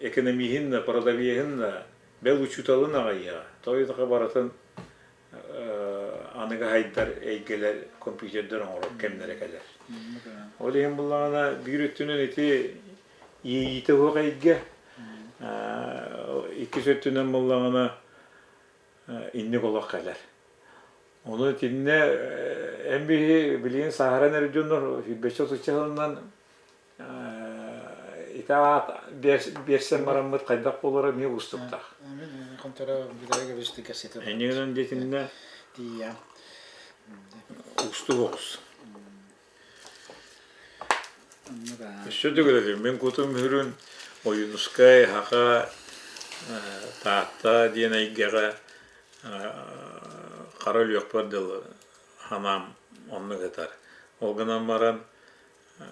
S2: экономиһын да, продавеһын да, бэл учууталын аҕайыаҕа. Тоҕо барытын аныгы хайдар эйгэлэр компьютердэр оҥорор кэмнэрэ кэлэр. Ол иһин буллаҕына биир өттүнэн ити иэйиитэ суох эйгэ, иккис өттүнэн буллаҕына инник олох кэлэр. Ону итиннэ эн биһи билигин сааһыран эрэр дьоннор сүүрбэччэ отучча сылынан ити аат биэрсэн бараммыт хайдах буолара эмиэ уустуктаах.
S1: Мин контора Виталий Гаврилович кэпсэтэ
S2: Энньигинэн диэтиннэ
S1: тиийэ.
S2: Уустук оҕус. Өссө төгүл мин кутум үрүн Ойуунускай, Хаха, Таатта диэн эйгэҕэ хара өлүөхпэр дылы ханаам оннук ытар. Ол гынан баран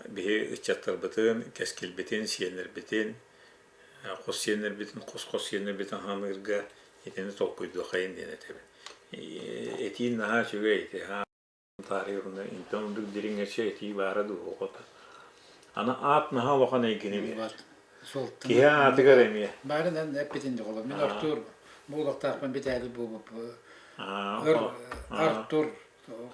S2: биһи ыччаттарбытын, кэскилбитин, сиэннэрбитин, хос сиэннэрбитин, хос-хос сиэннэрбитин ханыырга итини толкуйдуоххайын диэн этэбин. Этиин наһаа үчүгэй ити. Таарыйарына интэн ордук дириҥэччи этии баара дуу оҕото. Аны аат наһаа улахан эйгэни биэрэр. Киһи аатыгар эмиэ.
S1: Баарынан эппитин дьоҕоло. Мин Артур буолуохтаахпын бүтээри буолбуппу. Артур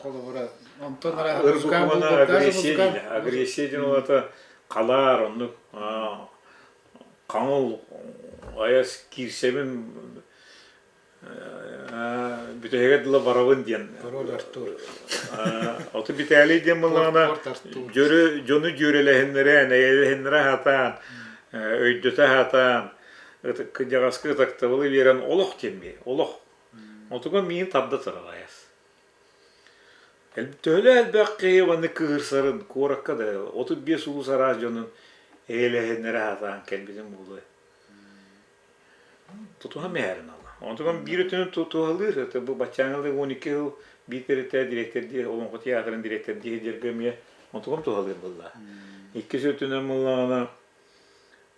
S1: холобура. Онтон
S2: Ыр буквана агрессия диилэ. Агрессия диэн олата халаар оннук хаҥыл айас киирсэбин бүтэһигэр дылы барабын диэн
S1: Король Артур.
S2: Оту Виталий диэн буоллаҕына дьөрү дьону дьүөрэлэһиннэрэн, эйэлэһиннэрэ сатаан, өйдөтө сатаан, кырдьаҕаска ытыктабылы биэрэн олох диэн бии, олох. Отуга миин тарда турар айас. Төһөлөөх элбэх киһи маннык кыыһырсарын куоракка да 35 улуус араас дьонун эйэлэһиннэрэ сатаан кэлбитим буолуо. Тутуһан иһэрин ала. Онтукам биир өттүнэн туһалыыр. Это бу баччааҥҥы 12 сыл биир тэрилтэ дириэктэрдии Олоҥхо театрын дириэктэрдии сылдьарга эмиэ онтукам туһалыыр буолла. Иккис өттүнэн буоллаҕына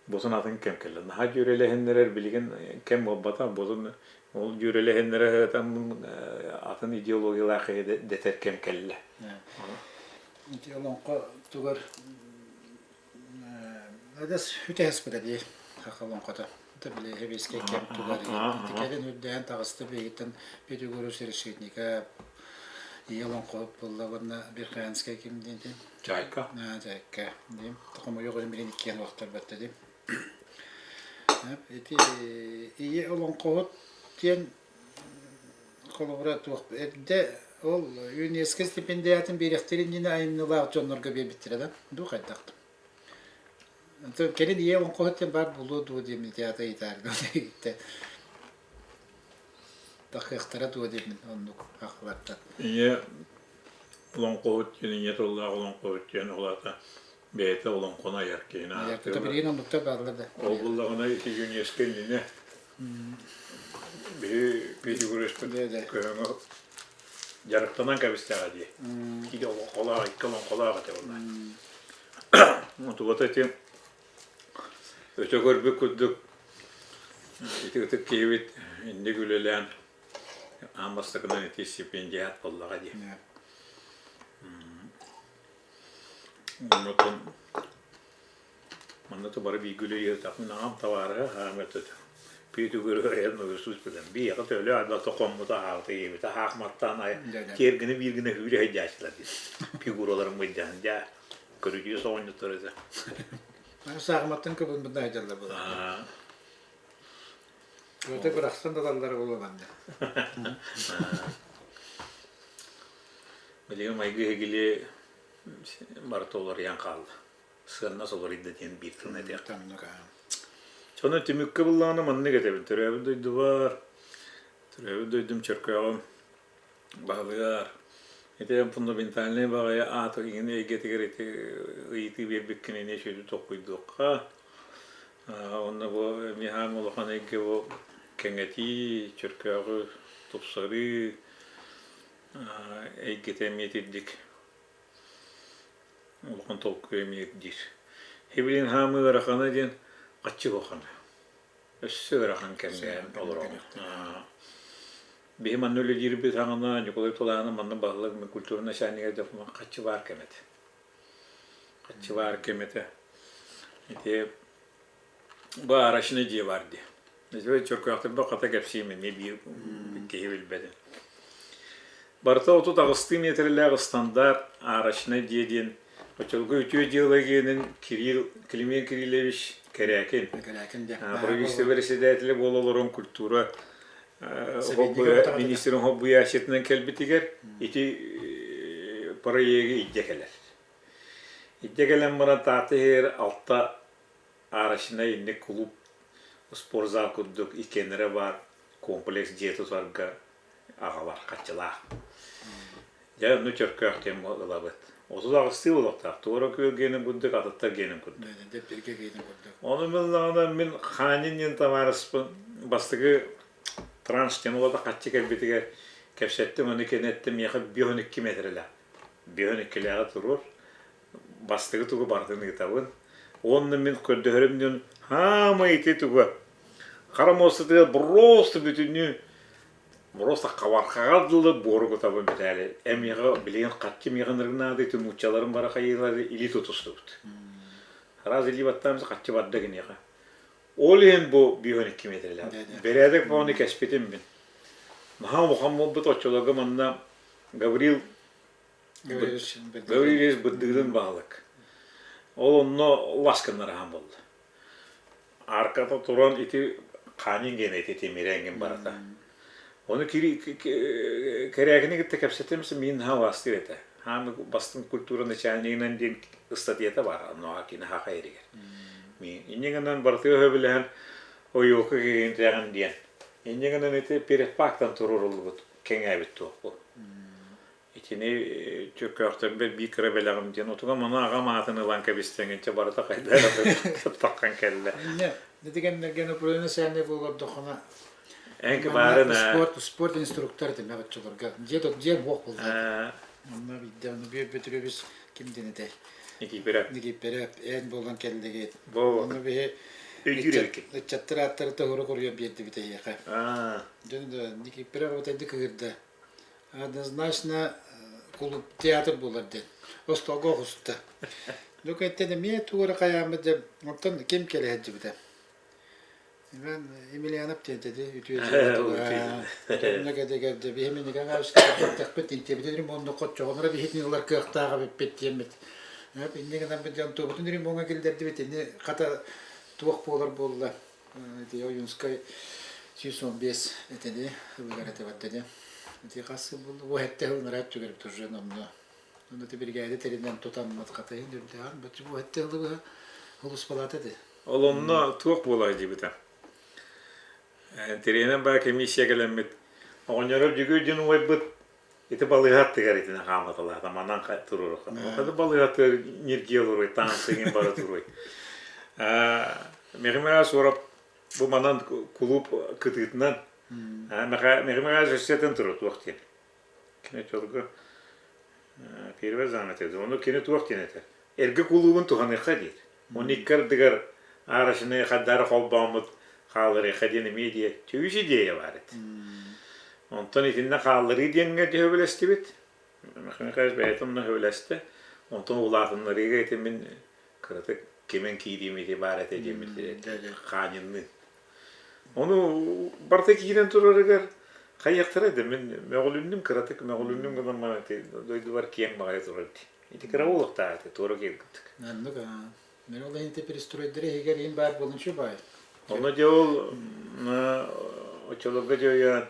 S2: бутун атын кэм кэллэ. Наһаа дьүөрэлэһиннэрэр билигин кэм буолбата. Бутун Ол дьүөрэлэһиннэрэ атын идеологиялаах дэтэр кэм кэллэ.
S1: Ити олоҥхо тугар адас үтэһэспитэ дии саха олоҥхото. Били сэбиэскэй кэм тугар ити кэлин үрдээн таҕыста биһигиттэн Петугурус Решетников ийэ олоҥхоһут буолла уонна Верхоянскай ким диэн
S2: Чайка.
S1: Чайка диим. Хомойуох иһин билин иккиэн уохтарбатта дии. Ити ийэ олоҥхоһут диэн холобура туох эрдэ ол ЮНЕСКО стипендиатын биэриэхтэрин иннинэ айымньылаах дьоннорго биэрбиттэрэ да дуу хайдах кэлин ийэ олоҥхоһут диэн баар буолуо дуо диэммин театр ыйытаарга иһиттэ тахыахтара дуо диэммин оннук ахлартан
S2: Ийэ олоҥхоһут диэн ийэ тыллаах олоҥхоһут диэн ол аата бэйэтэ олоҥхону айар киһини
S1: ааттыыллар. Билигин оннуктар бааллар да.
S2: Ол буллаҕына ити ЮНЕСКО иннинэ биһи Пятигорскпыт көһөҥө дьарыктанан кэбистэҕэ дии. Киһи олоҥхолоох, икки олоҥхолоох этэ буолла. Отугата ити өтө көрбүт курдук ити ытык киһибит инник үлэлээн аан бастакынан ити стипендиат буоллаҕа дии. Оннотон манна бары бииргэ үлэлиэхтээхпин аҕам табаарыһа хаам этэ Петугуру эһэн Иисус билэн биһиэхэ төлө арбата хоммута аһаабыта ийэбитэ аһаахматтаан тиэргини бииргинэ сүүрэ сылдьааччылар дии фигураларын быдьаан дьаа көрүдьүөс оҕонньоттор этэ
S1: Саахыматтан көбүлбүт айдаллар буолар. Өтө бырахсан да даллара буолуо манна.
S2: Билигин майгы иһигили барыта уларыйан хаалла. Сыаннас уларыйда диэн биир тылын этиэххэ. Сону түмүккэ буллаҕына маннык этэбин. Төрөөбүт дойдубар, төрөөбүт дойдум Чөркөөҕүм баһылыгар ити фундаментальнай баҕайы ааты иҥин эйгэтигэр ити ыйытыы биэрбиккин эмиэ сүдү толкуйдуохха. Онно бу эмиэ улахан эйгэ бу кэҥэтии, Чөркөөҕү тупсарыы эйгэтэ эмиэ итирдик улахан толкуй эмиэ ирдиир. Һибилин хаамыы ыарахана диэн хаччы улахана. Өссө ыарахан кэмҥэ олороҕун. Биһи манна үлэлиирбит саҕана Ньукулай Тулаана манна баһылык культура начальнига хаччы баар кэм этэ. Хаччы баар кэм этэ. Ити баарашный дьиэ баар дии. Чөркөөхтөрбө хата кэпсиим эмиэ биир киһи билбэтин. Барыта 38 миэтэрэлээх стандарт арочнай дьиэ диэн оччолорго үтүө дьыала гиэнин Кирилл Климент Кириллович Кэрээкин правительство председателэ буола олорон культура министрин хоббуйааччытынан кэлбитигэр ити проегы илдьэ кэлэр. Илдьэ кэлэн баран Таатта иһигэр алта арочнай инник клуб спортзал курдук иккиэннэрэ баар комплекс дьиэ тутарга аҕалар хаччылаах. Дьэ, онно Чөркөөх диэн ылабыт. 38-ыы буолуохтаах. Туора күөл гиэнин курдук, атыттар гиэнин курдук.
S1: Дэппиргэ гиэнин курдук.
S2: Ону мин мин Ханин диэн табаарыспын бастакы транш диэн улата хаччы кэлбитигэр кэпсэттим, ону кэнэттим, миэхэ 52 метрэлээх. 52-лээҕи туруор. Бастакы тугу барытын ыытабын. Уонна мин көрдөһөрүм диэн хаамай ити туга хара муостатыгар просто бүтүннүү просто хабархаҕа дылы буору кутабын бүтээли эмиэҕэ билигин хаччы миэхэ ынырыгнаады ити нууччаларым бара хайыылары илии тутустубут раз илии баттаамса хаччы барда киниэхэ ол иһин бу 52 метрэлээх бэрээдэк бөҕөнү кэспитим мин наһаа улахан буолбут оччолорго манна Гаврил Гаврил Ильич Бырдыгын баһылык ол онно ласканнараһан буолла Арката туран ити хаанин гиэнэ ити тимирэҥҥин барыта. Ону Кэрээкини кытта кэпсэтим миин наһаа убаастыыр этэ. Хаамы бастыҥ культура начальнигынан диэн ыстатыйата баар онуоха кини хаха эригэр. Инньэ гынан барытыгар сөбүлэһэн ойуока киһинтээҕин диэн. Инньэ гынан ити передпактан туруоруллубут кэҥээбит туох бу. Итини Чөркөөхтөрбөр биир кыра бэлэҕим диэн отуга маны аҕам аатын ылан кэбистэҥ инчэ барыта хайда эрэ таххан кэллэ.
S1: Инньэ ити кэмнэргэ напружение буолордоххуна
S2: Эҥки баарын
S1: спорт спорт инструктор этим оччолорго дьиэ дьиэ буох буолла. Онно биирдэ ону Бүөт
S2: Өйдүүр эбиккин.
S1: Ыччаттар ааттары тоһура коруйан биэрдибит эһиэхэ. Дьон Никифоров отайды кыһырда. Однозначно кулуп театр буолар диэн. Остолго оҕуста. Дьэ эмиэ тугу эрэ хайааммыт дьэ онтон ким кэлэ сылдьыбыта. Иван Емельянов диэн ди үтүө дьиэ кэдэгэр дьэ биһи минигэ хаалыскаппыт интиэбитин ремонну хоччоҕонро биһитин ылар кыахтааҕа бүппүт диэммит. Инньэ гынан дьон туобутун ремоҥҥа киллэрдибит ини хата туох буолар буолла ити Ойуунскай 115 этини ылыгар этэ барда ити хас сыл буолла бу сэттэ сыл ынараа өттүгэр уже номнуо Онно ити биригээдэ тэринэн тутаммыт хатайын үрдээҕин бу сэттэ сылы быһа улуспалаата этэ.
S2: Ол онно туох буола сылдьыбыта? Тириэнэн баа комиссия кэлэммит оҕонньоро Дьүгүр диэн убайбыт ити балыыһа аттыгар итини хааматалаата манан туруоруха. Хата балыыһа аттыгар ньиргийэ олоруй, таансыгын бара туруй. Михаил Суорап бу манан кулууп кытыытынан Михаил өссөтөн турар туох диэн. Кини оччолорго первый зам этэ. Ону кини туох диэн этэр? Эргэ кулуубун туһаныахха диир. Оны икки ардыгар аарашыны хаддаары холбооммут хаалларыахха диэн эмиэ диэ үс идея баар этэ. Онтон итиннэ хаалларыы диэҥҥэ сөбүлэстибит. Михаил Михайлович бэйэтэ онно сөбүлэстэ. Онтон улаатыннарыыга ити мин кыратык кимэн киириим ити баар этэ диэммит хааньынныы. Ону барыта киирэн турарыгар хайыахтара да мин мөҕүлүннүм кыратык мөҕүлүннүм гынан баран ити дойдубар киэҥ баҕайы турар дии. Ити кыра буолуохтаах этэ туора киирбиттик.
S1: Оннук аа. Мен ол иһин перестройдары иһигэр иһин баар буолун баай.
S2: Онно дьэ ол оччолорго дьэ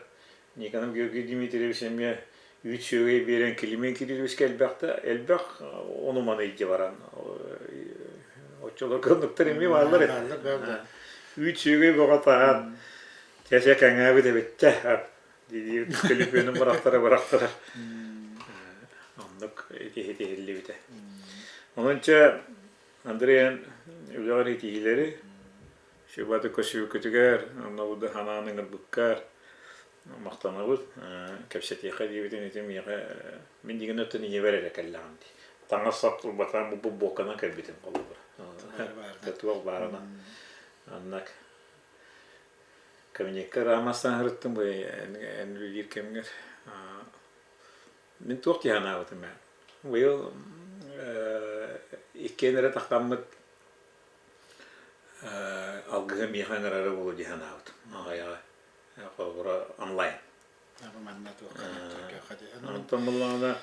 S2: Никонов Георгий Дмитриевич эмиэ үүт сүөгэй биэрэн Климент Кирилловичка элбэх да элбэх ону-маны илдьэ баран оччолорго оннуктар эмиэ бааллар этэ. Үүт сүөгэй бөҕө таһаан чэ-чэ кэҥээбит эбит чэ дии төлөпүөнүн бырахтара бырахтара оннук итиһиллибитэ. Онон чэ Андрей үлэҕэр итиһиилэри Сүбаты көсүүкүтүгэр, онно бу ханаан ыҥырбыккар махтанабыт. Кэпсэтиэххэ диэбитин ити миэхэ мин дигин өттүн ийэбэр эрэ кэллэҕим дии. Таҥас-сап турбатаан бу буокканан кэлбитим холобура. Туох баарына. Аннак кабинекка рамастан сырыттым бу эн үлэлиир кэмҥэр. Мин туох дии санаабытым ээ. Быйыл иккиэн эрэ тахтаммыт алгыһы миэхэ ыҥырара буолуо дии санаабытым. Аҕайаҕа холобура онлайн. Онтон буллаҕына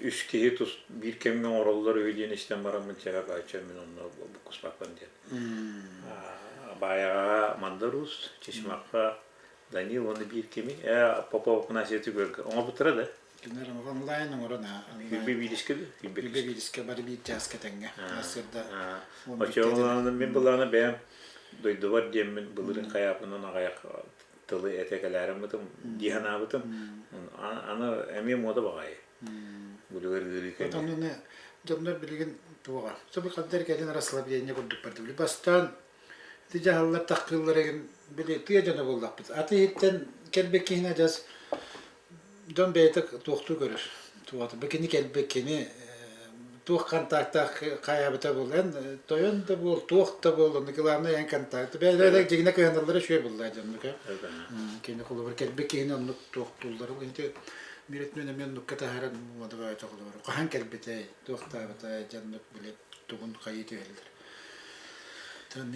S2: үс киһи тус биир кэмҥэ оҥороллор үһү диэн истэн бараммын чэбэ баачча мин онно буккуспаппын диэн. Баайаҕаҕа Мандар Уус, Чычымахха Данил уонна биир кими Попов Афанасий Түгөргө оҥорбуттара да?
S1: Кинилэр онлайн оҥорон
S2: Хүлбэ биирискэ да?
S1: Хүлбэ биирискэ бары биир чааска тэҥҥэ. Сырда.
S2: Оччоҕо мин былаана бэйэм дойдубар диэммин былырыын хайаапынан аҕайах тылы этэ кэлээриммытым дии санаабытым. Аны эмиэ муода баҕайы. Бүлүгэр ыарыы кэлиэ.
S1: Ону дьоннор билигин туоҕа. Собы хандар кэлин расслабление курдук барды. Бастаан Ити дьаһаллар таххыыллар игин били тыа дьоно буоллахпыт. Аты иһиттэн кэлбит киһини адьас дьон бэйэтэ туохтуу көрөр. Туоҕата бу кини кэлбит кини туох контактаах хайаабыта буол эн тойон да буол туох да буол онно главное эн контакт бэйэлэрэ дьигинэ кыһаналлара үчүгэй буолла дьоннука кини холобур кэлбит киһини оннук туохтууллар ол ити миретинэн эмиэ оннукка таһааран муода холобур хаһан кэлбитэй туохтаабытай дьоннук били тугун хайыы түһэллэр.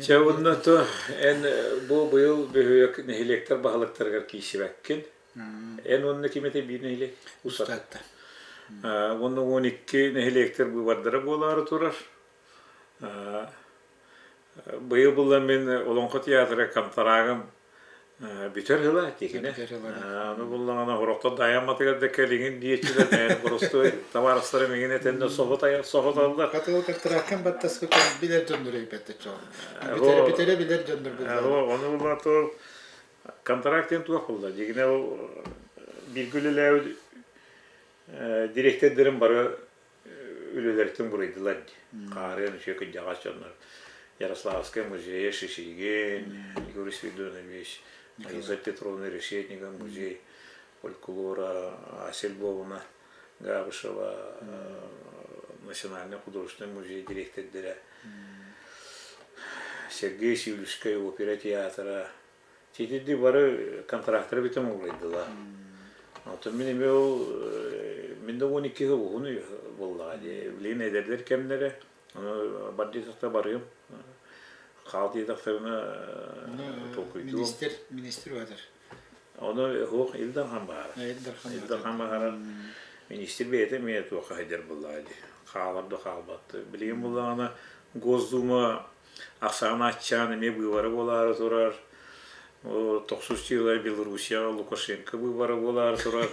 S2: Чэ уонна то эн бу быйыл бөһүөлэк нэһилиэктэр баһылыктарыгар киирсибэккин. Эн уонна ким этэй биир нэһилиэк?
S1: Устатта.
S2: Уонна 12 нэһилиэктэр быыбардара буолаары турар. Быйыл булла мин Олоҥхо театра контрагым бүтэр ыла тиһинэ. Аны буллаҕына орохто дайамматыгар да кэлиҥин диэччилэр бэйэн боростуой табаарыстара миҥин этэннэ соһуталлар.
S1: Хатыл контраккын баттаспытын билэр дьоннор өйбөттө чоҕ. Бүтэрэ бүтэрэ билэр дьоннор буллар.
S2: Ону булла то контракт диэн туох булла. Дьигинэ ол бииргэ үлэлээбит дириэктэрдэрим бары үлэлэриттэн буруйдулар дии. Хаарыан үчүгэй кырдьаҕас дьоннор. Ярославскай музейа Шишигин, Юрий Свидонович, Раиса Петровна Решетникова музей фольклора, Асель Львовна Габышева, Национальный художественный музей дириэктэрдэрэ. Сергей Сивлюскай опера театра Ситирди бары контрактары бүтэн уларыйдылар. Оттон мин эмиэ ол мин да 12 сыл уһун буоллаҕа дии. Билигин эдэрдэр кэмнэрэ, ону бар диэтэхтэ барыам. Хаал диэтэхтэринэ толкуйдуом.
S1: Министр, министр баатар.
S2: Ону суох Ил Дархан баара.
S1: Ил Дархан
S2: Ил Дархан баара. Министр бэйэтэ эмиэ туохха сылдьар буоллаҕа дии. Хаалар да хаалбат. Билигин буоллаҕына Госдума Ахсаана аччаан эмиэ быыбара буолаары турар. Тохсус дьыала Белоруссияҕа Лукашенко быыбара буолаары турар.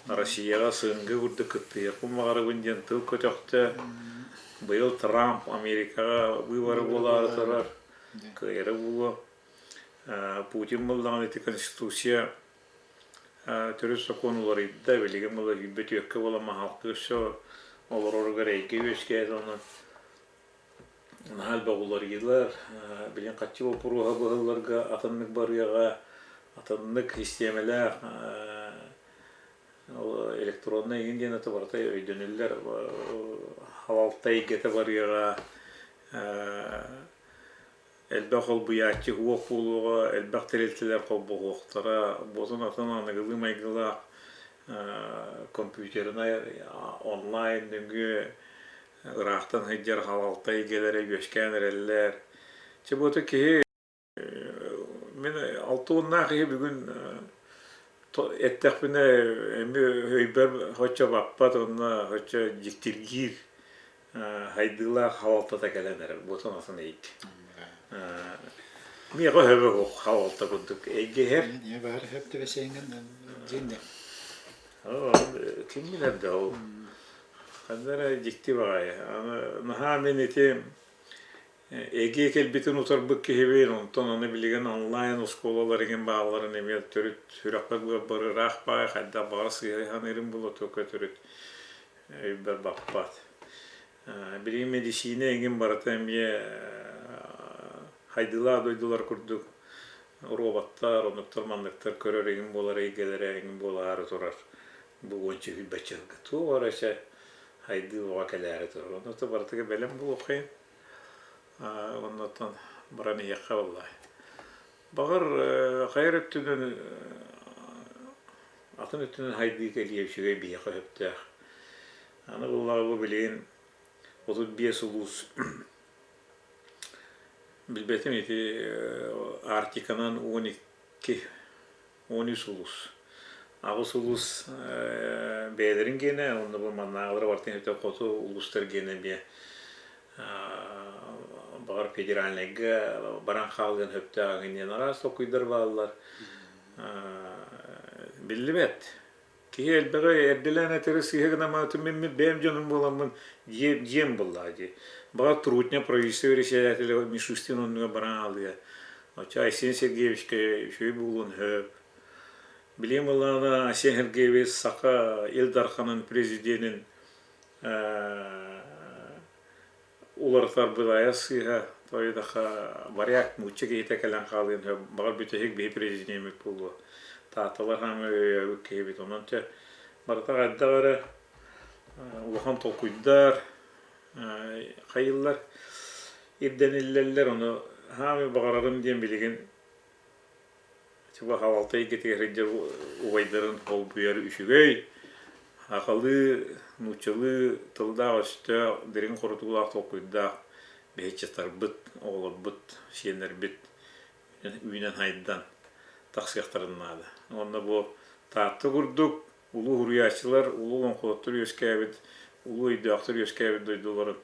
S2: Россияҕа СНГ курдук кыттыһыахпын баҕарабын диэн тыл көтөхтө. Быйыл Трамп Америкаҕа быыбара буолаары турар. Кыайара буолуо. Путин буоллаҕына ити Конституция төрүт сокуон уларыйда. Билигин була 24 буола маһалты өссө олороругар эйгэ үөскээтэ онон Наһаа элбэх уларыйыылар, билигин харчы боппуруоһа быһылларга атыннык барыаҕа, атыннык систиэмэлээх электроннай эҥин диэн это барыта өйдөнүллэр, халалта эйгэтэ барыаҕа, элбэх холбуйааччы уох буолуоҕа, элбэх тэрилтэлэр холбоһуохтара, буотун атын аныгылыы майгылаах компьютернай онлайн нөҥүө ыраахтан сылдьар халалта эйгэлэрэ үөскээн эрэллэр. Чэ бу киһи мин 60-наах киһи бүгүн эттэхпинэ эмиэ өйбөр соччо баппат уонна соччо дьиктиргиир хайдыылаах халалтата кэлэн эрэр буотун атын эйгэ. Миэхэ өһөбө халалта курдук эйгэ иһэр.
S1: Эмиэ баар өһөп түбэсиэҥҥин дьиҥ
S2: Ким билэр да ол Ханна эрэ дьикти баҕайы. Аны наһаа мин ити эгиэ кэлбитин утарбыт киһибин, онтон аны билигин онлайн оскуолалар игин баалларын эмиэ төрүт сүрэхпэр быарбар ыраах баҕайы хайдах баҕар сыыһа саныырым буолуо только төрүт өйбөр баппат. Билигин мэдиссиинэ эҥин барыта эмиэ хайдыылаах дойдулар курдук роботтар, оннуктар-манныктар көрөр эҥин буолар эйгэлэрэ эҥин буолаары турар. Бу уонча сүүрбэччэ сылга туох эрэ чэ хайдыы оҕо кэлээри турар. Онно барытыгар бэлэм буолуоххайын. Оннуттан баран иһиэххэ буоллаҕай. Баҕар хайа эрэ өттүнэн атын өттүнэн хайдыы кэлиэ үчүгэй биһиэхэ сөптөөх. Аны буоллаҕа бу билигин 35 улуус билбэтим ити Арктиканан 12 13 улуус. Аҕыс улуус бэйэлэрин гиэнэ, онно бу маннааҕылара барытын өтө хоту улуустар гиэнэ эмиэ баҕар федеральнайга баран хаалыан сөптөөх диэн араас толкуйдар бааллар. Биллибэт. Киһи элбэҕи эрдэлээн этэри сыыһа гынамаатын мин бэйэм дьонум буоламмын дьиэм буоллаҕа дии. Баҕар Трутня правительство председателя Мишустин оннугар баран аалыа. Оччо Айсен Сергеевичкэ үчүгэй буолуон сөп. Билигин буоллаҕына Айсен Сергеевич Саха Ил Дарханын президенин уларытар былаайа сыыһа, тойдаха варяг нуучча киһитэ кэлэн хаалыан сөп. Баҕар бүтэһик биһи президеммит буолуо. Таатталар хаамыы өйөөбүт киһибит. Онон чэ барыта хайдах эрэ улахан толкуйдар хайыллар ирдэниллэллэр. Ону хаамыы баҕарарым диэн билигин Чугаһаалта эйгэтигэр сылдьар убайдарын холбуйар үчүгэй, сахалыы, нууччалыы тыллаах-өстөөх, дириҥ хорутуулаах толкуйдаах биһиччитарбыт, оҕолорбут, сиэннэрбит үүнэн-сайдан тахсыахтарын наада. Уонна бу Таатта курдук улуу суруйааччылар, улуу олоҥхоһуттар үөскээбит, улуу өйдөөхтөр үөскээбит дойдуларын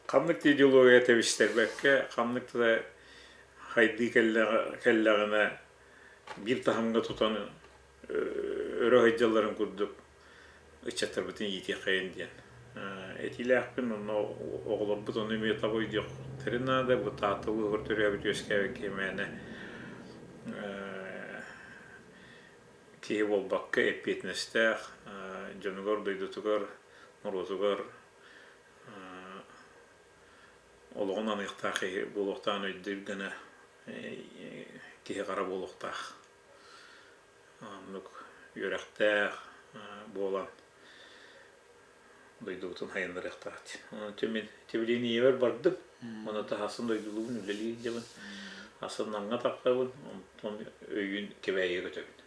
S2: Ханнык да идеология тэбистэрбэккэ, ханнык да хайдыы кэллэҕинэ биир таһымҥа тутан өрө сылдьалларын курдук ыччаттарбытын иитиэххэйин диэн этиилээхпин. Онно оҕолорбут ону эмиэ таба өйдүөхтэрин наада. Бу Таатта улууһугар төрөөбүт үөскээбит киһи мээнэ киһи буолбакка эппиэтинэстээх дьонугар, дойдутугар, норуотугар олоҕун аныахтаах киһи буолуохтааҕын өйдүүр гына киһи-хара буолуохтаах. Оннук үөрэхтээх буолан. Дойдубутун хайыннарыахтаах. Онон мин тибилиин ийэбэр бардым. Онон таһасын дойдулуубун үлэлии сылдьабын. Асы Намҥа тахсабын, онтон өйүүн Кэбээйигэ көтөбүн.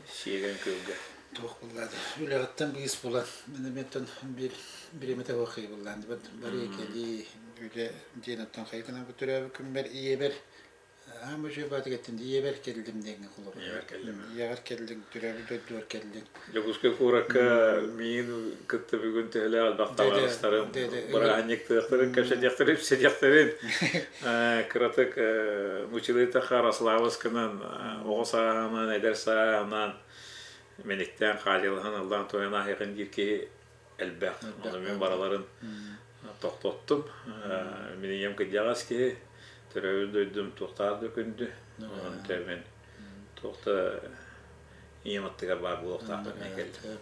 S2: Сиэгэн күөлгэ.
S1: Туох буллаады? Үлэҕиттэн быыс булан, мен эмиэттэн биир бириэмэтэ суох буллаан бары кэлии үлэ диэн оттон хайгынан бу төрөөбүт күммэр ийэбэр Аам үчүгэй баатык эттин ийэбэр кэллим диэҥҥэ холобур.
S2: Ийэбэр кэллим.
S1: Ийэҕэр кэллиҥ, төрөөбүт дойдугар кэллиҥ.
S2: Дьокуускай куоракка миигин кытта бүгүн төһөлөөх элбэх табаарыстарым бырааһынньыктыахтарын, кэпсэтиэхтэрин, ипсэтиэхтэрин кыратык мучилыта Хараславскынан оҕо сааһынан, эдэр сааһынан мэниктээн хаадьылаһан ыллаан туойан ааһыахын диир киһи элбэх. Ону мин барыларын тохтоттум. Мин ийэм кырдьаҕас киһи, төрөөбүт дойдум туохтаах да күндү. Онон мин туох да ийэм аттыгар баар буолуохтаахпын мен кэллим.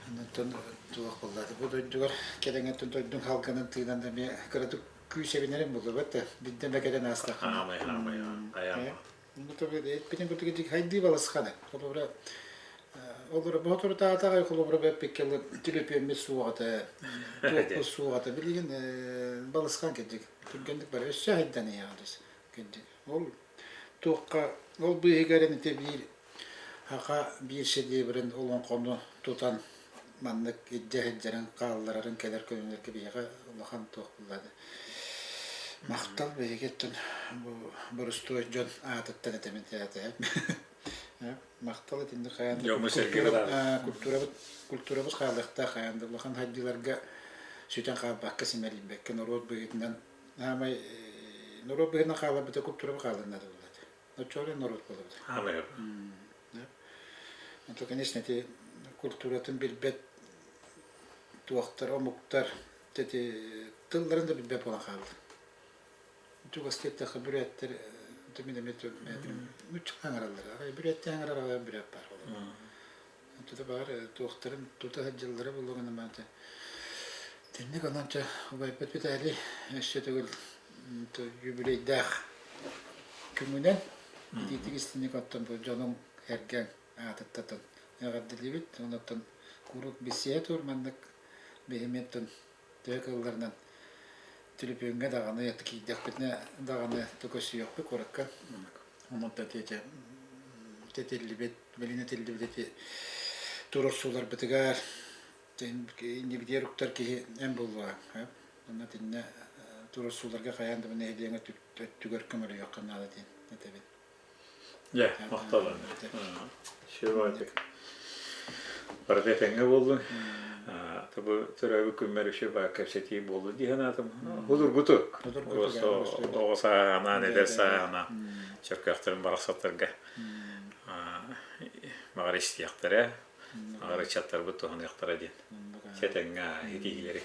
S1: Онтон туох буоллаата бу дойдугар кэлэҥҥэттэн дойдуҥ халганын тыынан эмиэ кыратык күүс эбинэрин буллубат да бидде эмэ кэлэн аастаххына.
S2: Хаамай, хаамай, хайаама.
S1: Эппитин курдук хайдыы балысханы. Холобура, олоро боторутаатаҕай холобура бэппиккэ түлөпүөммүт суоҕата, туохпут суоҕата билигин балысхан кирдик түргэнник бар өссө хайдан иһэҕин кирдик. Ол туохха ол быыһыгар ити биир хаха биир шедеврин олоҥхону тутан маннык илдьэ сылдьарын хаалларарын кэлэр көлүнэргэ биһиэхэ улахан туох буллаады. Махтал биһигиттэн бу борустуой дьон аатыттан этэмин тээтэ. Махтал итинник хайаан да культурабыт культурабыт хаалыахтаах хайаан да улахан хайдыыларга сүтэн хаалбакка симэлийбэккэ норуот быһыытынан аамай норуот быһыытынан хааларбыта культурабыт хаалыннара буоллат. Оччоҕо норуот буолабыт.
S2: Аамай.
S1: Это, конечно, эти культуратын билбэт туохтар, омуктар эти тылларын да билбэт буолан хаалла. Чугас диэтэххэ бүрээттэр мин эмиэ нуучча аҥараллар. Арай бүрээттии аҥарар аҕай бүрээт баар буолар. Тута баар туохтарын тута сылдьаллара буоллаҕына маата Тинник онон чэ убайбыт Виталий өссө төгүл юбилейдаах күҥүнэн итиитик истинник оттон бу дьонуҥ эргэҥ аатыттан эҕэрдэлиибит. Онон куруук билсиһэ тур маннык биһимиэттэн төһө кыалларынан түлүпүөҥҥэ даҕаны киирдэхпитинэ даҕаны көсүйүөхпүт куоракка. Онон тэтиллибит, билин этиллибит эти туруорсууларбытыгар иннибитигэр уктар киһи эн буоллаҕаҥ. Онно итиннэ туруорсууларга хайаан да нэһилиэнньэ өттүгэр көмөлөһүөххэ наада диэн этэбин.
S2: Дьэ, махтал Сүбэ Барыта этэҥҥэ буоллун. Бу төрөөбүт күммэр үчүгэй кэпсэтии буолла дии санаатым. Судургутук. Оҕо сааһынан, эдэр сааһынан чөркөөхтөрүн барахсаттарга баҕар истиэхтэрэ, баҕар ыччаттарбыт туһаныахтара диэн. Этэҥҥэ итиилэри.